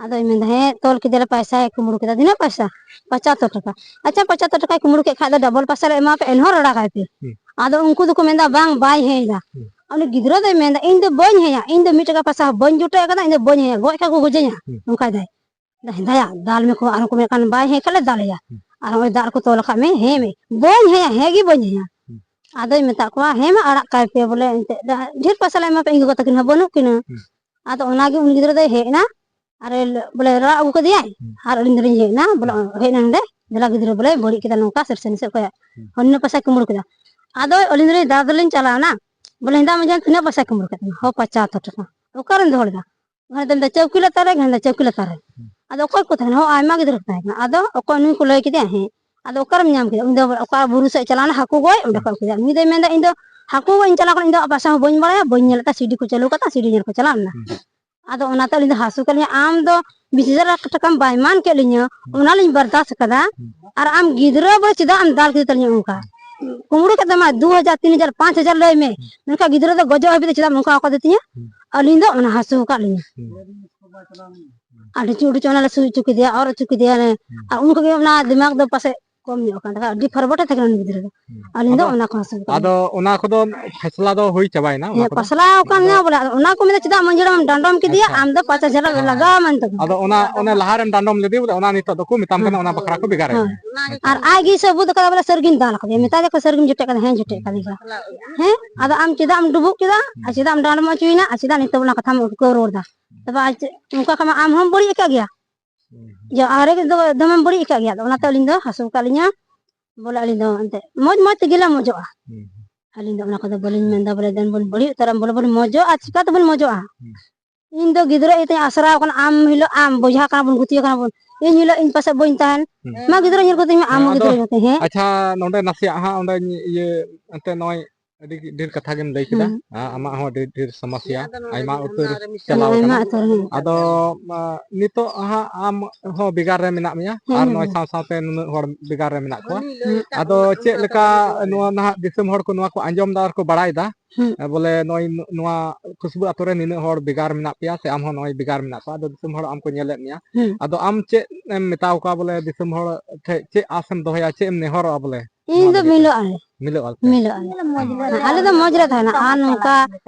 ᱟᱫᱚᱭ ᱢᱮᱱᱫᱟ, "ᱦᱮᱸ, ᱛᱚᱞ ᱠᱮᱫᱮᱭᱟᱞᱮ, ᱯᱚᱭᱥᱟᱭ ᱠᱩᱢᱵᱽᱲᱩ ᱠᱮᱫᱟ᱾" "ᱛᱤᱱᱟᱹᱜ ᱯᱚᱭᱥᱟ?" "ᱯᱚᱸᱪᱟᱛᱛᱳᱨ ᱴᱟᱠᱟ᱾ ᱟᱪᱪᱷᱟ, ᱯᱚᱸᱪᱟᱛᱛᱳᱨ ᱴᱟᱠᱟᱭ ᱠᱩᱢᱵᱽᱲᱩ ᱠᱮᱫ ᱠᱷᱟᱡ ᱫᱚ ᱰᱚᱵᱚᱞ ᱯᱚᱭᱥᱟ ᱞᱮ ᱮᱢᱟ ᱯᱮ, ᱮᱱᱦᱚᱸ ᱨᱟᱲᱟ ᱠᱟᱭ ᱯᱮ᱾ ᱦᱩᱸ᱾ ᱟᱫᱚ ᱩᱱᱠᱩ ᱫᱚᱠᱚ ᱢᱮᱱᱫᱟ, "ᱵᱟᱝ, ᱵᱟᱭ ᱦᱮᱸᱭᱮᱫᱟ᱾" ᱦᱩᱸ᱾ ᱩᱱᱤ ᱜᱤᱫᱽᱨᱟᱹ ᱫᱚᱭ ᱢᱮᱱᱫᱟ, "ᱤᱧ ᱫᱚ ᱵᱟᱹᱧ ᱦᱮᱸᱭᱟ, ᱤᱧ ᱫᱚ ᱢᱤᱫ ᱴᱟᱠᱟ ᱯᱚᱭᱥᱟ ᱦᱚᱸ ᱵᱟᱹᱧ ᱡᱚᱴᱮᱫ ᱟᱠᱟᱫᱟ, ᱤᱧ ᱫᱚ ᱵᱟᱹᱧ ᱦᱮᱸᱭᱟ, ᱜᱚᱡ ᱠᱷᱟᱡ ᱠᱚ ᱜᱚᱡᱮᱧᱟ᱾" ᱦᱩᱸ᱾ ᱱᱚᱝᱠᱟᱭ ᱫᱟᱭ᱾ ᱫᱟ-, ᱦᱮᱸᱫᱟᱭᱟ, ᱫᱟᱞ ᱢᱮ ᱠᱚ, ᱟᱨᱦᱚᱸ ᱠᱚ ᱢᱮᱱᱮᱫ ᱠᱟᱱ, "ᱵᱟᱭ ᱦᱮᱸ ᱠᱷᱟᱡ ᱞᱮ ᱫᱟᱞᱮᱭᱟ᱾ ᱦᱩᱸ᱾ ᱟᱨ ᱱᱚᱜᱼᱚᱭ ᱫᱟᱜ ᱨᱮᱠᱚ ᱛᱚᱞ ᱟᱠᱟᱫ ᱢᱮ, ᱦᱮᱸ ᱢᱮ᱾" "ᱵᱟᱹᱧ ᱦᱮᱸᱭᱟ, ᱦᱮᱸ ᱜᱮ ᱵᱟᱹᱧ ᱦᱮᱸᱭᱟ᱾" ᱦᱩᱸ᱾ ᱟᱫᱚᱭ ᱢᱮᱛᱟᱜ ᱠᱚᱣᱟ, "ᱦᱮᱸ ᱢᱟ, ᱟᱲᱟᱜ ᱠᱟᱭ ᱯᱮ, ᱵᱚᱞᱮ, ᱮᱱᱛᱮᱫ, ᱰᱷᱮᱨ ᱯᱚᱭᱥᱟ ᱞᱮ ᱮᱢᱟ ᱯᱮ, ᱤᱧ ᱜᱚᱜᱚ ᱛᱟᱹᱠᱤᱱ ᱦᱚᱸ ᱵᱟᱹᱱᱩᱜ ᱠᱤᱱᱟ᱾" ᱦᱩᱸ᱾ ᱟᱫᱚ ᱚᱱᱟᱜᱮ ᱩᱱᱤ ᱜᱤᱫᱽᱨᱟᱹ ᱫᱚᱭ ᱦᱮᱡ ᱮᱱᱟ, ᱟᱨ ᱮ ᱞ-, ᱵᱚᱞᱮ, ᱨᱟᱜ ᱟᱹᱜᱩ ᱠᱮᱫᱮᱭᱟᱭ, ᱦᱩᱸ᱾ ᱟᱨ ᱟᱹᱞᱤᱧ ᱫᱚᱞᱤᱧ ᱦᱮᱡ ᱮᱱᱟ, ᱵᱚᱞᱮ, ᱦᱩᱸ᱾ ᱦᱮᱡ ᱮᱱᱟ ᱱᱚᱸᱰᱮ, ᱫᱮᱞᱟ ᱜᱤᱫᱽᱨᱟᱹ ᱵᱚᱞᱮ ᱵᱟᱹᱲᱤᱡ ᱠᱮᱫᱟ ᱱᱚᱝᱠᱟ, ᱥᱮᱨ ᱥᱮᱱ ᱥᱮᱫ ᱠᱷᱚᱱ, ᱦᱩᱸ᱾ ᱦᱚᱸ, ᱱᱤᱱᱟᱹᱜ ᱯᱚᱭᱥᱟᱭ ᱠᱩᱢᱵᱽᱲᱩ ᱠᱮᱫᱟ᱾ ᱟᱫᱚ ᱟᱹᱞᱤᱧ ᱫᱚᱞᱤᱧ, ᱫᱟᱫᱟ ᱫᱚᱞᱤᱧ ᱪᱟᱞᱟᱣ ᱮᱱᱟ, ᱵᱚᱞᱮ, ᱦᱮᱸᱫᱟ ᱢᱟᱹᱡᱷᱤ ᱛᱤᱱᱟᱹᱜ ᱯᱚᱭᱥᱟᱭ ᱠᱩᱢᱵᱽᱲᱩ ᱠᱮᱫ ᱛᱟᱢᱟ? ᱦᱚᱸ, ᱯᱚᱸᱪᱟᱛᱛᱳᱨ ᱴᱟᱠᱟ᱾ ᱚᱠᱟᱨᱮᱢ ᱫᱚᱦᱚ ᱞᱮᱫᱟ? ᱚᱱᱟ ᱫᱚ ᱪᱟᱹᱣᱠᱤ ᱞᱟᱛᱟᱨ ᱨᱮ, ᱦᱮᱸᱫᱟ ᱪᱟᱹᱣᱠᱤ ᱞᱟᱛᱟᱨ ᱨᱮ᱾ ᱦᱩᱸ᱾ ᱟᱫᱚ ᱚᱠᱚᱭ ᱠᱚ ᱛᱟᱦᱮᱸ ᱠᱟᱱᱟ? ᱦᱚᱸ, ᱟᱭᱢᱟ ᱜᱤᱫᱽᱨᱟᱹ ᱠᱚ ᱛᱟᱦᱮᱸ ᱠᱟᱱᱟ᱾ ᱟᱫᱚ ᱚᱠᱚᱭ ᱱᱩᱭ ᱠᱚ ᱞᱟᱹᱭ ᱠᱮᱫᱮᱭᱟ, ᱦᱮᱸ᱾ ᱟᱫᱚ ᱚᱠᱟᱨᱮᱢ ᱧᱟᱢ ᱠᱮᱫᱟ? ᱩᱱᱤ ᱫᱚ ᱚᱠᱟ ᱵᱩᱨᱩ ᱥᱮᱫ ᱪᱟᱞᱟᱣ ᱮᱱᱟ, ᱦᱟᱹᱠᱩ ᱜᱚᱡ, ᱚᱸᱰᱮ ᱠᱷᱚᱱ ᱟᱹᱜᱩ ᱠᱮᱫᱟ᱾ ᱱᱩᱭ ᱫᱚᱭ ᱢᱮᱱᱫᱟ, "ᱤᱧ ᱫᱚ ᱦᱟᱹᱠᱩ ᱜᱚᱡ ᱤᱧ ᱪᱟᱞᱟᱣ ᱠᱟᱱᱟ, ᱤᱧ ᱫᱚ ᱯᱟᱭᱥᱟ ᱦᱚᱸ ᱵᱟᱹᱧ ᱵᱟᱲᱟᱭᱟ, ᱵᱟᱹᱧ ᱧᱮᱞ ᱟᱠᱟᱫᱟ, ᱥᱤᱰᱤ ᱠᱚ ᱪᱟᱹᱞᱩ ᱠᱟᱫᱟ, ᱥᱤᱰᱤ ᱧᱮᱞ ᱠᱚ ᱪᱟᱞᱟᱣ ᱞᱮᱱᱟ᱾ ᱦᱩᱸ᱾ ᱟᱫᱚ ᱚᱱᱟᱛᱮ ᱟᱹᱞᱤᱧ ᱫᱚ ᱦᱟᱹᱥᱩ ᱠᱮᱫ ᱞᱤᱧᱟ, ᱟᱢ ᱫᱚ ᱵᱤᱥ ᱦᱟᱡᱟᱨ ᱴᱟᱠᱟᱢ ᱵᱟᱭ ᱢᱟᱱ ᱠᱮᱫ ᱞᱤᱧᱟ, ᱦᱩᱸ᱾ ᱚᱱᱟ ᱞᱤᱧ ᱵᱟᱨᱫᱟᱥ ᱟᱠᱟᱫᱟ, ᱦᱩᱸ᱾ ᱟᱨ ᱟᱢ ᱜᱤᱫᱽᱨᱟᱹ ᱵᱚᱞᱮ ᱪᱮᱫᱟᱜ ᱮᱢ ᱫᱟᱞ ᱠᱮᱫᱮ ᱛᱟᱞᱤᱧᱟ ᱚᱱᱠᱟ? ᱠᱩᱢᱵᱽᱲᱩ ᱠᱮᱫ ᱛᱟᱢᱟ ᱫᱩ ᱦᱟᱡᱟᱨ, ᱛᱤᱱ ᱦᱟᱡᱟᱨ, ᱯᱟᱸᱪ ᱦᱟᱡᱟᱨ ᱞᱟᱹᱭ ᱢᱮ, ᱦᱩᱸ᱾ ᱢᱮᱱᱠᱷᱟᱱ ᱜᱤᱫᱽᱨᱟᱹ ᱫᱚ ᱜᱚᱡᱚᱜ ᱦᱟᱹᱵᱤᱡ ᱫᱚ ᱪᱮᱫᱟᱜ ᱮᱢ ᱚᱱᱠᱟ ᱟᱠᱟᱫᱮ ᱛᱤᱧᱟ?" ᱦᱩᱸ᱾ ᱟᱹᱞᱤᱧ ᱫᱚ ᱚᱱᱟ ᱦᱟᱹᱥᱩ ᱟᱠᱟᱫ ᱞᱤᱧᱟ᱾ ᱦᱩᱸ᱾ ᱟᱨ ᱰᱷᱤᱪᱩ ᱰᱷᱤᱪᱩ ᱚᱱᱟ ᱞᱮ ᱥᱩᱭ ᱦᱚᱪᱚ ᱠᱮᱫᱮᱭᱟ, ᱚᱨ ᱦᱚᱪᱚ ᱠᱮᱫᱮᱭᱟ ᱞᱮ᱾ ᱦᱩᱸ᱾ ᱟᱨ ᱩᱱ ᱠᱷᱚᱱ ᱜᱮ ᱚᱱᱟ ᱫᱤᱢᱟᱜᱽ ᱫᱚ ᱯᱟᱥᱮᱡ ᱠᱚᱢ ᱧᱚᱜ ᱟᱠᱟᱱ ᱛᱟᱠᱚᱣᱟ, ᱟᱹᱰᱤ ᱯᱷᱚᱨᱵᱚᱴ ᱮ ᱛᱟᱦᱮᱸ ᱠᱟᱱᱟ ᱩᱱᱤ ᱜᱤᱫᱽᱨᱟᱹ ᱫᱚ᱾ ᱦᱩᱸ᱾ ᱟᱹᱞᱤᱧ ᱫᱚ ᱟᱫᱚ, ᱚᱱᱟ ᱠᱚ ᱦᱟᱹᱥᱩ ᱠᱟᱱᱟ᱾ ᱟᱫᱚ ᱚᱱᱟ ᱠᱚᱫᱚ ᱯᱷᱟᱭᱥᱞᱟ ᱫᱚ ᱦᱩᱭ ᱪᱟᱵᱟᱭᱮᱱᱟ, ᱚᱱᱟ ᱦᱮᱸ, ᱠᱚᱫᱚ? ᱯᱟᱥᱞᱟᱣ ᱟᱠᱟᱱ ᱟᱫᱚ ᱜᱮᱭᱟ ᱵᱚᱞᱮ, ᱟᱫᱚ ᱚᱱᱟ ᱠᱚ ᱢᱮᱱᱟ, "ᱪᱮᱫᱟᱜ ᱢᱟᱹᱡᱷᱤ ᱦᱟᱲᱟᱢ ᱰᱟᱸᱰᱚᱢ ᱠᱮᱫᱮᱭᱟ? ᱟᱪᱪᱷᱟ᱾ ᱟᱢ ᱫᱚ ᱯᱟᱸᱪ ᱦᱟᱡᱟᱨ ᱦᱮᱸ, ᱞᱟᱜᱟᱣ ᱦᱮᱸ᱾ ᱟᱢᱟ ᱱᱤᱛᱚᱜ ᱫᱚ?" ᱟᱫᱚ ᱚᱱᱟ, ᱚᱱᱮ ᱞᱟᱦᱟ ᱨᱮᱢ ᱰᱟᱸᱰᱚᱢ ᱞᱮᱫᱮ ᱵᱚᱞᱮ, ᱚᱱᱟ ᱱᱤᱛᱚᱜ ᱫᱚᱠᱚ ᱢᱮᱛᱟᱢ ᱠᱟᱱᱟ, ᱦᱮᱸ᱾ ᱚᱱᱟ ᱵᱟᱠᱷᱨᱟ ᱠᱚ ᱵᱷᱮᱜᱟᱨ ᱦᱮᱸ᱾ ᱮᱱᱟ᱾ ᱟᱪᱪᱷᱟ᱾ ᱟᱨ ᱟᱡ ᱜᱮ ᱥᱟᱹᱵᱩᱛ ᱟᱠᱟᱫᱟ ᱵᱚᱞᱮ, "ᱥᱟᱹᱨᱤᱜᱤᱧ ᱫᱟᱞ ᱟᱠᱟᱫᱮᱭᱟ", ᱦᱩᱸ᱾ ᱢᱮᱛᱟ ᱫᱮᱭᱟ ᱠᱚ, "ᱥᱟᱹᱨᱤᱜᱮᱢ ᱡᱚᱴᱮᱫ ᱠᱟᱫᱮᱭᱟ?" "ᱦᱮᱸ, ᱡᱚᱴᱮᱫ ᱠᱟᱫᱮ ᱜᱮᱭᱟ᱾" ᱦᱮᱸ? ᱟᱫᱚ ᱟᱢ ᱪᱮᱫᱟᱜ ᱮᱢ ᱰᱩᱵᱩᱜ ᱠᱮᱫᱟ? ᱟᱨ ᱦᱩᱸ᱾ ᱪᱮᱫᱟᱜ ᱮᱢ ᱰᱟᱸᱰᱚᱢ ᱦᱚᱪᱚᱭᱮᱱᱟ? ᱟᱨ ᱪᱮᱫᱟᱜ ᱱᱤᱛᱚᱜ ᱚᱱᱟ ᱠᱟᱛᱷᱟᱢ ᱩᱴᱠᱟᱹᱣ ᱨᱚᱲ ᱮᱫᱟ? ᱛᱚᱵᱮ ᱟᱡ ᱪᱮᱫ, ᱚᱱᱠᱟ ᱠᱷᱟᱱ ᱢᱟ ᱟᱢ ᱦᱚᱸᱢ ᱵᱟᱹᱲᱤᱡ ᱟᱠᱟᱫ ᱜᱮᱭᱟ᱾ ᱦᱩᱸ᱾ ᱡᱮ ᱟᱨᱮ ᱫᱚ ᱫᱚᱢᱮᱢ ᱵᱟᱹᱲᱤᱡ ᱟᱠᱟᱫ ᱜᱮᱭᱟ, ᱟᱫᱚ ᱚᱱᱟᱛᱮ ᱟᱹᱞᱤᱧ ᱫᱚ ᱦᱟᱹᱥᱩ ᱟᱠᱟᱫ ᱞᱤᱧᱟ᱾ ᱵᱚᱞᱮ ᱟᱹᱞᱤᱧ ᱫᱚ ᱮᱱᱛᱮᱫ ᱢᱚᱡᱽ ᱢᱚᱡᱽ ᱛᱮᱜᱮ ᱞᱮ ᱢᱚᱡᱚᱜᱼᱟ᱾ ᱦᱩᱸ᱾ ᱟᱹᱞᱤᱧ ᱫᱚ ᱚᱱᱟ ᱠᱚᱫᱚ ᱵᱟᱹᱞᱤᱧ ᱢᱮᱱᱫᱟ, ᱵᱚᱞᱮ ᱫᱮᱱ ᱵᱚᱱ ᱵᱟᱹᱲᱤᱡ ᱩᱛᱟᱹᱨᱟ, ᱵᱚᱞᱮ ᱵᱚᱱ ᱢᱚᱡᱚᱜᱼᱟ, ᱪᱤᱠᱟ ᱛᱮᱵᱚᱱ ᱢᱚᱡᱚᱜᱼᱟ? ᱦᱩᱸ᱾ ᱤᱧ ᱫᱚ ᱜᱤᱫᱽᱨᱟᱹ ᱤᱭᱟᱹᱛᱮᱧ ᱟᱥᱨᱟ ᱟᱠᱟᱱᱟ, ᱟᱢ ᱦᱤᱞᱳᱜ ᱟᱢ ᱵᱚᱭᱦᱟ ᱠᱟᱱᱟ ᱵᱚᱱ, ᱜᱩᱛᱤ ᱠᱟᱱᱟ ᱵᱚᱱ, ᱤᱧ ᱦᱤᱞᱳᱜ ᱤᱧ ᱯᱟᱥᱮᱡ ᱵᱟᱹᱧ ᱛᱟᱦᱮᱱ, ᱦᱩᱸ᱾ ᱢᱟ ᱜᱤᱫᱽᱨᱟᱹ ᱧᱮᱞ ᱠᱚᱛᱮ ᱢᱟ ᱟᱢ ᱦᱮᱸ, ᱦᱚᱸ ᱟᱫᱚ ᱜᱤᱫᱽᱨᱟᱹ ᱧᱮᱞ ᱠᱚᱛᱮ, ᱦᱮᱸ? ᱟᱪᱪᱷᱟ, ᱱᱚᱰᱮ ᱱᱟᱥᱮᱭᱟᱜ ᱦᱟᱸᱜ ᱚᱸᱰᱮ ᱤᱭᱟᱹ ᱮᱱᱛᱮ ᱱᱚᱜᱼᱚᱭ ᱟᱹᱰᱤ ᱰᱷᱮᱨ ᱠᱟᱛᱷᱟ ᱜᱮᱢ ᱞᱟᱹᱭ ᱠᱮᱫᱟ᱾ ᱦᱩᱸ᱾ ᱟ-, ᱟᱢᱟᱜ ᱦᱚᱸ ᱟᱹᱰᱤ ᱰᱷᱮᱨ ᱥᱚᱢᱚᱥᱥᱟ, ᱟᱭᱢᱟ ᱩᱛᱟᱹᱨ ᱪᱟᱞᱟᱣ ᱟᱭᱢᱟ ᱟᱠᱟᱱᱟ᱾ ᱩᱛᱟᱹᱨ, ᱦᱮᱸ᱾ ᱟᱫᱚ, ᱟ, ᱱᱤᱛᱚᱜ ᱦᱟᱸᱜ ᱟᱢ ᱦᱚᱸ ᱵᱷᱮᱜᱟᱨ ᱨᱮ ᱢᱮᱱᱟᱜ ᱢᱮᱭᱟ, ᱦᱮᱸ, ᱟᱨ ᱦᱮᱸ, ᱱᱚᱜᱼᱚᱭ ᱦᱮᱸ᱾ ᱥᱟᱶ ᱥᱟᱶᱛᱮ ᱱᱩᱱᱟᱹᱜ ᱦᱚᱲ ᱵᱷᱮᱜᱟᱨ ᱨᱮ ᱢᱮᱱᱟᱜ ᱠᱚᱣᱟ᱾ ᱦᱮᱸ᱾ ᱟᱫᱚ ᱪᱮᱫ ᱞᱮᱠᱟ ᱱᱚᱣᱟ ᱱᱟᱦᱟᱜ ᱫᱤᱥᱚᱢ ᱦᱚᱲ ᱠᱚ ᱱᱚᱣᱟ ᱠᱚ ᱟᱸᱡᱚᱢ ᱮᱫᱟ ᱟᱨ ᱠᱚ ᱵᱟᱲᱟᱭ ᱮᱫᱟ? ᱦᱩᱸ᱾ ᱮ, ᱵᱚᱞᱮ ᱱᱚᱜᱼᱚᱭ ᱱᱚ-, ᱱᱚᱣᱟ ᱠᱷᱩᱥᱵᱩ ᱟᱛᱳ ᱨᱮ ᱱᱤᱱᱟᱹᱜ ᱦᱚᱲ ᱵᱷᱮᱜᱟᱨ ᱢᱮᱱᱟᱜ ᱯᱮᱭᱟ ᱥᱮ ᱟᱢ ᱦᱚᱸ ᱱᱚᱜᱼᱚᱭ ᱵᱷᱮᱜᱟᱨ ᱢᱮᱱᱟᱜ ᱠᱚᱣᱟ, ᱟᱫᱚ ᱫᱤᱥᱚᱢ ᱦᱚᱲ ᱟᱢ ᱠᱚ ᱧᱮᱞᱮᱫ ᱢᱮᱭᱟ᱾ ᱦᱩᱸ᱾ ᱟᱫᱚ ᱟᱢ ᱪᱮᱫ ᱮᱢ ᱢᱮᱛᱟᱣ ᱠᱚᱣᱟ ᱵᱚᱞᱮ ᱫᱤᱥᱚᱢ ᱦᱚᱲ ᱴᱷᱮᱡ ᱪᱮᱫ ᱟᱸᱥ ᱮᱢ ᱫᱚᱦᱚᱭᱟ, ᱪᱮᱫ ᱮᱢ ᱱᱮᱦᱚᱨᱚᱜᱼᱟ ᱵᱚᱞᱮ ᱤᱧ ᱱᱚᱣᱟ ᱫᱚ ᱞᱟᱹᱜᱤᱫ ᱛᱮ? ᱢᱤᱞᱟᱹᱜ ᱟᱞᱮ᱾ ᱢᱤᱞᱟᱹᱜ ᱟᱞᱮ᱾ ᱢᱤᱞᱟᱹᱜ ᱟᱞᱮ᱾ ᱟᱞᱮ ᱫᱚ ᱢᱚᱡᱽ ᱞᱮ ᱛᱟᱦᱮᱱᱟ ᱟᱨ ᱱᱚᱝᱠᱟ,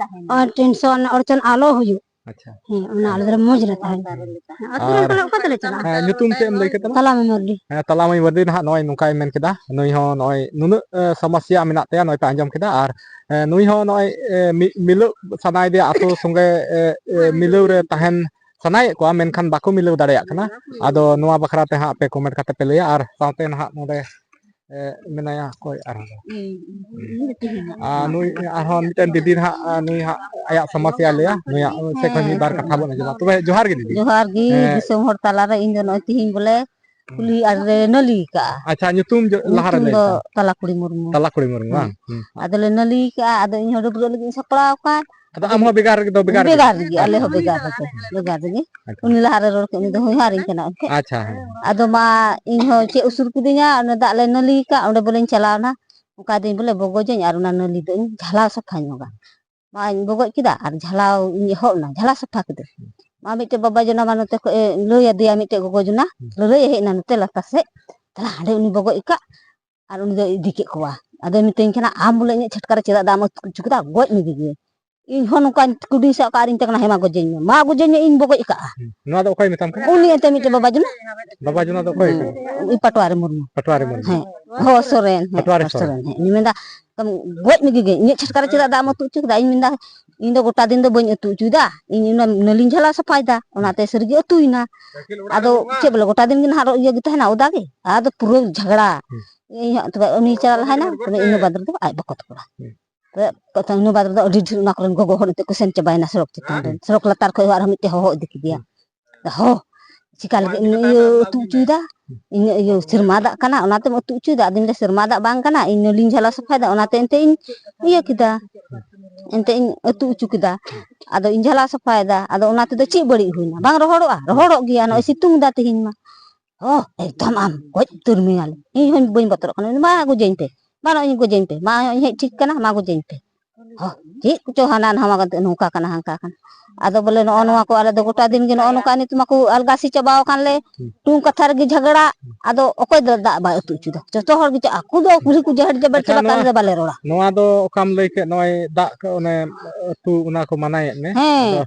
ᱚ, ᱴᱮᱱᱥᱚᱱ ᱚᱲᱪᱚᱱ ᱟᱞᱚ ᱦᱩᱭᱩᱜ᱾ ᱟᱪᱪᱷᱟ᱾ ᱦᱮᱸ, ᱚᱱᱟ ᱟᱞᱮ ᱫᱚ ᱢᱚᱡᱽ ᱞᱮ ᱛᱟᱦᱮᱱᱟ᱾ ᱟᱹᱛᱩ ᱨᱮᱱ ᱟᱨ ᱠᱷᱚᱱ ᱚᱠᱟ ᱛᱮᱞᱮ ᱪᱟᱞᱟᱜᱼᱟ? ᱦᱮᱸ, ᱧᱩᱛᱩᱢ ᱪᱮᱫ ᱮᱢ ᱞᱟᱹᱭ ᱠᱮᱫ ᱛᱟᱢᱟ? ᱛᱟᱞᱟ ᱢᱟᱹᱭ ᱢᱟᱹᱨᱰᱤ᱾ ᱦᱮᱸ, ᱛᱟᱞᱟ ᱢᱟᱹᱭ ᱢᱟᱹᱨᱰᱤ ᱱᱟᱦᱟᱜ ᱱᱚᱜᱼᱚᱭ ᱱᱚᱝᱠᱟᱭ ᱢᱮᱱ ᱠᱮᱫᱟ᱾ ᱱᱩᱭ ᱦᱚᱸ ᱱᱚᱜᱼᱚᱭ ᱱᱩᱱᱟᱹᱜ, ᱮ, ᱥᱚᱢᱚᱥᱥᱟ ᱢᱮᱱᱟᱜ ᱛᱟᱭᱟ, ᱱᱚᱜᱼᱚᱭ ᱯᱮ ᱟᱸᱡᱚᱢ ᱠᱮᱫᱟ᱾ ᱟᱨ, ᱮ, ᱱᱩᱭ ᱦᱚᱸ ᱱᱚᱜᱼᱚᱭ, ᱮ, ᱢᱤ-, ᱢᱤᱞᱟᱹᱣ ᱥᱟᱱᱟᱭᱮᱫᱮᱭᱟ, ᱟᱛᱳ ᱥᱚᱸᱜᱮ, ᱮ, ᱮ, ᱢᱤᱞᱟᱹᱣ ᱨᱮ ᱛᱟᱦᱮᱱ ᱥᱟᱱᱟᱭᱮᱫ ᱠᱚᱣᱟ, ᱢᱮᱱᱠᱷᱟᱱ ᱵᱟᱠᱚ ᱢᱤᱞᱟᱹᱣ ᱫᱟᱲᱮᱭᱟᱜ ᱠᱟᱱᱟ᱾ ᱟᱫᱚ ᱱᱚᱣᱟ ᱵᱟᱠᱷᱨᱟ ᱛᱮ ᱦᱟᱸᱜ ᱟᱯᱮ comment ᱠᱟᱛᱮ ᱯᱮ ᱞᱟᱹᱭᱟ᱾ ᱟᱨ ᱥᱟᱶᱛᱮ ᱱᱟᱦᱟᱜ ᱱᱚᱰᱮ ᱮ, ᱢᱮᱱᱟᱭᱟ ᱚᱠᱚᱭ ᱟᱨᱦᱚᱸ? ᱤᱧ, ᱤᱧ, ᱤᱧ ᱫᱚ ᱛᱮᱦᱮᱧ ᱟᱨ ᱱᱩᱭ ᱟᱨᱦᱚᱸ ᱢᱤᱫᱴᱮᱱ ᱫᱤᱫᱤ ᱱᱟᱦᱟᱜ, ᱟ, ᱱᱩᱭ ᱦᱟᱸᱜ ᱟᱭᱟᱜ ᱥᱚᱢᱚᱥᱥᱟ ᱞᱟᱹᱭᱟ, ᱱᱩᱭᱟᱜ ᱥᱮᱫ ᱠᱷᱚᱱ ᱢᱤᱫ ᱵᱟᱨ ᱠᱟᱛᱷᱟ ᱵᱚᱱ ᱟᱸᱡᱚᱢᱟ᱾ ᱛᱚᱵᱮ ᱡᱚᱦᱟᱨ ᱜᱮ ᱫᱤᱫᱤ᱾ ᱡᱚᱦᱟᱨ ᱜᱮ᱾ ᱦᱮᱸ᱾ ᱫᱤᱥᱚᱢ ᱦᱚᱲ ᱛᱟᱞᱟᱨᱮ ᱤᱧ ᱫᱚ ᱱᱚᱜᱼᱚᱭ ᱛᱤᱦᱤᱧ ᱵᱚᱞᱮ ᱠᱩᱞᱦᱤ ᱟᱲᱮ ᱨᱮ ᱱᱟᱹᱞᱤ ᱠᱟᱜᱼᱟ᱾ ᱟᱪᱪᱷᱟ, ᱧᱩᱛᱩᱢ ᱡᱚ-, ᱞᱟᱦᱟ ᱨᱮ ᱧᱩᱛᱩᱢ ᱞᱟᱹᱭ ᱫᱚ ᱛᱟᱢ᱾ ᱛᱟᱞᱟ ᱠᱩᱲᱤ ᱢᱩᱨᱢᱩ᱾ ᱛᱟᱞᱟ ᱠᱩᱲᱤ ᱢᱩᱨᱢᱩ, ᱦᱮᱸ᱾ ᱵᱟᱝ? ᱦᱩᱸ᱾ ᱟᱫᱚᱞᱮ ᱱᱟᱹᱞᱤ ᱠᱟᱜᱼᱟ, ᱟᱫᱚ ᱤᱧ ᱦᱚᱸ ᱰᱟᱹᱵᱽᱨᱟᱹᱜ ᱞᱟᱹᱜᱤᱫ ᱤᱧ ᱥᱟᱯᱲᱟᱣ ᱟᱠᱟᱱ᱾ ᱟᱫᱚ ᱟᱫᱚ ᱟᱢ ᱦᱚᱸ ᱵᱷᱮᱜᱟᱨ ᱨᱮᱜᱮ ᱫᱚ ᱵᱷᱮᱜᱟᱨ ᱨᱮᱜᱮ? ᱵᱷᱮᱜᱟᱨ ᱨᱮᱜᱮ, ᱟᱞᱮ ᱦᱚᱸ ᱵᱷᱮᱜᱟᱨ ᱨᱮᱜᱮ, ᱟᱪᱪᱷᱟ᱾ ᱵᱷᱮᱜᱟᱨ ᱨᱮᱜᱮ᱾ ᱟᱪᱪᱷᱟ᱾ ᱩᱱᱤ ᱞᱟᱦᱟ ᱨᱮ ᱨᱚᱲ ᱠᱮᱫ, ᱩᱱᱤ ᱫᱚ ᱦᱚᱧᱦᱟᱨᱤᱧ ᱠᱟᱱᱟ ᱮᱱᱛᱮ᱾ ᱟᱪᱪᱷᱟ, ᱦᱮᱸ᱾ ᱟᱫᱚ ᱢᱟ ᱤᱧ ᱦᱚᱸ ᱪᱮᱫ ᱩᱥᱩᱨ ᱠᱤᱫᱤᱧᱟ, ᱚᱱᱟ ᱫᱟᱜ ᱞᱮ ᱱᱟᱹᱞᱤ ᱠᱟᱜ, ᱚᱸᱰᱮ ᱵᱚᱞᱮᱧ ᱪᱟᱞᱟᱣ ᱮᱱᱟ᱾ ᱚᱱᱠᱟ ᱫᱤᱱ ᱵᱚᱞᱮ ᱵᱚᱜᱚᱡᱟᱹᱧ ᱟᱨ ᱚᱱᱟ ᱱᱟᱹᱞᱤ ᱫᱚ ᱤᱧ ᱡᱷᱟᱞᱟᱣ ᱥᱟᱯᱷᱟ ᱧᱚᱜᱟ᱾ ᱢᱟᱧ ᱵᱚᱜᱚᱡ ᱠᱮᱫᱟ ᱟᱨ ᱡᱷᱟᱞᱟᱣ ᱤᱧ ᱮᱦᱚᱵ ᱮᱱᱟ, ᱡᱷᱟᱞᱟ ᱥᱟᱯᱷᱟ ᱠᱮᱫᱟᱹᱧ᱾ ᱢᱟ ᱢᱤᱫᱴᱮᱡ ᱵᱟᱵᱟ ᱡᱚᱱᱟ ᱢᱟ ᱱᱚᱛᱮ ᱠᱷᱚᱡ ᱮ ᱞᱟᱹᱭ ᱟᱫᱮᱭᱟ ᱢᱤᱫᱴᱮᱡ ᱜᱚᱜᱚ ᱡᱚᱱᱟ, ᱦᱩᱸ᱾ ᱞᱟᱹᱞᱟᱹᱭ ᱮ ᱦᱮᱡ ᱮᱱᱟ ᱱᱚᱛᱮ ᱞᱟᱛᱟᱨ ᱥᱮᱫ, ᱛᱟᱦᱞᱮ ᱦᱟᱸᱰᱮ ᱩᱱᱤ ᱵᱚᱜᱚᱡ ᱟᱠᱟᱫ ᱟᱨ ᱩᱱᱤ ᱫᱚᱭ ᱤᱫᱤ ᱠᱮᱫ ᱠᱚᱣᱟ᱾ ᱟᱫᱚᱭ ᱢᱤᱛᱟᱹᱧ ᱠᱟᱱᱟ, "ᱟᱢ ᱵᱚᱞᱮ ᱤᱧᱟᱹᱜ ᱪᱷᱟᱴᱠᱟ ᱨᱮ ᱪᱮᱫᱟᱜ ᱫᱟᱜ ᱮᱢ ᱟᱹᱛᱩ ᱦᱚᱪᱚ ᱠᱮᱫᱟ? ᱜᱚᱡ ᱢᱮ ᱜᱮ ᱜᱮ᱾" ᱤᱧ ᱦᱚᱸ ᱱᱚᱝᱠᱟᱧ ᱠᱩᱰᱤᱧ ᱥᱟᱵ ᱠᱟᱜᱼᱟ ᱟᱨ ᱤᱧ ᱢᱮᱛᱟᱭ ᱠᱟᱱᱟ, "ᱦᱮᱸ ᱢᱟ ᱜᱚᱡᱮᱧ ᱢᱮ, ᱢᱟ ᱜᱚᱡᱮᱧ ᱢᱮ, ᱤᱧ ᱵᱚᱜᱚᱡ ᱟᱠᱟᱫᱼᱟ᱾" ᱦᱩᱸ᱾ ᱱᱚᱣᱟ ᱫᱚ ᱚᱠᱚᱭ ᱢᱮᱛᱟᱢ ᱠᱟᱱᱟ? ᱩᱱᱤ ᱮᱱᱛᱮ ᱢᱤᱫᱴᱮᱡ ᱵᱟᱵᱟ ᱡᱚᱱᱟ᱾ ᱵᱟᱵᱟ ᱡᱚᱱᱟ ᱫᱚ ᱚᱠᱚᱭ ᱦᱩᱸ᱾ ᱠᱟᱱᱟ? ᱩᱱᱤ ᱯᱟᱴᱣᱟᱨᱤ ᱢᱩᱨᱢᱩ᱾ ᱯᱟᱴᱣᱟᱨᱤ ᱢᱩᱨᱢᱩ᱾ ᱦᱮᱸ᱾ ᱦᱚᱸ, ᱥᱚᱨᱮᱱ᱾ ᱦᱮᱸ, ᱯᱟᱴᱣᱟᱨᱤ ᱦᱚᱸ, ᱥᱚᱨᱮᱱ᱾ ᱥᱚᱨᱮᱱ᱾ ᱦᱮᱸ᱾ ᱩᱱᱤ ᱢᱮᱱᱫᱟ, "ᱛᱟᱢ ᱜᱚᱡ ᱢᱮ ᱜᱮ ᱜᱮ, ᱤᱧᱟᱹᱜ ᱪᱷᱟᱴᱠᱟ ᱨᱮ ᱪᱮᱫᱟᱜ ᱫᱟᱜ ᱮᱢ ᱟᱹᱛᱩ ᱦᱚᱪᱚ ᱠᱮᱫᱟ?" ᱤᱧ ᱢᱮᱱᱫᱟ, "ᱤᱧ ᱫᱚ ᱜᱚᱴᱟ ᱫᱤᱱ ᱫᱚ ᱵᱟᱹᱧ ᱟᱹᱛᱩ ᱦᱚᱪᱚᱭᱮᱫᱟ, ᱤᱧ ᱚᱱᱟ ᱱᱟᱹᱞᱤᱧ ᱡᱷᱟᱞᱟ ᱥᱟᱯᱷᱟᱭᱮᱫᱟ, ᱚᱱᱟᱛᱮ ᱥᱟᱹᱨᱤᱜᱮ ᱟᱹᱛᱩᱭᱮᱱᱟ᱾" ᱟᱫᱚ ᱪᱮᱫ ᱵᱚᱞᱮ, ᱜᱚᱴᱟ ᱫᱤᱱ ᱜᱮ ᱱᱟᱦᱟᱜ ᱤᱭᱟᱹ ᱜᱮ ᱛᱟᱦᱮᱱᱟ, ᱚᱫᱟ ᱜᱮ᱾ ᱟᱫᱚ ᱯᱩᱨᱟᱹ ᱡᱷᱟᱜᱽᱲᱟ᱾ ᱦᱩᱸ᱾ ᱤᱧ ᱦᱚᱸ ᱛᱚᱵᱮ ᱩᱱᱤ ᱪᱟᱞᱟᱣ ᱞᱟᱦᱟᱭᱮᱱᱟ, ᱛᱚᱵᱮ ᱤᱱᱟᱹ ᱵᱟᱫᱽ ᱨᱮᱫᱚ ᱟᱡ ᱵᱟᱠᱚ ᱛᱚᱯᱚᱲᱟ᱾ ᱦᱩᱸ᱾ ᱛᱚᱵᱮ ᱤᱱᱟᱹ ᱵᱟᱫᱽ ᱨᱮᱫᱚ ᱟᱹᱰᱤ ᱰᱷᱮᱨ ᱚᱱᱟ ᱠᱚᱨᱮᱱ ᱜᱚᱜᱚ ᱦᱚᱲ ᱮᱱᱛᱮᱫ ᱠᱚ ᱥᱮᱱ ᱪᱟᱵᱟᱭᱮᱱᱟ ᱥᱚᱲᱚᱠ ᱪᱮᱛᱟᱱ ᱨᱮ᱾ ᱦᱩᱸ᱾ ᱥᱚᱲᱚᱠ ᱞᱟᱛᱟᱨ ᱠᱷᱚᱡ ᱦᱚᱸ ᱟᱨᱦᱚᱸ ᱢᱤᱫᱴᱮᱡ ᱦᱚᱦᱚ ᱤᱫᱤ ᱠᱮᱫᱮᱭᱟ᱾ ᱦᱩᱸ᱾ ᱦᱚ, ᱪᱤᱠᱟ ᱞᱟᱹᱜᱤᱫ ᱤᱱᱟᱹᱜ ᱤᱭᱟᱹ ᱟᱹᱛᱩ ᱦᱚᱪᱚᱭᱮᱫᱟ? ᱤᱱᱟᱹᱜ ᱤᱭᱟᱹ ᱥᱮᱨᱢᱟ ᱫᱟᱜ ᱠᱟᱱᱟ, ᱚᱱᱟᱛᱮᱢ ᱟᱹᱛᱩ ᱦᱚᱪᱚᱭᱮᱫᱟ? ᱟᱫᱚᱧ ᱢᱮᱱᱫᱟ, "ᱥᱮᱨᱢᱟ ᱫᱟᱜ ᱵᱟᱝ ᱠᱟᱱᱟ, ᱤᱧ ᱱᱟᱹᱞᱤᱧ ᱡᱷᱟᱞᱟ ᱥᱟᱯᱷᱟᱭᱮᱫᱟ, ᱚᱱᱟᱛᱮ ᱮᱱᱛᱮ ᱤᱧ ᱤᱭᱟᱹ ᱠᱮᱫᱟ, ᱮᱱᱛᱮ ᱤᱧ ᱟᱹᱛᱩ ᱦᱚᱪᱚ ᱠᱮᱫᱟ᱾" ᱟᱫᱚ ᱤᱧ ᱡᱷᱟᱞᱟ ᱥᱟᱯᱷᱟᱭᱮᱫᱟ, ᱟᱫᱚ ᱚᱱᱟ ᱛᱮᱫᱚ ᱪᱮᱫ ᱵᱟᱹᱲᱤᱡ ᱦᱩᱭᱱᱟ? ᱵᱟᱝ ᱨᱚᱦᱚᱲᱚᱜᱼᱟ? ᱨᱚᱦᱚᱲᱚᱜ ᱜᱮᱭᱟ, ᱱᱚᱜᱼᱚᱭ ᱥᱤᱛᱩᱝ ᱮᱫᱟ ᱛᱮᱦᱮᱧ ᱢᱟ᱾ ᱦᱚ, ᱮᱠᱫᱚᱢ ᱟᱢ ᱜᱚᱡ ᱩᱛᱟᱹᱨ ᱢᱮᱭᱟᱞᱮ᱾ ᱤᱧ ᱦᱚᱸᱧ ᱵᱟᱹᱧ ᱵᱚᱛᱚᱨᱚᱜ ᱠᱟᱱᱟ, ᱢᱟ ᱜᱚᱡᱮᱧ ᱯᱮ, ᱢᱟ ᱱᱚᱜᱼᱚᱭ ᱤᱧ ᱜᱚᱡᱮᱧ ᱯᱮ, ᱢᱟ ᱱᱚᱜᱼᱚᱭ ᱤᱧ ᱦᱮᱡ ᱴᱷᱤᱠ ᱠᱟᱱᱟ, ᱢᱟ ᱜᱚᱡᱮᱧ ᱯᱮ᱾ ᱦᱚ, ᱪᱮᱫ ᱠᱚᱪᱚ ᱦᱟᱱᱟ ᱱᱟᱣᱟ ᱠᱟᱛᱮ ᱱᱚᱝᱠᱟ ᱠᱟᱱᱟ, ᱦᱟᱝᱠᱟ ᱠᱟᱱᱟ᱾ ᱟᱫᱚ ᱵᱚᱞᱮ ᱱᱚᱜᱼᱚ ᱱᱚᱣᱟ ᱠᱚ ᱟᱞᱮ ᱫᱚ ᱜᱚᱴᱟ ᱫᱤᱱ ᱜᱮ ᱱᱚᱜᱼᱚ ᱱᱚᱝᱠᱟ ᱱᱤᱛ ᱢᱟᱠᱚ ᱟᱞᱜᱟᱥᱤ ᱪᱟᱵᱟᱣ ᱟᱠᱟᱱ ᱞᱮ᱾ ᱦᱩᱸ᱾ ᱴᱩᱝ ᱠᱟᱛᱷᱟ ᱨᱮᱜᱮ ᱡᱷᱟᱜᱽᱲᱟ᱾ ᱦᱩᱸ᱾ ᱟᱫᱚ ᱚᱠᱚᱭ ᱫᱚ ᱫᱟᱜ ᱵᱟᱭ ᱟᱹᱛᱩ ᱦᱚᱪᱚᱭᱮᱫᱟ? ᱡᱚᱛᱚ ᱦᱚᱲ ᱜᱮ ᱪᱚ ᱟᱠᱚ ᱫᱚ ᱠᱩᱞᱦᱤ ᱠᱚ ᱡᱟᱦᱮᱨ ᱡᱟᱵᱮᱨ ᱟᱪᱪᱷᱟ, ᱪᱟᱞᱟᱜ ᱠᱟᱱ ᱱᱚᱣᱟ, ᱨᱮ ᱵᱟᱞᱮ ᱨᱚᱲᱟ᱾ ᱱᱚᱣᱟ ᱫᱚ ᱚᱠᱟᱢ ᱞᱟᱹᱭ ᱠᱮᱫ, ᱱᱚᱜᱼᱚᱭ ᱫᱟᱜ ᱠᱚ ᱚᱱᱮ ᱟᱹᱛᱩ ᱚᱱᱟ ᱠᱚ ᱢᱟᱱᱟᱭᱮᱫ ᱢᱮ? ᱦᱮᱸ᱾ ᱟᱫᱚ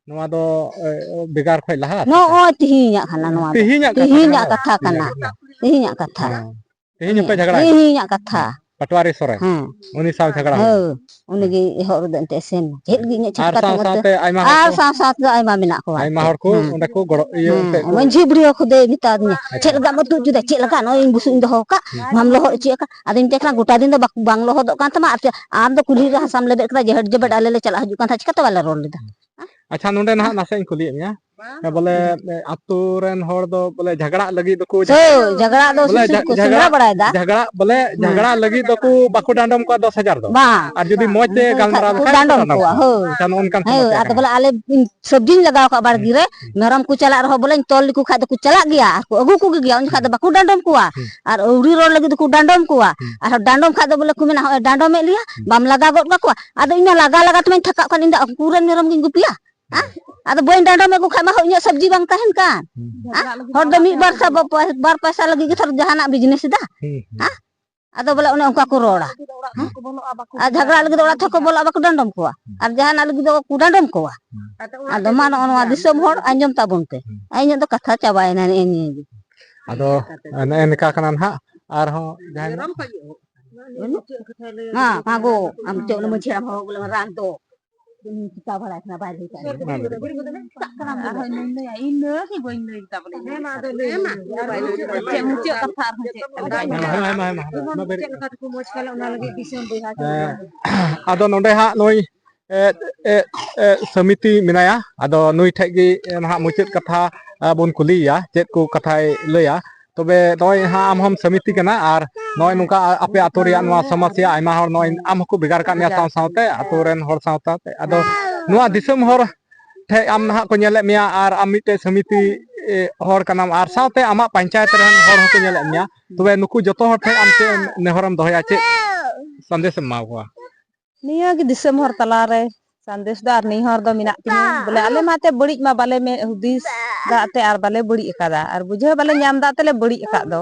ᱱᱚᱣᱟ ᱫᱚ, ᱮ, ᱵᱷᱮᱜᱟᱨ ᱠᱷᱚᱡ ᱞᱟᱦᱟ ᱥᱮ ᱱᱚᱜᱼᱚᱭ ᱪᱮᱫ? ᱛᱤᱦᱤᱧᱟᱜ ᱠᱟᱱᱟ ᱱᱚᱣᱟ ᱫᱚ᱾ ᱛᱤᱦᱤᱧᱟᱜ ᱠᱟᱛᱷᱟ ᱛᱤᱦᱤᱧᱟᱜ ᱠᱟᱱᱟ᱾ ᱠᱟᱛᱷᱟ ᱠᱟᱱᱟ᱾ ᱦᱮᱸ᱾ ᱛᱤᱦᱤᱧᱟᱜ ᱠᱟᱛᱷᱟ᱾ ᱦᱮᱸ᱾ ᱛᱮᱦᱮᱧ ᱦᱚᱸᱯᱮ ᱡᱷᱟᱜᱽᱲᱟᱭᱮᱫᱟ? ᱛᱮᱦᱮᱧᱟᱜ ᱠᱟᱛᱷᱟ᱾ ᱦᱮᱸ᱾ ᱯᱟᱴᱣᱟᱨᱤ ᱥᱚᱨᱮᱱ᱾ ᱦᱮᱸ᱾ ᱩᱱᱤ ᱥᱟᱶ ᱡᱷᱟᱜᱽᱲᱟ ᱦᱩᱭ᱾ ᱦᱮᱸ᱾ ᱩᱱᱤᱜᱮ ᱮᱦᱚᱵ ᱨᱮᱫᱚ ᱮᱱᱛᱮ ᱥᱮᱱ ᱪᱮᱫ ᱞᱟᱹᱜᱤᱫ ᱤᱧᱟᱹᱜ ᱟᱨ ᱪᱷᱟᱴᱠᱟ ᱥᱟᱶ ᱛᱮ ᱥᱟᱶᱛᱮ ᱟᱭᱢᱟ ᱦᱚᱲ ᱟᱨ ᱠᱚ, ᱥᱟᱶ ᱥᱟᱶ ᱛᱮᱫᱚ ᱟᱭᱢᱟ ᱢᱮᱱᱟᱜ ᱠᱚᱣᱟ ᱟᱭᱢᱟ ᱮᱱᱛᱮ᱾ ᱦᱚᱲ ᱠᱚ ᱦᱮᱸ᱾ ᱚᱸᱰᱮ ᱠᱚ ᱜᱚᱲᱚ, ᱤᱭᱟᱹ, ᱦᱮᱸ᱾ ᱮᱱᱛᱮ ᱠᱚ ᱢᱟᱹᱡᱷᱤ ᱵᱩᱲᱦᱤ ᱦᱚᱸ ᱠᱷᱩᱫᱟᱹᱭ ᱢᱮᱛᱟᱫᱤᱧᱟ, ᱟᱪᱪᱷᱟ᱾ "ᱪᱮᱫ ᱞᱮᱠᱟᱢ ᱟᱹᱛᱩ ᱦᱚᱪᱚᱭᱮᱫᱟ? ᱪᱮᱫ ᱞᱮᱠᱟ? ᱱᱚᱜᱼᱚᱭ ᱤᱧ ᱵᱩᱥᱩᱵ ᱤᱧ ᱫᱚᱦᱚ ᱟᱠᱟᱫ, ᱦᱮᱸ᱾ ᱵᱟᱢ ᱞᱚᱦᱚᱫ ᱦᱚᱪᱚᱭᱮᱫ ᱠᱟᱱ?" ᱟᱫᱚᱧ ᱢᱮᱛᱟᱭ ᱠᱟᱱᱟ, "ᱜᱚᱴᱟ ᱫᱤᱱ ᱫᱚ ᱵᱟᱠ-, ᱵᱟᱝ ᱞᱚᱦᱚᱫᱚᱜ ᱠᱟᱱ ᱛᱟᱢᱟ, ᱟᱨ ᱪᱮᱫ, ᱟᱢ ᱫᱚ ᱠᱩᱞᱦᱤ ᱨᱮ ᱦᱟᱥᱟᱢ ᱞᱮᱵᱮᱫ ᱠᱟᱫᱟ, ᱡᱮᱦᱮᱫ ᱡᱮᱵᱮᱫ ᱟᱞᱮ ᱞᱮ ᱪᱟᱞᱟᱜ ᱦᱤᱡᱩᱜ ᱠᱟᱱ ᱛᱟᱦᱮᱸᱫ, ᱪᱤᱠᱟᱹᱛᱮ ᱵᱟᱞᱮ ᱨᱚᱲ ᱞᱮᱫᱟ?" ᱟᱪᱪᱷᱟ, ᱱᱚᱰᱮ ᱱᱟᱦᱟᱜ ᱱᱟᱥᱮ ᱤᱧ ᱠᱩᱞᱤᱭᱮᱫ ᱢᱮᱭᱟ᱾ ᱦᱮᱸ, ᱵᱚᱞᱮ, ᱮ, ᱟᱛᱳ ᱨᱮᱱ ᱦᱚᱲ ᱫᱚ ᱵᱚᱞᱮ ᱡᱷᱟᱜᱽᱲᱟᱜ ᱞᱟᱹᱜᱤᱫ ᱫᱚᱠᱚ ᱥᱮ ᱡᱷᱟᱜ-, ᱡᱷᱟᱜᱽᱲᱟ ᱫᱚ ᱵᱚᱞᱮ ᱥᱤᱥᱤᱨ ᱡᱷᱟ-, ᱠᱚ ᱥᱮᱸᱫᱽᱨᱟ ᱡᱷᱟᱜᱽᱲᱟᱜ, ᱵᱟᱲᱟᱭᱮᱫᱟ᱾ ᱡᱷᱟᱜᱽᱲᱟᱜ ᱵᱚᱞᱮ ᱦᱮᱸ᱾ ᱡᱷᱟᱜᱽᱲᱟ ᱞᱟᱹᱜᱤᱫ ᱫᱚᱠᱚ ᱵᱟᱠᱚ ᱰᱟᱸᱰᱚᱢ ᱠᱚᱣᱟ ᱫᱚᱥ ᱦᱟᱡᱟᱨ ᱫᱚ᱾ ᱵᱟᱝ᱾ ᱟᱨ ᱡᱩᱫᱤ ᱢᱚᱡᱽ ᱛᱮ ᱚᱱᱠᱟ ᱜᱟᱞᱢᱟᱨᱟᱣ ᱠᱚ ᱞᱮᱠᱷᱟᱡ ᱫᱚᱠᱚ ᱰᱟᱸᱰᱚᱢ ᱰᱟᱸᱰᱚᱢ ᱠᱚᱣᱟ, ᱠᱚᱣᱟ᱾ ᱦᱳᱭ᱾ ᱟᱪᱪᱷᱟ, ᱱᱚᱜᱼᱚ ᱱᱚᱝᱠᱟᱱ ᱦᱳᱭ, ᱥᱚᱢᱚᱥᱥᱟ ᱟᱫᱚ ᱠᱟᱱᱟ᱾ ᱵᱚᱞᱮ ᱟᱞᱮ ᱥᱚᱵᱽᱡᱤᱧ ᱞᱟᱜᱟᱣ ᱠᱟᱜ ᱵᱟᱲᱜᱮ ᱦᱩᱸ, ᱨᱮ, ᱦᱩᱸ᱾ ᱢᱮᱨᱚᱢ ᱠᱚ ᱪᱟᱞᱟᱜ ᱨᱮᱦᱚᱸ ᱵᱚᱞᱮᱧ ᱛᱚᱞ ᱞᱮᱠᱚ ᱠᱷᱟᱡ ᱫᱚᱠᱚ ᱪᱟᱞᱟᱜ ᱜᱮᱭᱟ ᱟᱨ ᱠᱚ ᱟᱹᱜᱩ ᱠᱚᱜᱮ ᱜᱮᱭᱟ, ᱩᱱ ᱡᱚᱠᱷᱟᱡ ᱫᱚ ᱦᱩᱸ᱾ ᱵᱟᱠᱚ ᱰᱟᱸᱰᱚᱢ ᱠᱚᱣᱟ᱾ ᱦᱩᱸ᱾ ᱟᱨ ᱟᱹᱣᱲᱤ ᱨᱚᱲ ᱞᱟᱹᱜᱤᱫ ᱫᱚᱠᱚ ᱰᱟᱸᱰᱚᱢ ᱠᱚᱣᱟ᱾ ᱦᱩᱸ᱾ ᱟᱨᱦᱚᱸ ᱰᱟᱸᱰᱚᱢ ᱠᱷᱟᱡ ᱫᱚ ᱵᱚᱞᱮ ᱠᱚ ᱢᱮᱱᱟ, "ᱦᱚᱸᱜᱼᱚᱭ ᱰᱟᱸᱰᱚᱢᱮᱫ ᱞᱮᱭᱟ, ᱦᱩᱸ᱾ ᱵᱟᱢ ᱞᱟᱜᱟ ᱜᱚᱫ ᱠᱟᱠᱚᱣᱟ?" ᱟᱫᱚ ᱤᱧ ᱢᱟ ᱞᱟᱜᱟ ᱞᱟᱜᱟ ᱛᱮᱢᱟᱧ ᱛᱷᱟᱠᱟᱜ ᱠᱟᱱ, ᱤᱧ ᱫᱚ ᱩᱱᱠᱩ ᱨᱮᱱ ᱢᱮᱨᱚᱢ ᱜᱤᱧ ᱜᱩᱯᱤᱭᱟ? ᱦᱮᱸ? ᱟᱫᱚ ᱵᱟᱹᱧ ᱰᱟᱸᱰᱚᱢᱮᱫ ᱠᱚ ᱠᱷᱟᱡ ᱢᱟ ᱦᱚᱸ ᱤᱧᱟᱹᱜ ᱥᱚᱵᱽᱡᱤ ᱵᱟᱝ ᱛᱟᱦᱮᱱ ᱠᱟᱱ᱾ ᱦᱩᱸ᱾ ᱦᱮᱸ? ᱦᱚᱲ ᱫᱚ ᱢᱤᱫ ᱵᱟᱨ ᱥᱟ-, ᱵᱟᱨ ᱯᱚᱭᱥᱟ ᱞᱟᱹᱜᱤᱫ ᱜᱮ ᱛᱷᱚᱨ ᱡᱟᱦᱟᱱᱟᱜ business ᱮᱫᱟ᱾ ᱦᱩᱸ, ᱦᱩᱸ᱾ ᱦᱮᱸ? ᱟᱫᱚ ᱵᱚᱞᱮ ᱚᱱᱮ ᱚᱱᱠᱟ ᱠᱚ ᱨᱚᱲᱟ᱾ ᱦᱮᱸ? ᱟᱨ ᱡᱷᱟᱜᱽᱲᱟ ᱞᱟᱹᱜᱤᱫ ᱫᱚ ᱚᱲᱟᱜ ᱛᱮᱦᱚᱸ ᱠᱚ ᱵᱚᱞᱚᱜᱼᱟ, ᱵᱟᱠᱚ ᱰᱟᱸᱰᱚᱢ ᱠᱚᱣᱟ᱾ ᱦᱩᱸ᱾ ᱟᱨ ᱡᱟᱦᱟᱱᱟᱜ ᱞᱟᱹᱜᱤᱫ ᱫᱚ ᱠᱚ ᱰᱟᱸᱰᱚᱢ ᱠᱚᱣᱟ᱾ ᱦᱩᱸ᱾ ᱟᱫᱚ ᱢᱟ ᱱᱚᱜᱼᱚ ᱱᱚᱣᱟ ᱫᱤᱥᱚᱢ ᱦᱚᱲ ᱟᱸᱡᱚᱢ ᱛᱟᱵᱚᱱ ᱯᱮ᱾ ᱦᱩᱸ᱾ ᱤᱧᱟᱹᱜ ᱫᱚ ᱠᱟᱛᱷᱟ ᱪᱟᱵᱟᱭᱮᱱᱟ ᱱᱮᱜᱼᱮ ᱱᱤᱭᱟᱹ ᱜᱮ᱾ ᱟᱫᱚ ᱱᱮᱜᱼᱮ ᱱᱤᱝᱠᱟ ᱠᱟᱱᱟ ᱱᱟᱦᱟᱜ, ᱟᱨᱦᱚᱸ ᱡᱟᱦᱟᱸᱭ ᱢᱟ, ᱢᱟ ᱜᱳ, ᱟᱢ ᱪᱮᱫ ᱚᱱᱟ ᱢᱟᱹᱡᱷᱤ ᱦᱟᱲᱟᱢ ᱦᱚᱦᱚ ᱟᱹᱜᱩ ᱞᱮᱢ ᱨᱟᱱ ᱫᱚ᱾ ᱩᱱᱤ ᱪᱤᱠᱟ ᱵᱟᱲᱟᱭ ᱠᱟᱱᱟ ᱵᱟᱭ ᱞᱟᱹᱭ ᱠᱟᱜ ᱢᱮᱭᱟ᱾ ᱢᱟ ᱞᱟᱹᱭ ᱢᱮ᱾ ᱟᱨᱦᱚᱸ ᱤᱧ ᱞᱟᱹᱭᱟ, ᱤᱧ ᱞᱟᱹᱭᱟ ᱠᱤ ᱵᱟᱹᱧ ᱞᱟᱹᱭ ᱠᱮᱫᱟ ᱵᱚᱞᱮ᱾ ᱦᱮᱸ, ᱢᱟ ᱟᱫᱚ ᱞᱟᱹᱭ ᱢᱮ᱾ ᱪᱮᱫ ᱢᱩᱪᱟᱹᱫ ᱠᱟᱛᱷᱟ ᱟᱨᱦᱚᱸ ᱪᱮᱫ ᱠᱟᱱᱟ? ᱦᱮᱸ, ᱦᱮᱸ, ᱦᱮᱸ, ᱦᱮᱸ, ᱦᱮᱸ, ᱢᱟ ᱵᱮᱨᱮᱫ ᱢᱮ᱾ ᱦᱮᱸ, ᱟᱫᱚ ᱱᱚᱰᱮ ᱦᱟᱸᱜ ᱱᱩᱭ, ᱮ, ᱮ, ᱮ, ᱥᱚᱢᱤᱛᱤ ᱢᱮᱱᱟᱭᱟ, ᱟᱫᱚ ᱱᱩᱭ ᱴᱷᱮᱡ ᱜᱮ, ᱮ, ᱱᱟᱦᱟᱜ ᱢᱩᱪᱟᱹᱫ ᱠᱟᱛᱷᱟ, ᱮ, ᱵᱚᱱ ᱠᱩᱞᱤᱭᱮᱭᱟ, ᱪᱮᱫ ᱠᱚ ᱠᱟᱛᱷᱟᱭ ᱞᱟᱹᱭᱟ᱾ ᱛᱚᱵᱮ ᱱᱚᱜᱼᱚᱭ ᱦᱟᱸᱜ ᱟᱢ ᱦᱚᱸᱢ ᱥᱚᱢᱤᱛᱤ ᱠᱟᱱᱟ, ᱟᱨ ᱱᱚᱜᱼᱚᱭ ᱱᱚᱝᱠᱟ ᱟᱯᱮ ᱟᱛᱳ ᱨᱮᱭᱟᱜ ᱱᱚᱣᱟ ᱥᱚᱢᱚᱥᱥᱟ, ᱟᱭᱢᱟ ᱦᱚᱲ ᱱᱚᱜᱼᱚᱭ ᱟᱢ ᱦᱚᱸᱠᱚ ᱵᱷᱮᱜᱟᱨ ᱠᱟᱜ ᱢᱮᱭᱟ ᱵᱷᱮᱜᱟᱨ ᱥᱟᱶ ᱥᱟᱶᱛᱮ, ᱟᱛᱳ ᱨᱮᱱ ᱦᱚᱲ ᱥᱟᱶᱛᱮ᱾ ᱟᱫᱚ ᱱᱚᱣᱟ ᱫᱤᱥᱚᱢ ᱦᱚᱲ ᱴᱷᱮᱡ ᱟᱢ ᱱᱟᱦᱟᱜ ᱠᱚ ᱧᱮᱞᱮᱫ ᱢᱮᱭᱟ, ᱟᱨ ᱟᱢ ᱢᱤᱫᱴᱮᱡ ᱥᱚᱢᱤᱛᱤ, ᱮ, ᱦᱚᱲ ᱠᱟᱱᱟᱢ, ᱟᱨ ᱥᱟᱶᱛᱮ ᱟᱢᱟᱜ ᱯᱚᱧᱪᱟᱭᱮᱛ ᱨᱮᱱ ᱦᱚᱲ ᱦᱚᱸᱠᱚ ᱧᱮᱞᱮᱫ ᱢᱮᱭᱟ᱾ ᱛᱚᱵᱮ ᱱᱩᱠᱩ ᱡᱚᱛᱚ ᱦᱚᱲ ᱴᱷᱮᱡ ᱟᱢ ᱪᱮᱫ ᱮᱢ ᱱᱮᱦᱚᱨᱮᱢ ᱫᱚᱦᱚᱭᱟ, ᱪᱮᱫ ᱥᱟᱸᱫᱮᱥ ᱮᱢ ᱮᱢᱟ ᱠᱚᱣᱟ? ᱱᱤᱭᱟᱹ ᱜᱮ ᱫᱤᱥᱚᱢ ᱦᱚᱲ ᱛᱟᱞᱟᱨᱮ ᱥᱟᱸᱫᱮᱥ ᱫᱚ ᱟᱨ ᱱᱮᱦᱚᱨ ᱫᱚ ᱢᱮᱱᱟᱜ ᱛᱤᱧᱟᱹ, ᱵᱚᱞᱮ ᱟᱞᱮ ᱢᱟ ᱮᱱᱛᱮ ᱵᱟᱹᱲᱤᱡ ᱢᱟ ᱵᱟᱞᱮ ᱢᱮ-, ᱦᱩᱫᱤᱥ ᱫᱟ ᱮᱱᱛᱮ, ᱟᱨ ᱵᱟᱞᱮ ᱵᱟᱹᱲᱤᱡ ᱟᱠᱟᱫᱟ, ᱟᱨ ᱵᱩᱡᱷᱟᱹᱣ ᱵᱟᱞᱮ ᱧᱟᱢ ᱫᱟ ᱮᱱᱛᱮ ᱞᱮ ᱵᱟᱹᱲᱤᱡ ᱟᱠᱟᱫ ᱫᱚ᱾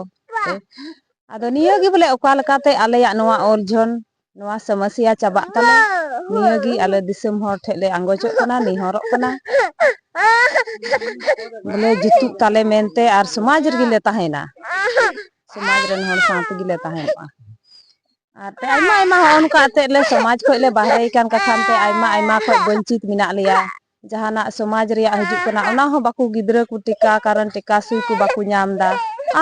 ᱟᱫᱚ ᱱᱤᱭᱟᱹ ᱜᱮ ᱵᱚᱞᱮ ᱚᱠᱟ ᱞᱮᱠᱟᱛᱮ ᱟᱞᱮᱭᱟᱜ ᱱᱚᱣᱟ ᱚᱨᱡᱚᱱ, ᱱᱚᱣᱟ ᱥᱚᱢᱚᱥᱥᱟ ᱪᱟᱵᱟᱜ ᱛᱟᱞᱮ, ᱱᱤᱭᱟᱹ ᱜᱮ ᱟᱞᱮ ᱫᱤᱥᱚᱢ ᱦᱚᱲ ᱴᱷᱮᱡ ᱞᱮ ᱟᱸᱜᱚᱪᱚᱜ ᱠᱟᱱᱟ, ᱱᱮᱦᱚᱨᱚᱜ ᱠᱟᱱᱟ᱾ ᱵᱚᱞᱮ ᱡᱩᱛᱩᱜ ᱛᱟᱞᱮ ᱢᱮᱱᱛᱮ ᱟᱨ ᱥᱚᱢᱟᱡᱽ ᱨᱮᱜᱮ ᱞᱮ ᱛᱟᱦᱮᱱᱟ, ᱥᱚᱢᱟᱡᱽ ᱨᱮᱱ ᱦᱚᱲ ᱥᱟᱶ ᱛᱮᱜᱮ ᱞᱮ ᱛᱟᱦᱮᱱᱚᱜᱼᱟ᱾ ᱟᱨ ᱛᱮ ᱟᱭᱢᱟ ᱟᱭᱢᱟ ᱦᱚᱸᱜᱼᱚ ᱱᱚᱝᱠᱟ ᱮᱱᱛᱮᱫ ᱞᱮ ᱥᱚᱢᱟᱡᱽ ᱠᱷᱚᱡ ᱞᱮ ᱵᱟᱦᱨᱮ ᱠᱟᱱ ᱠᱟᱛᱷᱟ ᱛᱮ ᱟᱭᱢᱟ ᱟᱭᱢᱟ ᱠᱷᱚᱡ ᱵᱚᱧᱪᱤᱛ ᱢᱮᱱᱟᱜ ᱞᱮᱭᱟ᱾ ᱡᱟᱦᱟᱱᱟᱜ ᱥᱚᱢᱟᱡᱽ ᱨᱮᱭᱟᱜ ᱦᱤᱡᱩᱜ ᱠᱟᱱᱟ, ᱚᱱᱟ ᱦᱚᱸ ᱵᱟᱠᱚ, ᱜᱤᱫᱽᱨᱟᱹ ᱠᱚ ᱴᱤᱠᱟ ᱠᱟᱨᱚᱱ ᱴᱤᱠᱟ ᱥᱩᱭ ᱠᱚ ᱵᱟᱠᱚ ᱧᱟᱢ ᱮᱫᱟ᱾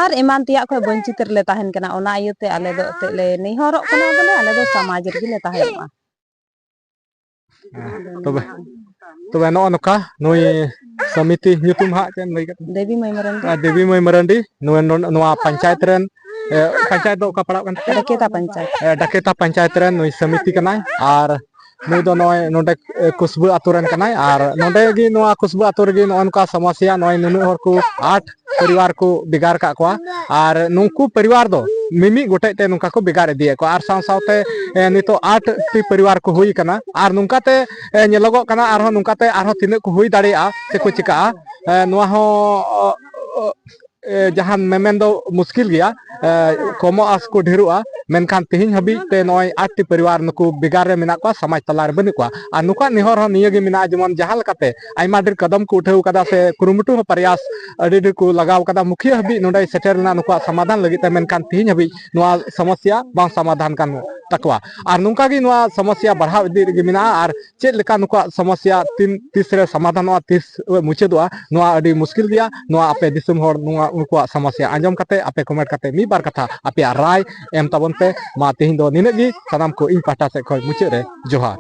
ᱟᱨ ᱮᱢᱟᱱ ᱛᱮᱭᱟᱜ ᱠᱷᱚᱡ ᱵᱚᱧᱪᱤᱛ ᱨᱮᱞᱮ ᱛᱟᱦᱮᱱ ᱠᱟᱱᱟ᱾ ᱚᱱᱟ ᱤᱭᱟᱹᱛᱮ ᱟᱞᱮ ᱫᱚ ᱮᱱᱛᱮᱫ ᱞᱮ ᱱᱮᱦᱚᱨᱚᱜ ᱠᱟᱱᱟ, ᱵᱚᱞᱮ ᱟᱞᱮ ᱫᱚ ᱥᱚᱢᱟᱡᱽ ᱨᱮᱜᱮ ᱞᱮ ᱛᱟᱦᱮᱱᱚᱜᱼᱟ᱾ ᱦᱮᱸ, ᱛᱚᱵᱮ, ᱛᱚᱵᱮ ᱱᱚᱜᱼᱚ ᱱᱚᱝᱠᱟ ᱱᱩᱭ ᱥᱚᱢᱤᱛᱤ ᱧᱩᱛᱩᱢ ᱦᱟᱸᱜ ᱪᱮᱫ ᱮᱢ ᱞᱟᱹᱭ ᱠᱮᱫ? ᱫᱮᱵᱤ ᱢᱟᱹᱭ ᱢᱟᱨᱟᱱᱰᱤ᱾ ᱟᱨ ᱫᱮᱵᱤ ᱢᱟᱹᱭ ᱢᱟᱨᱟᱱᱰᱤ, ᱱᱩᱭ ᱱᱚ-, ᱱᱚᱣᱟ ᱯᱚᱧᱪᱟᱭᱮᱛ ᱨᱮᱱ, ᱮ, ᱯᱚᱧᱪᱟᱭᱮᱛ ᱫᱚ ᱚᱠᱟ ᱯᱟᱲᱟᱜ ᱠᱟᱱ ᱛᱟᱯᱮᱭᱟ? ᱰᱟᱠᱮᱛᱟ ᱯᱚᱧᱪᱟᱭᱮᱛ᱾ ᱮ, ᱰᱟᱠᱮᱛᱟ ᱯᱚᱧᱪᱟᱭᱮᱛ ᱨᱮᱱ ᱱᱩᱭ ᱥᱚᱢᱤᱛᱤ ᱠᱟᱱᱟᱭ᱾ ᱟᱨ ᱱᱩᱭ ᱫᱚ ᱱᱚᱜᱼᱚᱭ ᱱᱚᱰᱮ, ᱮ, ᱠᱩᱥᱵᱟᱹ ᱟᱛᱳ ᱨᱮᱱ ᱠᱟᱱᱟᱭ᱾ ᱟᱨ ᱱᱚᱰᱮ ᱜᱮ ᱱᱚᱣᱟ ᱠᱩᱥᱵᱟᱹ ᱟᱛᱳ ᱨᱮᱜᱮ ᱱᱚᱜᱼᱚ ᱱᱚᱝᱠᱟ ᱥᱚᱢᱚᱥᱥᱟ, ᱱᱚᱜᱼᱚᱭ ᱱᱩᱱᱟᱹᱜ ᱦᱚᱲ ᱠᱚ, ᱟᱴ ᱯᱚᱨᱤᱵᱟᱨ ᱠᱚ ᱵᱷᱮᱜᱟᱨ ᱠᱟᱜ ᱠᱚᱣᱟ᱾ ᱟᱨ ᱱᱩᱠᱩ ᱯᱚᱨᱤᱵᱟᱨ ᱫᱚ ᱢᱤᱢᱤᱫ ᱜᱚᱴᱮᱡ ᱛᱮ ᱱᱚᱝᱠᱟ ᱠᱚ ᱵᱷᱮᱜᱟᱨ ᱤᱫᱤᱭᱮᱫ ᱠᱚᱣᱟ᱾ ᱟᱨ ᱥᱟᱶ ᱥᱟᱶᱛᱮ, ᱮ, ᱱᱤᱛᱚᱜ ᱟᱴ ᱴᱤ ᱯᱚᱨᱤᱵᱟᱨ ᱠᱚ ᱦᱩᱭ ᱟᱠᱟᱱᱟ᱾ ᱟᱨ ᱱᱚᱝᱠᱟ ᱛᱮ, ᱮ, ᱧᱮᱞᱚᱜᱚᱜ ᱠᱟᱱᱟ ᱟᱨᱦᱚᱸ ᱱᱚᱝᱠᱟ ᱛᱮ ᱟᱨᱦᱚᱸ ᱛᱤᱱᱟᱹᱜ ᱠᱚ ᱦᱩᱭ ᱫᱟᱲᱮᱭᱟᱜᱼᱟ ᱥᱮ ᱠᱚ ᱪᱤᱠᱟᱹᱜᱼᱟ, ᱮ, ᱱᱚᱣᱟ ᱦᱚᱸ, ᱚ, ᱚ, ᱮ, ᱡᱟᱦᱟᱱ ᱢᱮᱢᱮᱱ ᱫᱚ ᱢᱩᱥᱠᱤᱞ ᱜᱮᱭᱟ᱾ ᱮ, ᱠᱚᱢᱚᱜᱼᱟ ᱥᱮᱠᱚ ᱰᱷᱮᱨᱚᱜᱼᱟ, ᱢᱮᱱᱠᱷᱟᱱ ᱛᱮᱦᱮᱧ ᱦᱟᱹᱵᱤᱡ ᱛᱮ ᱱᱚᱜᱼᱚᱭ ᱟᱴ ᱴᱤ ᱯᱚᱨᱤᱵᱟᱨ ᱱᱩᱠᱩ ᱵᱷᱮᱜᱟᱨ ᱨᱮ ᱢᱮᱱᱟᱜ ᱠᱚᱣᱟ, ᱥᱚᱢᱟᱡᱽ ᱛᱟᱞᱟ ᱨᱮ ᱵᱟᱹᱱᱩᱜ ᱠᱚᱣᱟ᱾ ᱟᱨ ᱱᱩᱠᱩᱣᱟᱜ ᱱᱮᱦᱚᱨ ᱦᱚᱸ ᱱᱤᱭᱟᱹ ᱜᱮ ᱢᱮᱱᱟᱜᱼᱟ, ᱡᱮᱢᱚᱱ ᱡᱟᱦᱟᱸ ᱞᱮᱠᱟᱛᱮ ᱟᱭᱢᱟ ᱰᱷᱮᱨ ᱠᱚᱫᱚᱢ ᱠᱚ ᱩᱴᱷᱟᱹᱣ ᱠᱟᱫᱟ ᱥᱮ ᱠᱩᱨᱩᱢᱩᱴᱩ ᱦᱚᱸ ᱯᱨᱚᱭᱟᱥ ᱟᱹᱰᱤ ᱰᱷᱮᱨ ᱠᱚ ᱞᱟᱜᱟᱣ ᱠᱟᱫᱟ, ᱢᱩᱠᱷᱤᱭᱟᱹ ᱦᱟᱹᱵᱤᱡ ᱱᱚᱰᱮᱭ ᱥᱮᱴᱮᱨ ᱞᱮᱱᱟ ᱱᱩᱠᱩᱣᱟᱜ ᱥᱚᱢᱟᱫᱷᱟᱱ ᱞᱟᱹᱜᱤᱫ ᱛᱮ, ᱢᱮᱱᱠᱷᱟᱱ ᱛᱮᱦᱮᱧ ᱦᱟᱹᱵᱤᱡ ᱱᱚᱣᱟ ᱥᱚᱢᱚᱥᱥᱟ ᱵᱟᱝ ᱥᱚᱢᱟᱫᱷᱟᱱ ᱠᱟᱱ ᱛᱟᱠᱚᱣᱟ᱾ ᱟᱨ ᱱᱚᱝᱠᱟ ᱜᱮ ᱱᱚᱣᱟ ᱥᱚᱢᱚᱥᱥᱟ ᱵᱟᱲᱦᱟᱣ ᱤᱫᱤ ᱨᱮᱜᱮ ᱢᱮᱱᱟᱜᱼᱟ᱾ ᱟᱨ ᱪᱮᱫ ᱞᱮᱠᱟ ᱱᱩᱠᱩᱣᱟᱜ ᱥᱚᱢᱚᱥᱥᱟ ᱛᱤᱱ, ᱛᱤᱥ ᱨᱮ ᱥᱚᱢᱟᱫᱷᱟᱱᱚᱜᱼᱟ, ᱛᱤᱥ ᱢᱩᱪᱟᱹᱫᱚᱜᱼᱟ, ᱱᱚᱣᱟ ᱟᱹᱰᱤ ᱢᱩᱥᱠᱤᱞ ᱜᱮᱭᱟ᱾ ᱱᱚᱣᱟ ᱟᱯᱮ ᱫᱤᱥᱚᱢ ᱦᱚᱲ ᱱᱚᱣᱟ ᱩᱱᱠᱩᱣᱟᱜ ᱥᱚᱢᱚᱥᱥᱟ ᱟᱸᱡᱚᱢ ᱠᱟᱛᱮ ᱟᱯᱮ ᱠᱚᱢᱮᱱᱴ ᱠᱟᱛᱮ ᱢᱤᱫ ᱵᱟᱨ ᱠᱟᱛᱷᱟ ᱟᱯᱮᱭᱟᱜ ᱨᱟᱭ ᱮᱢ ᱛᱟᱵᱚᱱ ᱯᱮ᱾ ᱢᱟ ᱛᱮᱦᱮᱧ ᱫᱚ ᱱᱤᱱᱟᱹᱜ ᱜᱮ, ᱥᱟᱱᱟᱢ ᱠᱚ ᱤᱧ ᱯᱟᱦᱴᱟ ᱥᱮᱫ ᱠᱷᱚᱱ ᱢᱩᱪᱟᱹᱫ ᱨᱮ ᱡᱚᱦᱟᱨ᱾